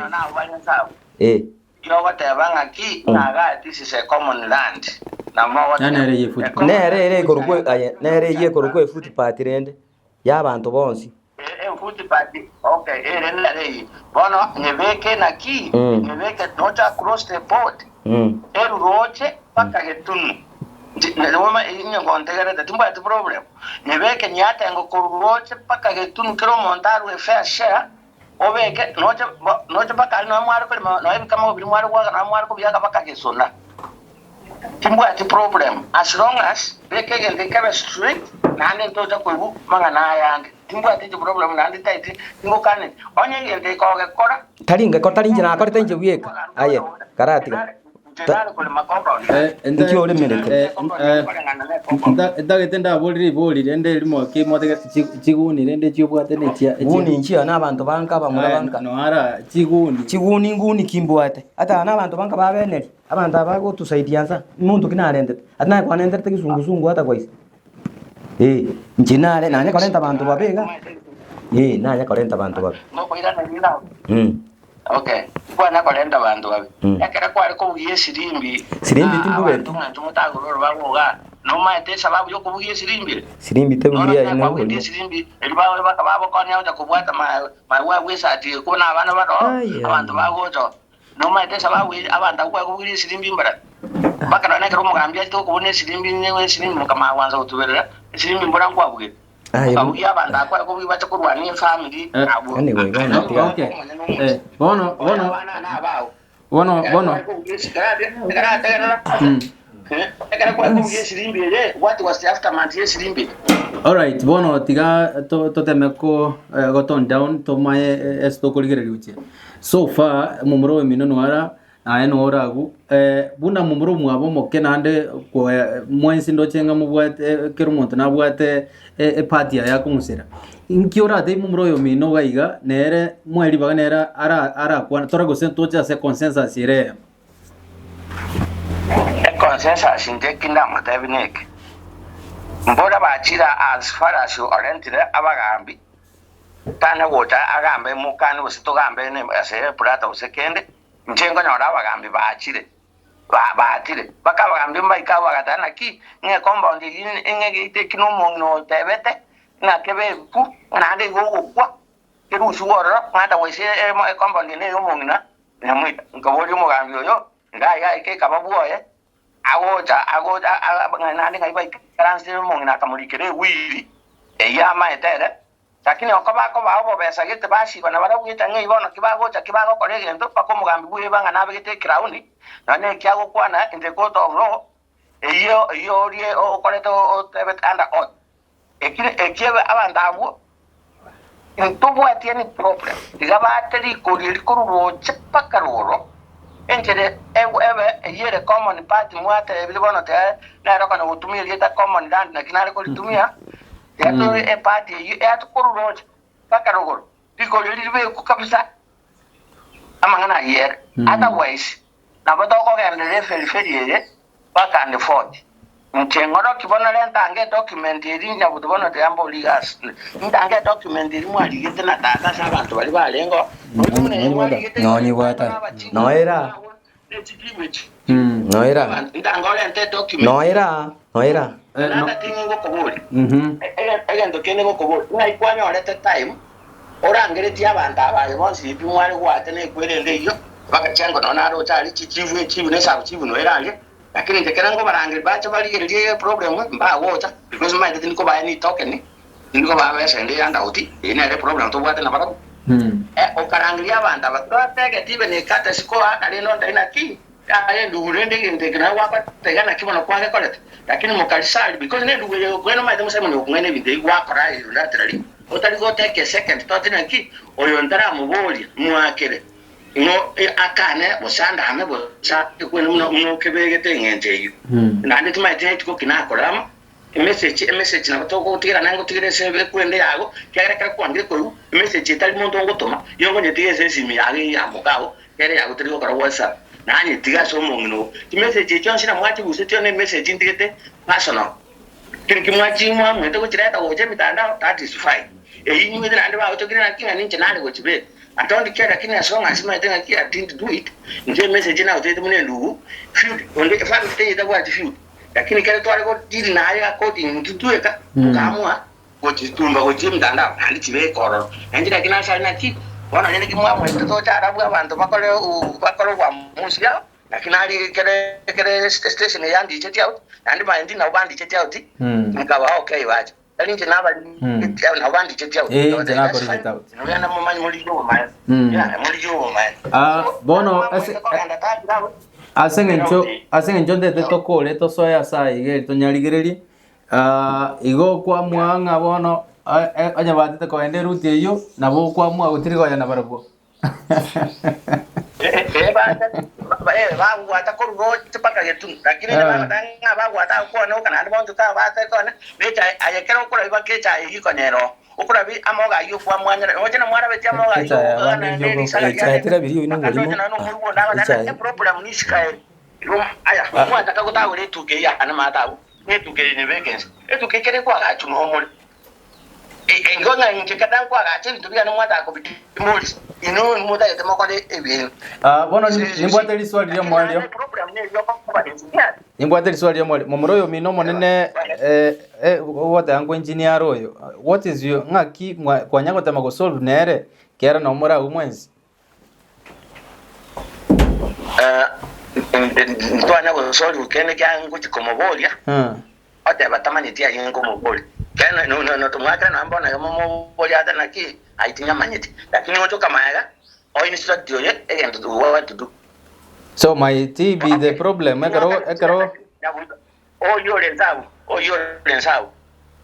Eh. Yogoteba ng'aki ng'a this is a common land. Yaani ere ye footpath. Nere ere ekorokwa aye nere eyio ekorokwa efootpath rende y'abanto bonsi. Efootpath okay ere nere eyio. Bono nyebeke naki nyebeke nocha across the board eruroche mpaka getunu. Inye ngontegerete timbwati problem. Nyebeke nyiatengo korwa roche mpaka getunu kera omonto arue fair share Obeke noche noche mpaka aria nonya mware korema nonya ebikamago biria mware goaka nonya mware kobiaka mpaka gesona. Timbwati problem as long as beka egento ekebe straight naende ntocha koigwa mang'ana aya ande. Timbwati inche problem naende taeti tingokaneti. Onye egento eke ogekora. Tari ngeko tari inche nakorete inche bweka aye karatiga. Inki oremerete? Ntagete ndaborire ribori rende erimo ki motege chiguni rende chiobwate ne chia Guni inchia na abanto banka abamura banka. Noara chiguni. Chiguni nguni ki mbwate. Ata na abanto banka babeneri. Abanto aba bagotusaidia nsa. Monto ki narentete. Ati naye kwanenterete kisungusungu ata kwaisa. Eh, inche nare nanye korenta abanto babe iga. Eh, nanye korenta abanto babe. Okay, tikwana korenta abanto babe. Mm. Ekero kware kobugia esirimbi, Sirimbi na timbugeti. abanto ng'a intwe motagorora bagoga. Nomaete esababu y'okobugia esirimbi ere? Sirimbi Nonya tebugirie aye nakwabugete noborimo. esirimbi erio babe bakabagokonya gocha kobwata magwe abwo esati eye ko nabana bare oo, Ai, abanto ai. bagocha oo. Nomaete esababu eye abanto abwo kwakobugirie esirimbi mbarabwo? Mpaka nonya ekero omogambi achete gokobuna esirimbi nigo esirimbi mokamanya gwansa gotuberera, esirimbi mbora nkwabugete. Aye, Okabugia abanto abwo kwakobugia bache korwania efamiri Eh, abwo. Yaani goigo Aye na nobe tiga. Okay. omonyene omochie. Eh, bono Oyo bono abana nabao. bono Ekero bono kwakobugia ekero Mm. ekero kwakobugia esirimbi eye, what was the aftermath y'esirimbi eye? Alright, bono tiga to- toteme ko eh, go tone down tomaye eh, ase tokorigereria gochia. So far momura oyo mino nwara naye noro agwo eh, buna momura omwabo omoke naende koe mwensi ndoche ng'a mobwate eh, kera omonto nabwate eh, epart yaye akong'usera. Inki oratebie momura oyo omino iga iga nere moe ribaga nere ara arakwane tore gose toche ase consensus ere eyemo. Econsensus inche eki ndamotebie neke, mbora bachire as far as orentire abagambi, tanya gocha agambe mokani gose togambe ase eplata gose kende, inche nkonyora abagambi bachire, baatire, mpaka abagambi mbaike agwo bagateba naki, ng'a ecompound eyio ng'a egeita eki na omong'ina otebete, ng'a kebe ebuku, ng'a naende igo ogokwa, kerusigwe ororo, ng'a otherwise ecompound eye neya omong'ina, Nyamoita. Nkaboria omogambi oyo, Iga iga eke ekaba bwoye, agocha agocha naende ng'ai baikaransire omong'ina akamorikera ewiri eyio amaete ere. Lakini oko bakobaa obobesa gete basiba nabarabwo gete ng'ai bono ki bagocha ki bagokora egento mpaka omogambi bweba ng'a nabegete ecrown, nonya neki agokwana in the court of law, eyio eyio orie okorete otebete under oath. Eki eki abanto abwo ntobwati any problem, tiga baate rikori eri korwa roche mpaka roro, enchera ebe eyio ere common part mwatebire bono tiga nere okonya gotumia erieta common land naki nare koritumia, tiga tore epart eyio eate korwa roche mpaka rogoro, rikori eri ribekwe kabisa amang'ana ayio ere. Otherwise nabo tokogenderera eferiferi eye back and forth. Inche ng'oroki bono renta ange edocument eria nyabuto bono tiga mbori iga ntange edocument eria mwarigete na tata ase abanto baria barenge oo. Nonya buna eye mwarigete Nonye bwata. Noera. Noera. Ntange orente edocument. Noera. Noera. Tata ting'i ngokoboria. Egento kende ngokoboria, ng'ai kwanyorete time Orangeretie abanto aba aye bonsi ebi mware goata nekwerende eyio, bagachia ngo nonya naroche aria chichifu echifu ne esabuchifu noyo eraria, lakini inche kera nkobarangeria bache barigererie eproblem mbagocha because maete tindi kobaa any token, tindi kobaa besa ende ya handout, eyio nere eproblem tobwate nabarabwo. Okarangeria abanto aba totegeti even ecourtesy koaka rende ontebie naki yaya endugu rende egento eke naye gwakora iga naki bono kwagekorete, lakini mokarisari because nendugu eye okong'aina omanyete Simon okong'aina ebinto ebi gwakora aye unilaterally. Otari goteka esekendi toti naki oyo ntaramoboria mwakere ng'o akane gose andame gose akwene buna buna okebegete eng'encho eyio. Naende timaeti rituko ki nakore amo emessage emessage nabo togotigera naye ngotigere ase ekwende yago ekiagera ekero kwangire koigwa emessage etari monto ngotoma iyo nkonyetiga ase esimi yago eyio ya mokao ere yago teri gokora whatsapp nanyetiga ase omong'ina oo. Chimessage echio chionsi namwachigusetie one emessage ntigete personal. Keri mwachia mwamwete gochireta gocha emitandao, that is fine. Eyio inywete naende bagochokire naki ng'a ninche nare gochibeka. I don't care lakini as long as maete ng'aki I didn't do it, inche emessage nagochete buna endugu, feud, onde family teiyo etabwati feud. Lakini kere tware go deal naye according intwe tweka, tokaamua gochitumba gochia emitandao naende chibeke ororo. Nainche naki nase aria naki, bono onye naki mwamwete toche arabwo abanto bakore bakore obwamusi ao. Naki nari kere kere station eye yandichetie out, naende baendi nabo bandichetie out, nkaba okay bacha. Tari inche nabarigetie out, nabo bandichetie out. Eh, Nkabatebia, inche that's nakorigete fine. out. Nogenda momanye morigie obomaene. Yeah, morigie obomaene. Ah, So, bono nabo ase mwamwete kogenda tari nabo. ase eng'encho ase eng'encho ntete tokore tosoe ase aya iga eri tonyarigererie ah, igo okwamua ng'a bono eh, eh, onye batete kogenda eruti eyio nabo okwamua gotiri konya nabarabwo. Bagwata korwa roche mpaka getunu, lakini bagoteba ng'a bagwata agwo kwane oka naende bonchoka abate kwane, nechae aye kero okorabia baka echae eyio ikonyera oo, okorabia amogo ayio kwamwanyera, roche namwarabetie amogo ayio Echae okogana abande ne risaga echae riane, terabirie oyio mpaka noborimo. ndoche nonya nomoruo onde agoteba Echae. eproblem nisikae igo aya mwataka gotagora etuka eyio yane maate abwo, na etuka eye nyebeke inse, etuka ekere kwagachwa nomore. Igo ng'a inche kera nkoagacha ebinto biane mwataka kobitimorisia, inwe nimotagete mokore ebiaino. Ah, bono nimbwate riswali ri'omoerio. Nimbwate riswali ri'omoerio. Momura oyo omino omonene eh, eh, ogoteba nko engineer oyo. What is your ng'aki mwa- kwanya gotema gosolve nere kera nabo more abwo mwensi? Ntwanya gosolve kende kia ngochi komoboria. Oteba tamanyeti aye nkomoboria. Kero notomwakera nonya bono iga momoboria ate naki aye tinyamanyeti. Lakini gochoka magega o instruct oye egento what to do. So might be the problem ekero ekero Oyio ore nsabu, oyio ore nsabu.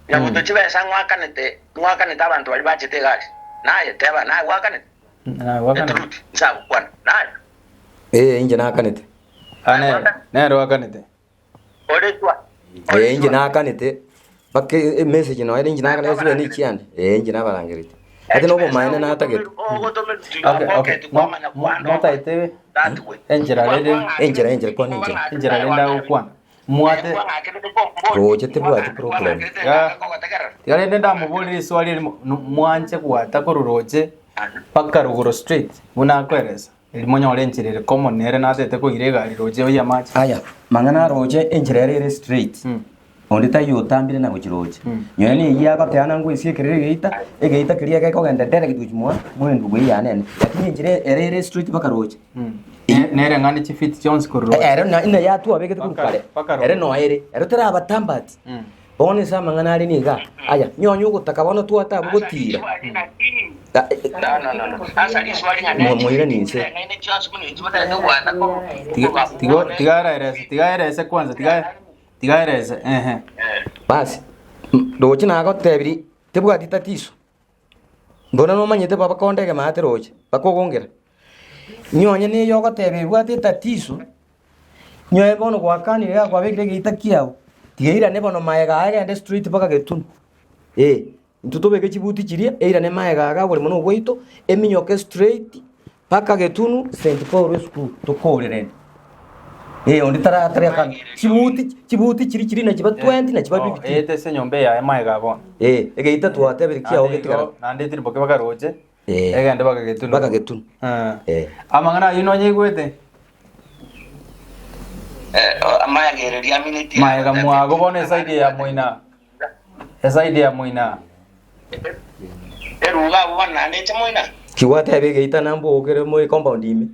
Nyabuto chibesa ng'wakanete ng'wakanete abanto baria bachete egari. Naye teba naye gwakanete. The truth nsabu kwana naye. Ee, inche nakanete. Ah, nere nere oakanete. Ee, inche nakanete, mpaka emessage nonya ere inche nakanete ase bene echiane, ee inche nabarangeretie. Ati na obomaene natagete. Okay, okay. Mo- mo- motaete enchera rere Enchera, enchera, kwana enchera. enchera rende agokwana mwate Roche tebwati problem. Ya. Tiga rende ndamoborere riswali erimo no- mwanche gwata korwa roche mpaka rogoro straight buna akoeresa Erio monyore enchera ere common nere natete koira egari roche oyie amache. Aya, mang'ana aroche enchera ere ere straight, onde taiyo otambire na gochia roche. Nonya na eyio agoteana ngoesiekerera egeita, egeita keria gekogenda direct gochia mwa mwendugu eye yane ene. Lakini enchera ere ere straight mpaka roche. Nere ng'ani chifiti chionsi korwa roche. Ere na ina yatwabegete korwa kare, Mpaka ere roche. noyo ere, ero terabatambati. Bono ase amang'ana are niga, aya, nyonya ogotaka bono twate abwo gotiira. Moirane inse. Tiga araerese, tiga aerese kwanza, tiga tiga aerese, ehe. Basi, roche nagotebirie, tebwati tatizo. Mbona nomanyete baba konde egemaate roche, bakogongera. Nyonya neye ogoteba ebwate etatizo, nyoe bono gwakanire iga kwabekire egeita kiao, tiga eirane bono maega aya egende straight mpaka getunu, eh. Intwe tobeke chibuti chiria, eirane maega iga oboremo na obwaito, eminyoke straight mpaka getunu St Paul esukuru tokorerende. Eh, onde tara tariakana. Chibuti chibuti chiria chiria nachiba 20 nachiba Oh, 50. ete ase enyomba eyaye maega bono. Eh, egeita twatebire kiao Naende getigara. igo, naende etiriboke mpaka roche, Eh. egende mpaka getunu. Mpaka getunu. Eh. Eh. Amang'ana ayio nonyaigwete? Maega mwago bono esaidi ya moina. Esaidi ya moina. Kigwateba egeita nambogokere moe compound ime.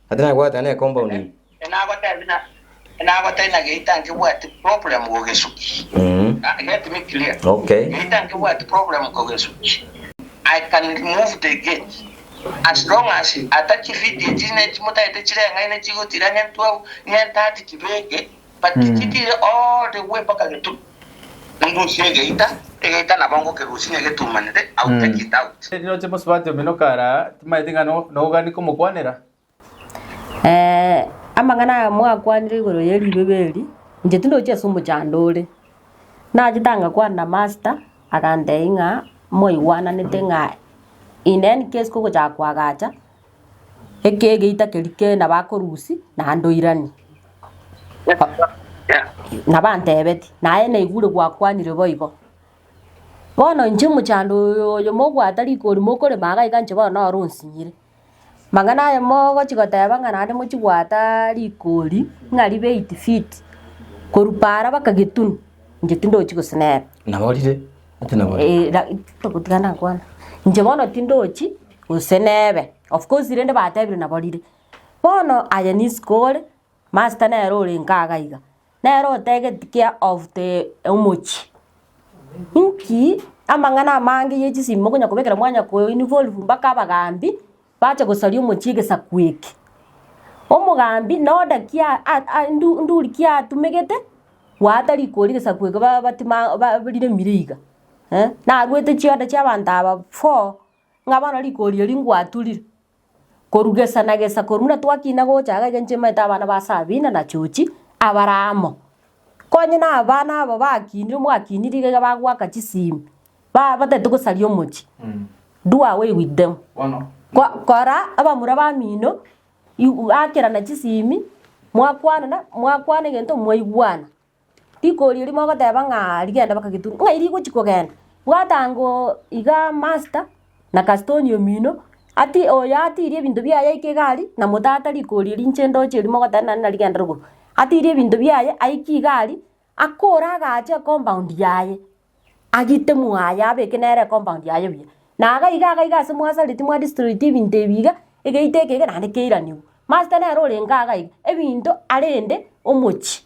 Ati nagwateba ne compound ime. Mm. Okay. I can remove the gate as long as ata chifiti echi ne chimotagete chireng'aine chigotira ng'e 12 ng'e 30 chibeke but chitire all the way mpaka getu ndusie egeita egeita nabo ngokerusia ng'e getumanete I will take it out. Riroche mosubati omino kara timaeti ng'a nogani komokwanera. Amang'ana aya mwakwanire igoro ye ribebe eri, inche tindochi ase omochando ore. Nachete angakwana na master, agantebia ng'a mwaigwananete ng'a in any case kogochaka koagacha, eke egeita keria ke nabo akorusia naende oiranie. Nabo antebetie, naye naigure gwakwanire boigo. Bono inche omochando oyo oyo mogwata rikori mokorema iga iga inche bono noro onsinyire. Mang'ana aya mogochia goteba ng'a naende mochie goata rikori ng'a ribe eight feet, korwa paara mpaka getunu, inche tindochi gose nere. Naborire, ati naborire. Eh, ra- togotiga nakwana. Inche bono tindochi gose nebe, of course rende batebire nabo rire. Bono aye nisiko ore, master nere orenge iga iga, nere otegeti care of the omochie. Inki amang'ana amange ye chisimi mokonya kobekera mwanya ko involve mpaka abagambi bache gosaria omochie egesaku eke. Omogambi na order ki a- a- ndu nduri ki atumegete, goata rikori egesaku eke ba batima ba riremire iga eh, naruete chiorder chia abanto aba four, ng'a bono rikori eri ngwaturire. Korwa gesa na gesa korwa buna twakina gocha iga iga inche maete abana ba Sabina na Chochi abare amo. Konye na abana aba bakinire mwakinire iga iga bagoaka chisimi, ba batagete gosaria omochie, do away with them. Ko kora abamura bamino you akerana chisimi, mwakwanana mwakwana egento mwaigwana. Rikori erio mogoteba ng'a rigende mpaka getunu, ng'ai rigochi kogenda? Bwata ango iga master na custodian omino, ati oyo atirie ebinto biaye aike egari, na motata rikori eri inche ndoche eri mogoteba naende narigende rogoro. Atirie ebinto biaye aike igari, akore agache ecompound yaye, agite mwaye abeke nere ecompound yaye buya. Na iga iga iga iga ase mwasareti mwa destroyeti ebinto ebi iga, egeite eke iga naende keiraniwe. Master nere orenge iga iga, ebinto arende omochie.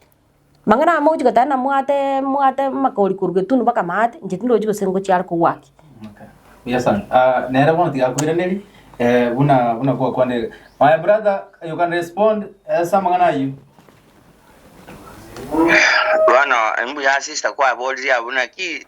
Mang'ana aya mogochia goteba namwate mwate amakori korwa getunu mpaka maate, inche tindochi gose ngochia are kogwaki. Okay. Buya sana. Ah, nere bono tiga akoiraneri eh, buna buna gwakwanire. My brother, you can respond ase amang'ana ayio. Bono mbuya sister kwaboririe abwo naki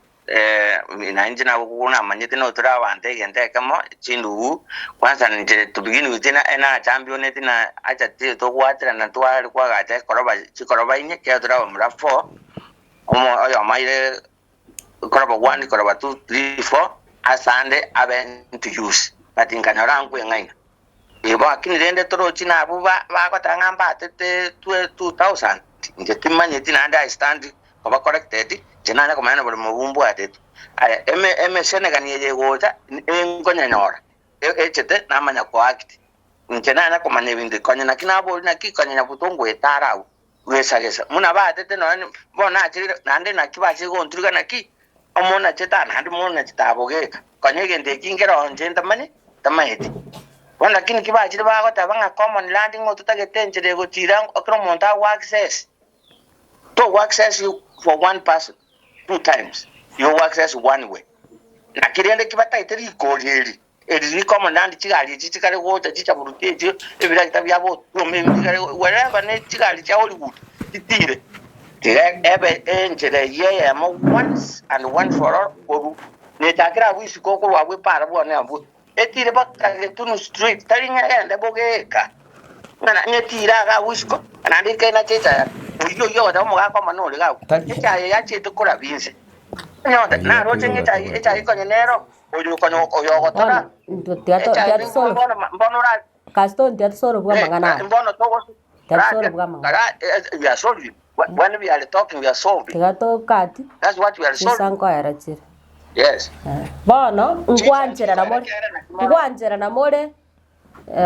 Na inche nabo namanyete notore abanto egento ekemo, chindugu, kwanza inche to begin with nachambioneti na acha togwaterana tware kwagacha ekoroba chikoroba inye ekero tore abamura four, omo oyomo aire koroba one, koroba two, three, four, asande abe into use, but nkanyora nkweng'aina. Igo lakini rende torochi nabwo bagoteba ng'a mbatete 2000, inche timanyeti naende I stand koba corrected, inche nanye komanya na boremo obwo mbwatetwe. Aya emesenegani eye egocha nkonyenyora echete namanya ko act. Inche nanya komanya ebinto konya naki naboria naki konya nyabuto ngoetara abwo gesa gesa buna batete nonya bono nachire naende naki bachire gonturiga naki omonachete aa naende omonachete abogeka. Konya egento eki nkero inche ntamanye, ntamanyeti. Bono lakini ki bachire bagoteba ng'a common land ng'o totagete enchera egochira ekero omonto ago access, togo access for one person two times, igo ogo access one way. Naki rende ki batagete rikori eri, eri ri common land chigari echi chikare gocha chichaburuti echio ebiragita biabo otwoma ebi bikare wherever ne chigari chia Hollywood chitire. Tiga ebe enchera eyio eyemo once and one for all korwa Nechakire abwo isiko okorwa abwo epaara bwane abwo, etiire mpaka Getunu Street, tari ng'a egende bogeeka, ng'a naende etiire iga agwo isiko, naende ekenache echaye, oyio oyio ogoteba omogaka omonene ore iga agwo, echaye yachiete korabia inse. Onye naroche ng'a echaye echaye konya nero, oyo konya oyo ogotora, Bono tiga to- echaye tiga tosoro bono bono ora Kaston tiga tosoro bwa amang'ana aya. mbono togo Tiga tosoro bwa amang'ana. we are solving when we are talking we are solving Tiga tokati that's what we are chinsa solving nkoera chire. yes Bono nkwancherana more, nkwancherana more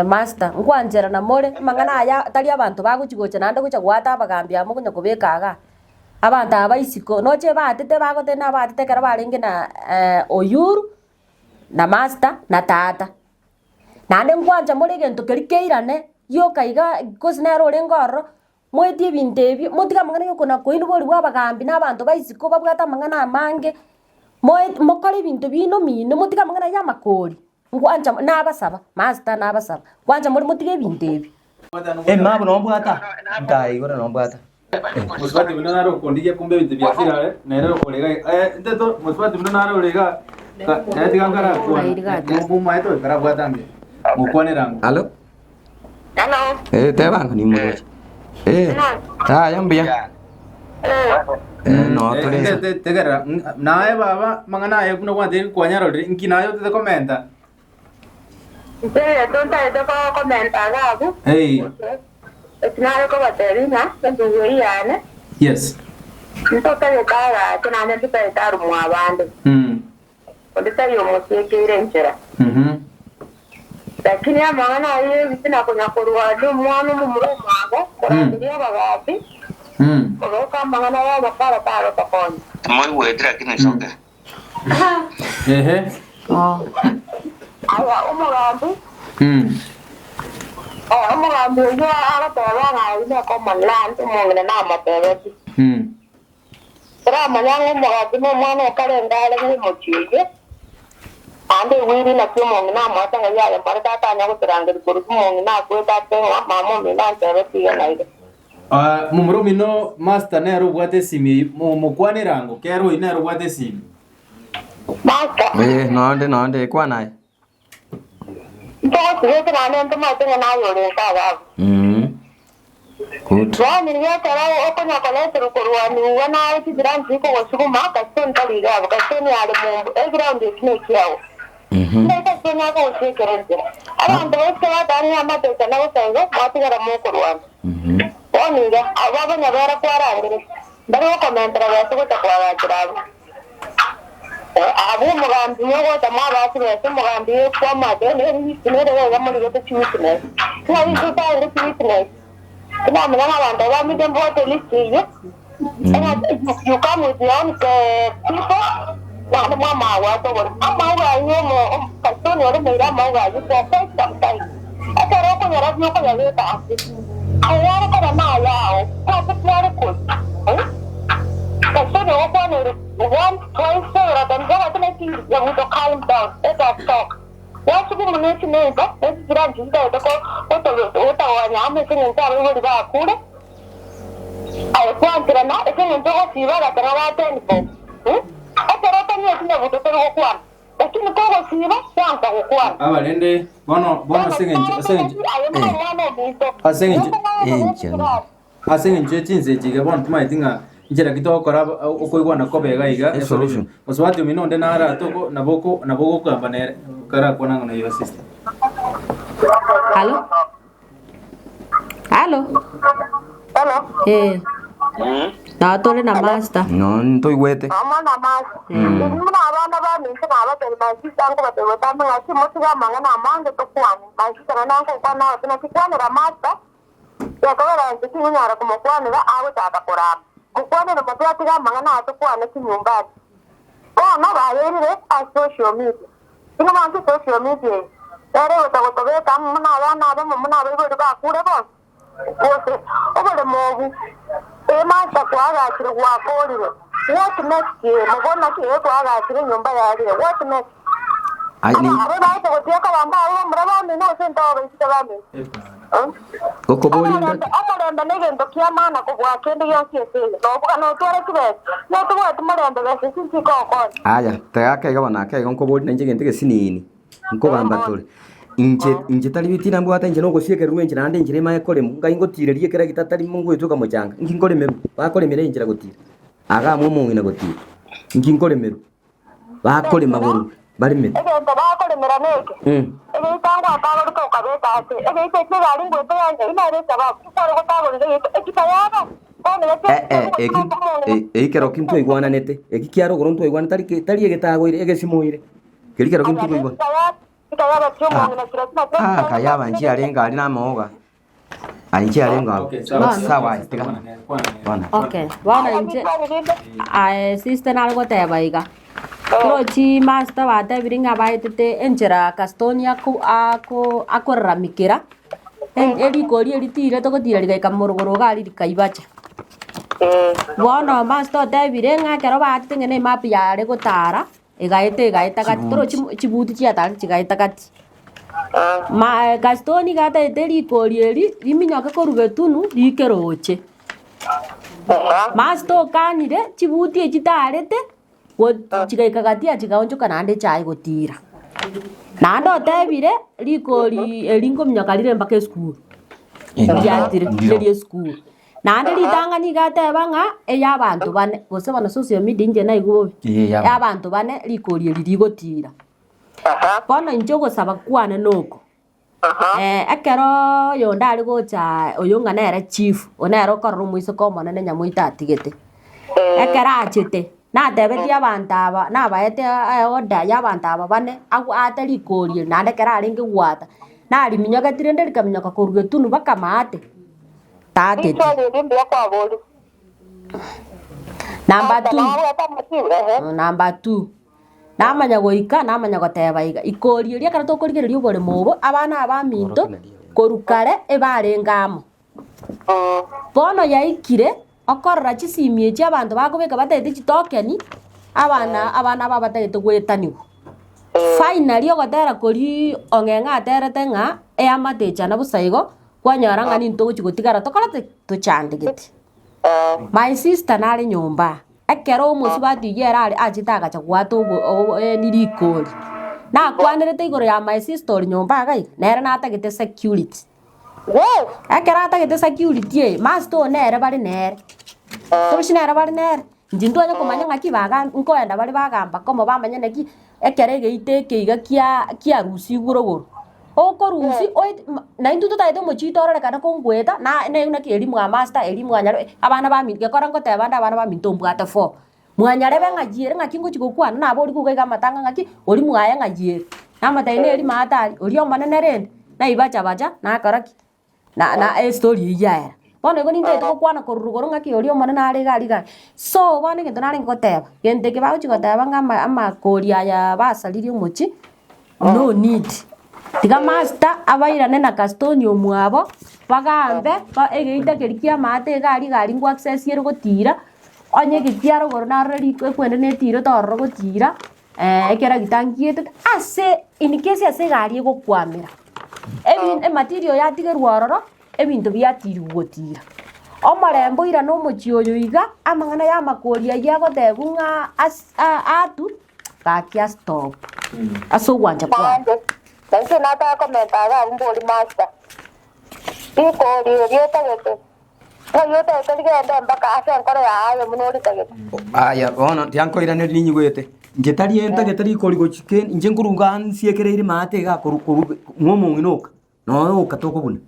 master, nkwancherana more amang'ana aya tari abanto bagochi gocha naende gocha goata abagambi amo konya kobeka igaa. Abanto aba isiko, noche baatete bagoteba nabaatete ekero barenge na Oyuru, na master, na tata. Naende nkwancha more egento keria keirane gioka iga gose nere orenge ororo, Moetie ebinto ebio, motige amang'ana y'okona-koinwa borigwe abagambi na abanto ba isiko babwate amang'ana amange, moe mokore ebinto biino mino, motige amang'ana y'amakori, ngwancha nabasaba, master nabasaba, ngwancha more motige ebinto ebi. Emabu nombwata, nkaigora nombwata. Mosubati buna nare okondigia kumbe ebinto biachire are, nere ore iga eh, nteto mosubati buna nare ore iga, ka- nere tiga nkarakwana. Momaete oyo karabwate ange, mokwanere ango. Alo? Eh, teba nimoroche. Eh, yaya mbuya. Eh, no Eh, tore. tegerera naye baba mang'ana aye buna gwantebia kwanyarorire nki naye otete komenta Inche egento ntaete komenta iga abwo, Ei. eki nare kobatebia ng'a endugu eyio yane, Yes. ntotagete agache naende ntotagete arumwe abande, Onde tari omosiekeire enchera. Lakini amang'ana ayio y'ebitina konya korwania omwana omomura omwabo, korangeria abagambi, koboka amang'ana y'amakara tagotokonya. Timoigweti lakini isoke. Ehe. Aya omogambi, omogambi oyio agateba ng'a oyio necommon land, omong'ina namotebetie. Toramanya ng'a omogambi nomwana o kare ngare bw'omochie oyio, naende egwiri naki omong'ina amoete ng'a yaya more tata anya gotorangeria korwa omong'ina akwete ase ng'a mama omino antebetie iga na iga. Ah, momura omino master nere obwate esimi eyio mokwanere ango kere oyio nere obwate esimi. Master. Eh, nonde nonde kwana aye. Ntogosibete naende ntomaete ng'a naye ore nkabe abwo. Good. Yaani riria ekero okonya koreterwa korwanigwa naye chijirani chikogosuguma, Kasitoni tari iga abwo, Kasitoni are mombu, eground eki nekiao. Ngai Kasitoni akogosiekera enchera. Abanto baisiko batang'e amateta na bosa igo, mwatigara mokorwana. Bono iga, abwo abanyabera kwarangeretie, mbari gokomentera besa gocha koagachera abwo. Abwo omogambi mogocha mwabaa chibesa, omogambi yekwama ase nere iga morigete chiwitness. Ng'a intwe twarenge chiwitness, tinamanya ng'a abanto aba bamite mbwate list eyio, ng'a you come with your own people, naende mwamanya goaka oboremo. Amauga ayio omo Kasitoni oremeire amauga ayio for quite some time. Ekero okonyarabia okoyabeka ase, aye are koba nayao, ase kware koria. Kasitoni ogokwanera. Once, twice, several times, bono tinachi nyabuto calm down, let us talk. Gwasugumu ne chineighbor, ne chichirani chichitagete ko gotagwanya amo ase eng'encho abaibori bakure, aye kwancherana ase eng'encho ogosiba agateba ba ten bob. Ekero otanyeti nyabuto tori gokwana, lakini kogosiba kwansa gokwana. Aba rende bono bono ase eng'encho ase eng'encho Aye nomwana ominto, ase eng'encho Enchera. Ase engencho ye chinsa echi iga bono timanyeti ng'a inchera ki togokora okoigwana kobe iga iga Esolution. Mosubati omino onde nare atoko nabo oko nabo ogokamba nere karakwana ng'a noyo sister. Halo? Halo? Hello. Eh. Nao tore na master. No ntoigwete. Amo na master. Inwe buna abana baminto nabatebi my sister nkobatebi botambe ng'aki motige amang'ana amange tokwane. My sister naende nankokwana nagoteba naki kwanera master. Gekogera inche tingonyara komokwanera agochaka korama. Mokwanere motwe atige amang'ana aya tokwane chinyumbani. Bono bayairire ase social media. Inwe mwanche social media eye nere egocha gotobeka amo buna abana abamo buna abaibori bakure bonsi? Gose oboremo obu emaster kwaagachire gwakorire what next ee mobona ki ee kwaagachire enyomba yarire what next? Aye, ni- Aba baete gotiaka abanto abwo bamura bamino gose ntogo baisike bamino. Gokoboria Omorembe, omorembe negento kia maana kobua kende gionsi ase eye. Nobuga notware chibesa, notobwati morembe besa echio nchikogokonya. Aya, tega akeigo bono akeigo nkoborie nainche egento egesinini, nkogamba tore. Inche inche tari bitina mbwate inche nogosiekererwa enchera naende enchera emanye koremwa, ngai ngotireria ekero egetatari ngoetweka mochanga, nki nkoremerwa? Bakoremera enchera gotira, iga abwo omong'ina gotira, nki nkoremerwa? Bakorema borwe, baremete. Egento bakoremera neke, egeita ngwatagorete okabeka ase egeita ekio egari ngwete yancha inere esababu ikware gotagorera egeita eki tayaba bono Eh, eh, eki eh, ekero ki ntwaigwananete, eki kia rogoro ntwaigwanete tari ke tari egetagoire, egesimoire, keria kero ki ntikoigwana. Ah, kayaba nchiarenge aria na amaoga. Aye nchiarenge agwo. Okay, sawa. But sawa aye tiga. Bono. Okay, bono inche aye sister nare goteba iga, torochi master batebire ng'a baetete enchera Kastoni ako ako akoraramikera, e- erikori eri tirete gotira rigaika morogoro iga aria rikaibacha. Bono master otebire ng'a ekero baetete ng'a na emap yare gotara, egaeta egaeta gati, torochi chibuti chiatarete chigaeta gati. Ma Gastoni iga ataete rikori eri riminyoke korwa getunu riike roche. Master okanire chibuti echi tarete go- chigaika gati aa chigaonchoka naende echaye gotira. Naende otebire rikori eri nkominyoka rire mpaka esukuru, riatire riria esukuru. Naende ritang'ani iga ateba ng'a eyabanto bane, gose bono social media inche naigwe bobe, eyabanto bane rikori eri rigotira. Bono inche ogosaba kwane noko, ekero oyonde are gocha oyo ng'a nere chief, oyo nere okorora omoiseke omonene nyamoito atigete, ekero achete, natebetie abanto aba nabaete eorder ya abanto aba bane, agwo aate rikori eri naende ekero arenge goata, nariminyogeti rende rikaminyoka korwa getunu mpaka maate, taateti. Number two, number two. Namanya goika, namanya goteba iga, Ikori eria ekero tokorigereria oboremo obo, abana abaminto korwa kare ebarenge amo. Bono yaikire, okorora chisimi echi abanto bakobeka batagete chitokeni, abana abana aba batagete goetanigwa. Finally ogotera koria ong'eng'e aterete ng'a eamate echana bosa igo, kwanyora ng'a ninto togochi gotigara tokorete ki? Tochandegete. My sister nare nyomba. Ekero omosubati oyio ere are achete agacha goata obo obo yaani rikori, nakwanerete igoro ya my sister ore nyomba iga iga, nere natagete security. Ekero atagete security eye, master oyo nere bare nere, tochi nere bare nere, inche ntwanye komanya ng'aki baga nkoenda bare bagamba komo bamanye naki, ekero egeito eke iga kia kiarusigwe rogoro, okorusia oet ma naintwe totagete omochie ororekane kongoeta na naigwe naki eria mwa master eria mwanyare abana baminto gekora ngoteba ande abana baminto mbwate four. Mwanyarebe ng'ai ere ng'aki ngochia gokwana naborigwe iga iga amatanga ng'aki, oria mwaye ng'ai ere. Namotebia neri maate aria, oria omonene rende, naibacha bacha, nakora ki? Na na estori eyio yaera. Bono igo nintagete gokwana korwa rogoro ng'aki oria omonene are iga aria iga aria. So bono egento narenge goteba, gento eke bagochia goteba ng'a ama amakori aya basaririe omochie, no need. Tiga master abairane na custodian omwabo, bagambe, ba egeita keria kia amaate iga aria iga aria ngwa access ere gotira, onye egetia rogoro narore riko ekwende netire tororo gotira, ekero gitangietete ase in case ase egari egokwamera, ebi ematerial yatigerwa ororo, ebinto biatirigwe gotira. Omorembe oirane omochie oyo iga, amang'ana ya amakori ayio agotebwa ng'a as a atu, gaki astop ase ogwancha kwaye. Naende, na inche nataka komenta iga abwo mbori master, rikori eri otagete, ng'ai otagete rigende mpaka ase enkoro yao aye buna oritagete. Aya bono tiankoiraneria ninyigwete, inche tari entagete rikori gochia kende, inche nkorunga nsiekereire maate iga koru koru ng'a omong'ina oka. Noyo oka tokobuna,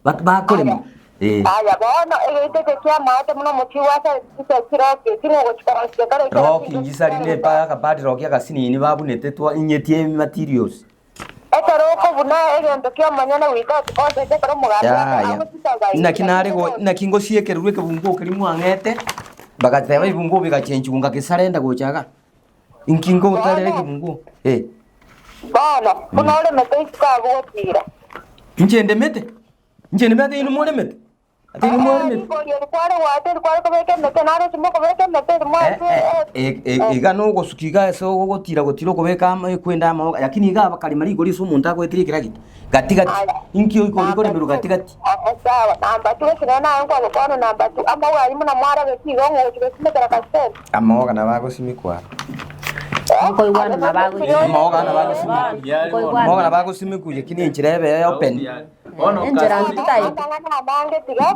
ba- bakorema, eh. Aya bono, egeita eke ki'amaate buna omochie gwasarete chinsa chiroki eki nogochia korosia ekero ekero Roki nchisari ne pa akabadi roki agasinini babunete twa inyetie materials. Ekero okobuna egento ki'omonyene without consent ekero omogambi Yaya. agosisaba Naki nare go naki ngosiekererwa ekebunguo keria mwang'ete, bagateba ebibunguo bigachenchigwa ngagesarenda gocha igaa. Inki ngotarera ekebunguo? Eh. Bono, buna oremete isiko abwo gotiira. Inche ndemete? Inche ndemete ate inwe moremete? Ate inwe mwaremete? Rikori eri kware goata eri kware kobeka emete, naro ase mokobeka emete eri mwaetwe Eh, eh, eh, iga nogosuka iga ase ogotira gotira okobeka ama ekwenda amaoga lakini iga abakarema rigori ase omonto agoetera ekeragita gati gati inki oikori rikoremerwa gati gati Sawa, namba two gose nonye naye nkogokwana namba two, amauga ayio buna mwarabeti igo ng'ogochia gosimekera kasiteri. Amaoga nabo agosimikwa. Nkoigwana nabo agosimekwa. Amaoga nabo agosimikwa. Amaoga nabo agosimikwa lakini enchera ebe ya open. Enchera ntitaete. Amang'ana amange tiga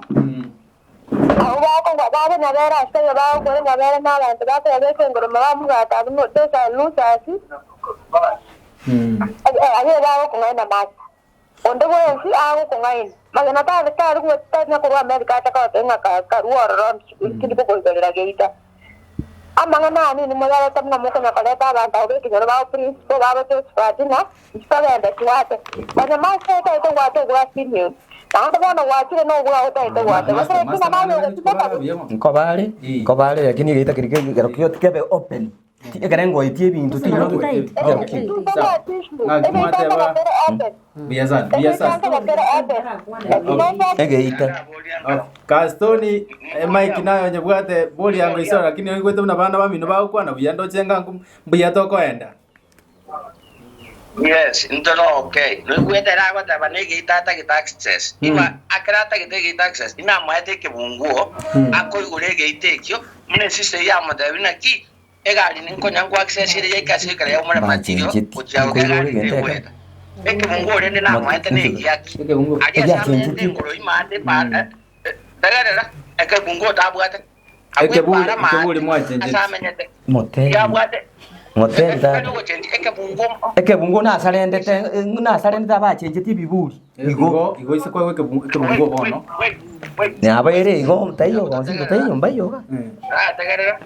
abwo bakogwa babe nyabere ase oyo bagokora nyabere na abanto bakobabeka engoroma bamobwate abwo those are losers abwo bagokong'aina master. Onde bwensi agokong'aina, magena tari tari tari korwa Amerika acha kogotebia ng'a ka karue ororo tindi kokoigorera geita. Amang'ana aya ninwe moyarete buna mokonya koreta abanto abwo b'ekenyoro babo principal babo Josephat ng'a inche togende twate. Onye mase otaete gwata obwa Simeon, naende bono gwachire nobwao otaete gwata. Gose ekina naye ogotumeka bobe. Nkobare, nkobare lakini egeita keria kero kebe open. Ekero ngoetie ebinto Egeita. Kastoni Mike naye onyebwate boria ngo isoro lakini oigwete buna bana bamino bagokwana buya ndoche ng'a mbuya tokoenda. Yes, ntoro okay. Noigwete ere agoteba na egeita atagete access. Igo akero atagete egeita access, inamoete ekebunguo, akoigora egeita ekio, buna esista eyio yamotebia naki, egari ninkonya nko access ere yaika ase ekero yaumora material, Bachencheti. gochia goka Nkoigora egari egento ekero. tegoeta. Ekebunguo rende namoete na egiaki. Aria ase amenyete Egiachencheti. engoro ime ande pa- tegerera, ekebunguo tabwate. Agwo Ekeburi epara maate ekeburi ase mwachencheti. amenyete. Motebi. Yabwate Motebi tari tata. ogochenchia ekebunguo Ekebunguo nasarendete nasarendete abachencheti ebiburi. Igo. Igo igo ise koegwa ekebunguo ekebunguo bono. Nabaire igo taiyo bonsi taiyo mbaiyo iga. Karategerera,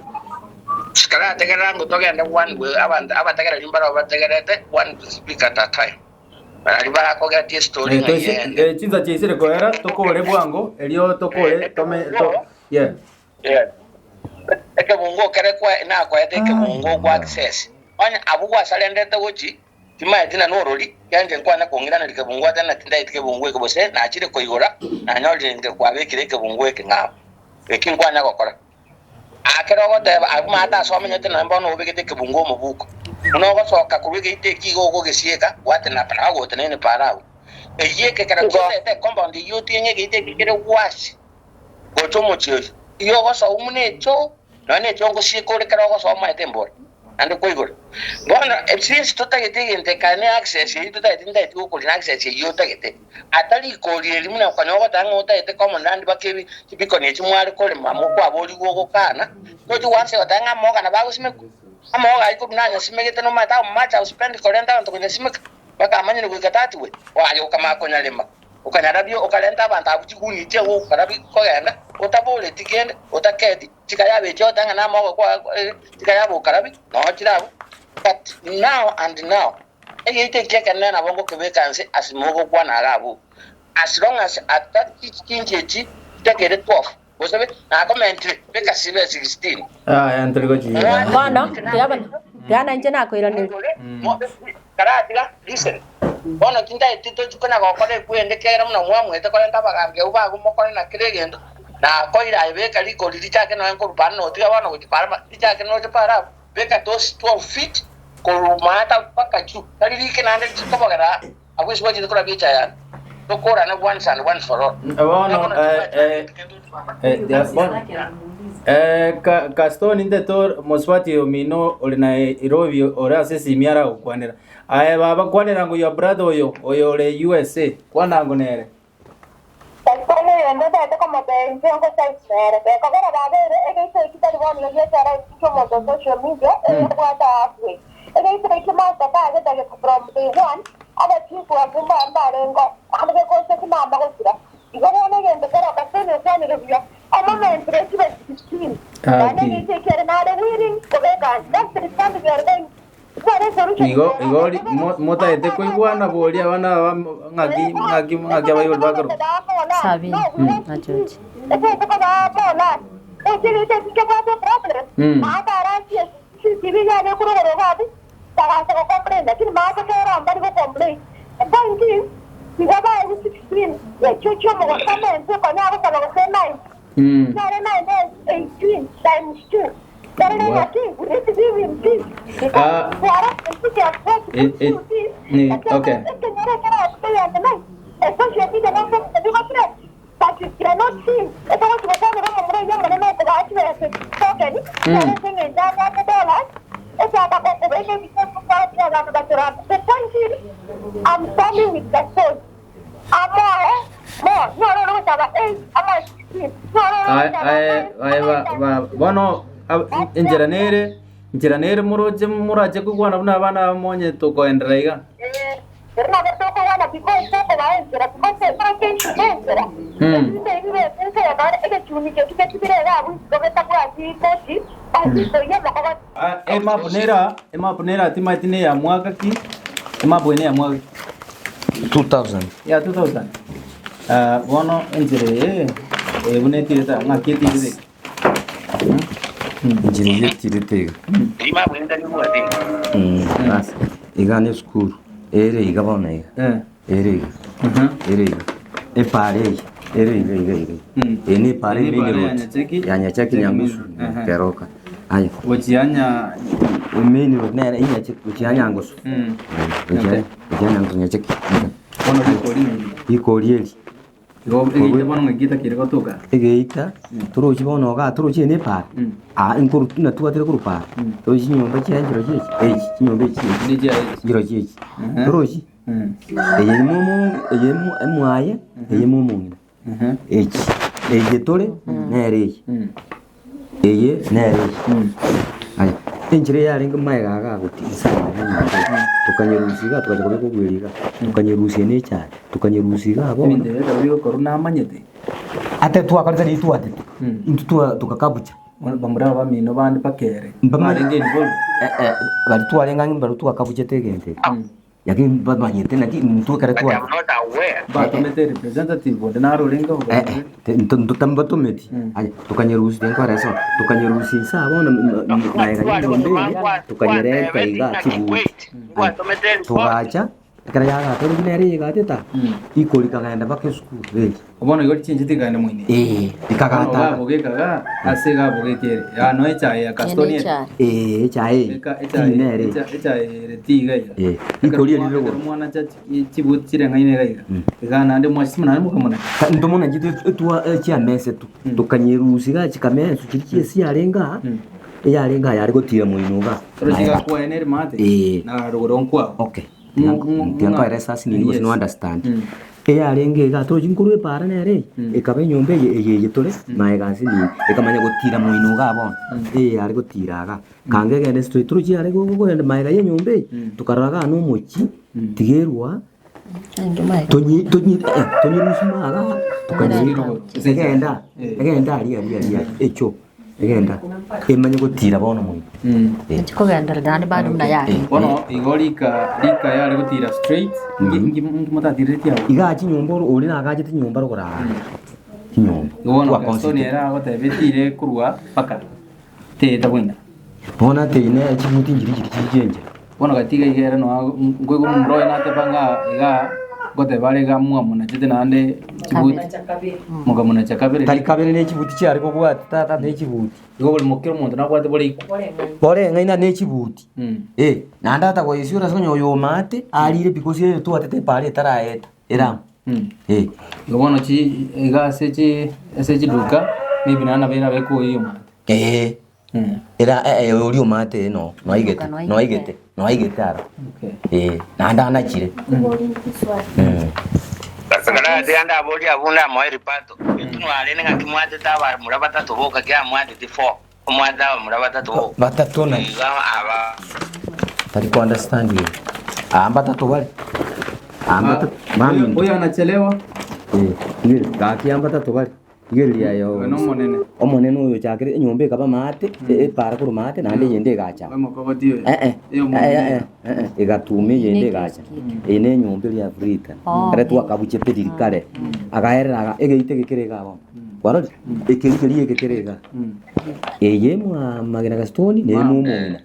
karategerera ngo togende one way abanto abategereri mbaro bategerete one speaker at a time. Barari barakogetia estory Eh, ng'a toise yende. eh, chinsa chiaisire koera tokore bwango erio tokore tome to yeah. Yeah. Ekebunguo kere kwa nakoete ekebunguo kwa access. Onye abwo gwasarendete gochi Timaeti na norori, kiagera inche nkwana kong'iraneria kebungo ate na tindaeti kebungo eke gose nachire koigora, nanyorire inche kwabekire ekebungo eke ng'ao. Eki nkwana gokora. Aa kera ogoteba, Abwo maate ase omenyete nonya bono obegete ekebungo omobuko. Buna ogosoka korwa egeita eki igo ogogesieka, gwatena apa nabo goteneine paaro agwo. Eyio eke kero kiorete ecompound eyio otieng'e egeita eke kere gwasi gocha omochie oyio. Igo ogosoa buna echoo, nonya ne echoo ngosieka ore kero ogosoa omaete embori. Naende kwaigora. Bono since totagete egento ekare ne access eyio totagete ntagete gokorina access eyio otagete, atari rikori eri buna konya ogoteba ng'a otagete common land mpaka ebi chibikoni echi mware korema mokwaborigwe ogokana, tochi goansa goteba ng'a amauga nabo agosimekwa. Amauga ayio korwa nanyasimegete nomanyete how much I spend korenta abanto konyasimeka, mpaka amanyire goika that way, aye okamanya konyarema, okanyarabia okarenta abanto abwo chiguni chia gokora bi kogenda. Otaboreti kende, otaketi, chikayaba echi ogoteba ng'a namagoko kwao chikayaba okarabi, nonya chire abwo. But now and now, egeita eki ekenene nabo ngokebeka nse ase mogokwana iga abwo. As long as atari chinche echi chitakere 12, gose nakomentire, beka sibe 16. Aya ntori gochiira. Bono, tiga bono, tiga nainche nakoiraneria. Karatiga, listen. Bono tintageti tochi konya gokora ekwende ekiagera buna mwamoete korenta abagambi abwo bago mokore na kera egento, nakoire aye beka rikori richake nonya nkorwa para notiga bono gochia para ma richake noche para abwo, beka those 12 feet korwa maata mpaka juu, tari rike naende rikobogera abwo ase gwachete korabia echaye yane. Tokorane once and once for all. Bono eh, eh, eh, ya, bono eh, ka, Gaston nteto mosubati omino ore na Nairobi ore ase esimi aragokwanera. Aye baba kwanera ngo your brother oyo oyo ore USA kwana ngo nere. Gaston oyo ndotaete komotebia inche ngosaisi nere. Gekogera baba ere egeito eki tari bono iga giachara eki omonto o social media eyebwate halfway. Egeito eki master tagetagete from day one, abachifu abwo mbarengo, naende gekocha chimama gosira. Igo bono egento kero Kasoni okwanire buya, omomentire chibe 16. Naende Gaki. egeito eki ere nare willing kobeka anse. That's the something we are going tware esolution Igo ere. igo ri- mo- motaete koigwana boria abana aba ng'aki ng'aki ng'aki abaibori bakorwa. Sabini na George. Mm. Mm. Ah, eh, eh, ni- okay. Mm. Aye, aye, aye, ba, ba, bono ab- enchera nere enchera nere moroche morache kogwana buna abana aba monye tokoenderera iga. Mm. Ah, emap nera emap nera timaeti ne ya mwaka ki emap eye ne ya mwaka ki 2000. ya 2000 Ah, bono enchera eye eye buna etirete aa, ng'aki etirete iga? Enchera eye etirete iga. Bas, iga ne esukuru ere iga bono iga. Ere iga. Ere iga. Epara eye ere iga iga iga. Eye ne epara Eye ne eye main epara ya road. Nyacheki. Ya Nyacheki Nyangusu Ehe. Keroka. Aya. Gochia nya Main road nere Nyacheki gochia Nyangusu. Gochia gochia Nyangusu Nyacheki. Bono rikori neri. Rikori eri. Igo egeita bono ng'a egeita kere gotoka. Egeita torochi bono igaa torochi eye ne epara aa nkoru natwatire korwa para torochi chinyomba chiaye nchirochio echi echi chinyomba echi echi nchirochio echi torochi eye momo eye mwaye eye momong'ina echi eye tore nere eye Eye nere eye. Aya, enchera eyarenge magega iga agotiga insana ya enyomba eye, tokanyerusia iga togacha kobeka obweri iga, tokanyerusia na echae, tokanyerusia iga bono. Ebinto ebi ekero bigokorwa namanyete. Ate twakorete riria twatete, intwe twa tokakabucha. Bono bamura abamino bande bakere, Mbamanye- barenge involved. Eh, eh, baria twarenge ang'e mbaria twakabuchete egento eke. Lakini mbamanyete naki intwe ekero But twa I'm not aware. Batomete representative onde naro orenge Eh, eh, te- nto- ntotambatometi Aya, tokanyerusia tinkoresa oo, tokanyerusia inse aa bono m- m- maega ya enyomba eye, tokanyerenta iga chibuti. Aya, togacha, ekero yagatorire buna ere egateta, iko rikagenda mpaka esukuru eri. Bono igo richinche tikagenda moino. Eh, rikagata. Bono gabogekaga ase gabogekere. Ya no echae ya Castoni. Eh, echae eye. Eka echae Tii nere. echae ere tiga iga. Eh, ikori eri rire Ekero mwana cha chibuti chireng'aine iga iga. Iga naende mwasima naende mokamona. Ntomona chete etwa chiamesetwe tokanyerusia iga chikamesu chiria chiesi yarenge aa eyarenge aa yare gotira moino igaa. Oro chigakwaye nere maate. Eh. Na rogoro nkwao. Okay. Tiankoera esasi nini gose no understand. Eyarenge igaa torochi nkorwa epaara nere eye, ekaba enyomba eye eye eye tore maega ase nini, ekamanya gotira moino igaa bono, eye yare gotira igaa. Kanga egende straight torochi yare kogenda maega ya enyomba eye, tokarora igaa na omochie, tiga erwa. Tonyi tonyi eh tonyerusie maga tokanyerire egenda egenda aria aria aria echo egenda emanye gotira bono moino. Echi kogenderera naende bado buna yarenge. Bono igo rika rika yare gotira straight nki nki nki motatireretie abwo? Igaa chinyomba oro oria nagachete chinyomba rogoro aa chinyomba Igo bono twa Gaston ere agoteba etire korwa mpaka teeta bwena. Bono ateine chibuti nchiri chiri chiri chenchera. Bono gatiga iga ere noa nkoigwa omomura oye nateba ng'a igaa ngoteba are iga mwamonachete naende chibuti mokamonacha kabere. Tari kabere ne chibuti chiare kobwati tata ne chibuti. Igo bori kera omonto nabwate bore iko. Bore ng'aina ne chibuti. Eh, naende atagoesiora ase onye oyo omate arire pi gose twatete epara etaraeta eramo. Eh. Igo bono chi iga ase chi ase chiduka maybe naende nabo erabe ekoyia omate. Eh. Era eh oria omate no noaigete noaigete noaigete aro. Eh, naende anachire. Gaki ndaborie abwo ndamoe ripato, etunwa arende ng'aki mwatete abamura batato boka ki amwateti four, omwatete abamura batato boka. Batato naki? Igo aba. Tari ko understand igo. Aa mbatato bare. Aa mbatato. Baminto. Huyo anachelewa. Eh, gaki aa mbatato bare. Rigereria aye Oyo n'Omonene. Omonene oyo ochakire enyomba ekaba amaate, epaara korwa maate, naende eyende egacha. Omokogoti oyo. Eh, eh, Ey'omonene. eh, eh, eh, eh, egatuma eyende egacha. Eye ne enyomba eria ya Afrika. Ekero twakabuchete riria kare. Agaerera aga egeita eke kere igaa bono. Kwarorire? Ekeri keria eke kere igaa. Eye mwa Magena Gastoni, neye mwa omong'ina.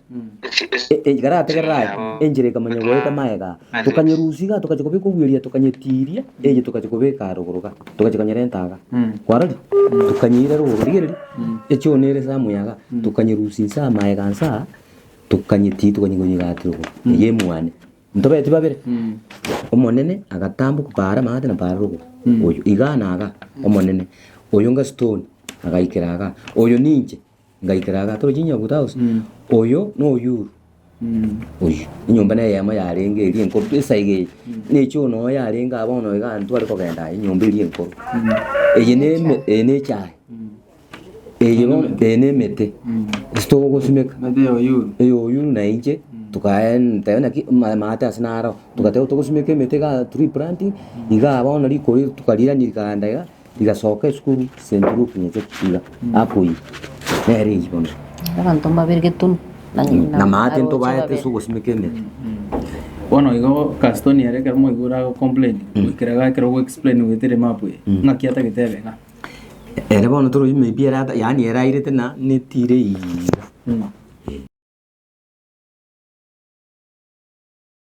Ekarategerera aye, enchera ekamanya goeta magega aa. Tokanyerusia igaa tokachia kobeka obweria tokanyetiria, eye tokachia kobeka rogoro igaa, tokachia konyerenta igaa. Kwarorire? Tokanyeira rogoro rigereria, echoo nere somewhere igaa, tokanyerusia inse aa magega inse aa, tokanyetiria tokanyegonyia gati rogoro, eye emwane. Ntobeti babere, omonene agatamboka paara maate na paara rogoro, oyo igaa na igaa, omonene, oyo Gastoni agaikera igaa, oyo ninche. Ngaikera iga toroche Nyabuta House, oyo noyuru oyio, enyomba na eyemo yarenge eria enkoro esaiga eye, na echoo noo yarenge aa bono iga ntware kogenda aye enyomba eria enkoro. Eye na eme eye na echae, eye bono eye na emete, ase togosimeka, eye oyuru na inche tokaen teba naki maate ase naro, togateba togosimeka emete igaa tree planting, igaa bono rikori tokarirania rikaenda iga. Rigasoka esukuru St. Luke Nyacheki iga akoyia nere eyio bono. Abanto mbabere getunu na Na maate aroche ntobaete babere. ase ogosimeka emete. Bono igo Gaston ere ekero mwaigure ago complain goikera iga ekero ogo explain goetera emap eye ng'aki atagete ebe iga. Ere bono torochi maybe ere ata yaani ere airete na netire iga.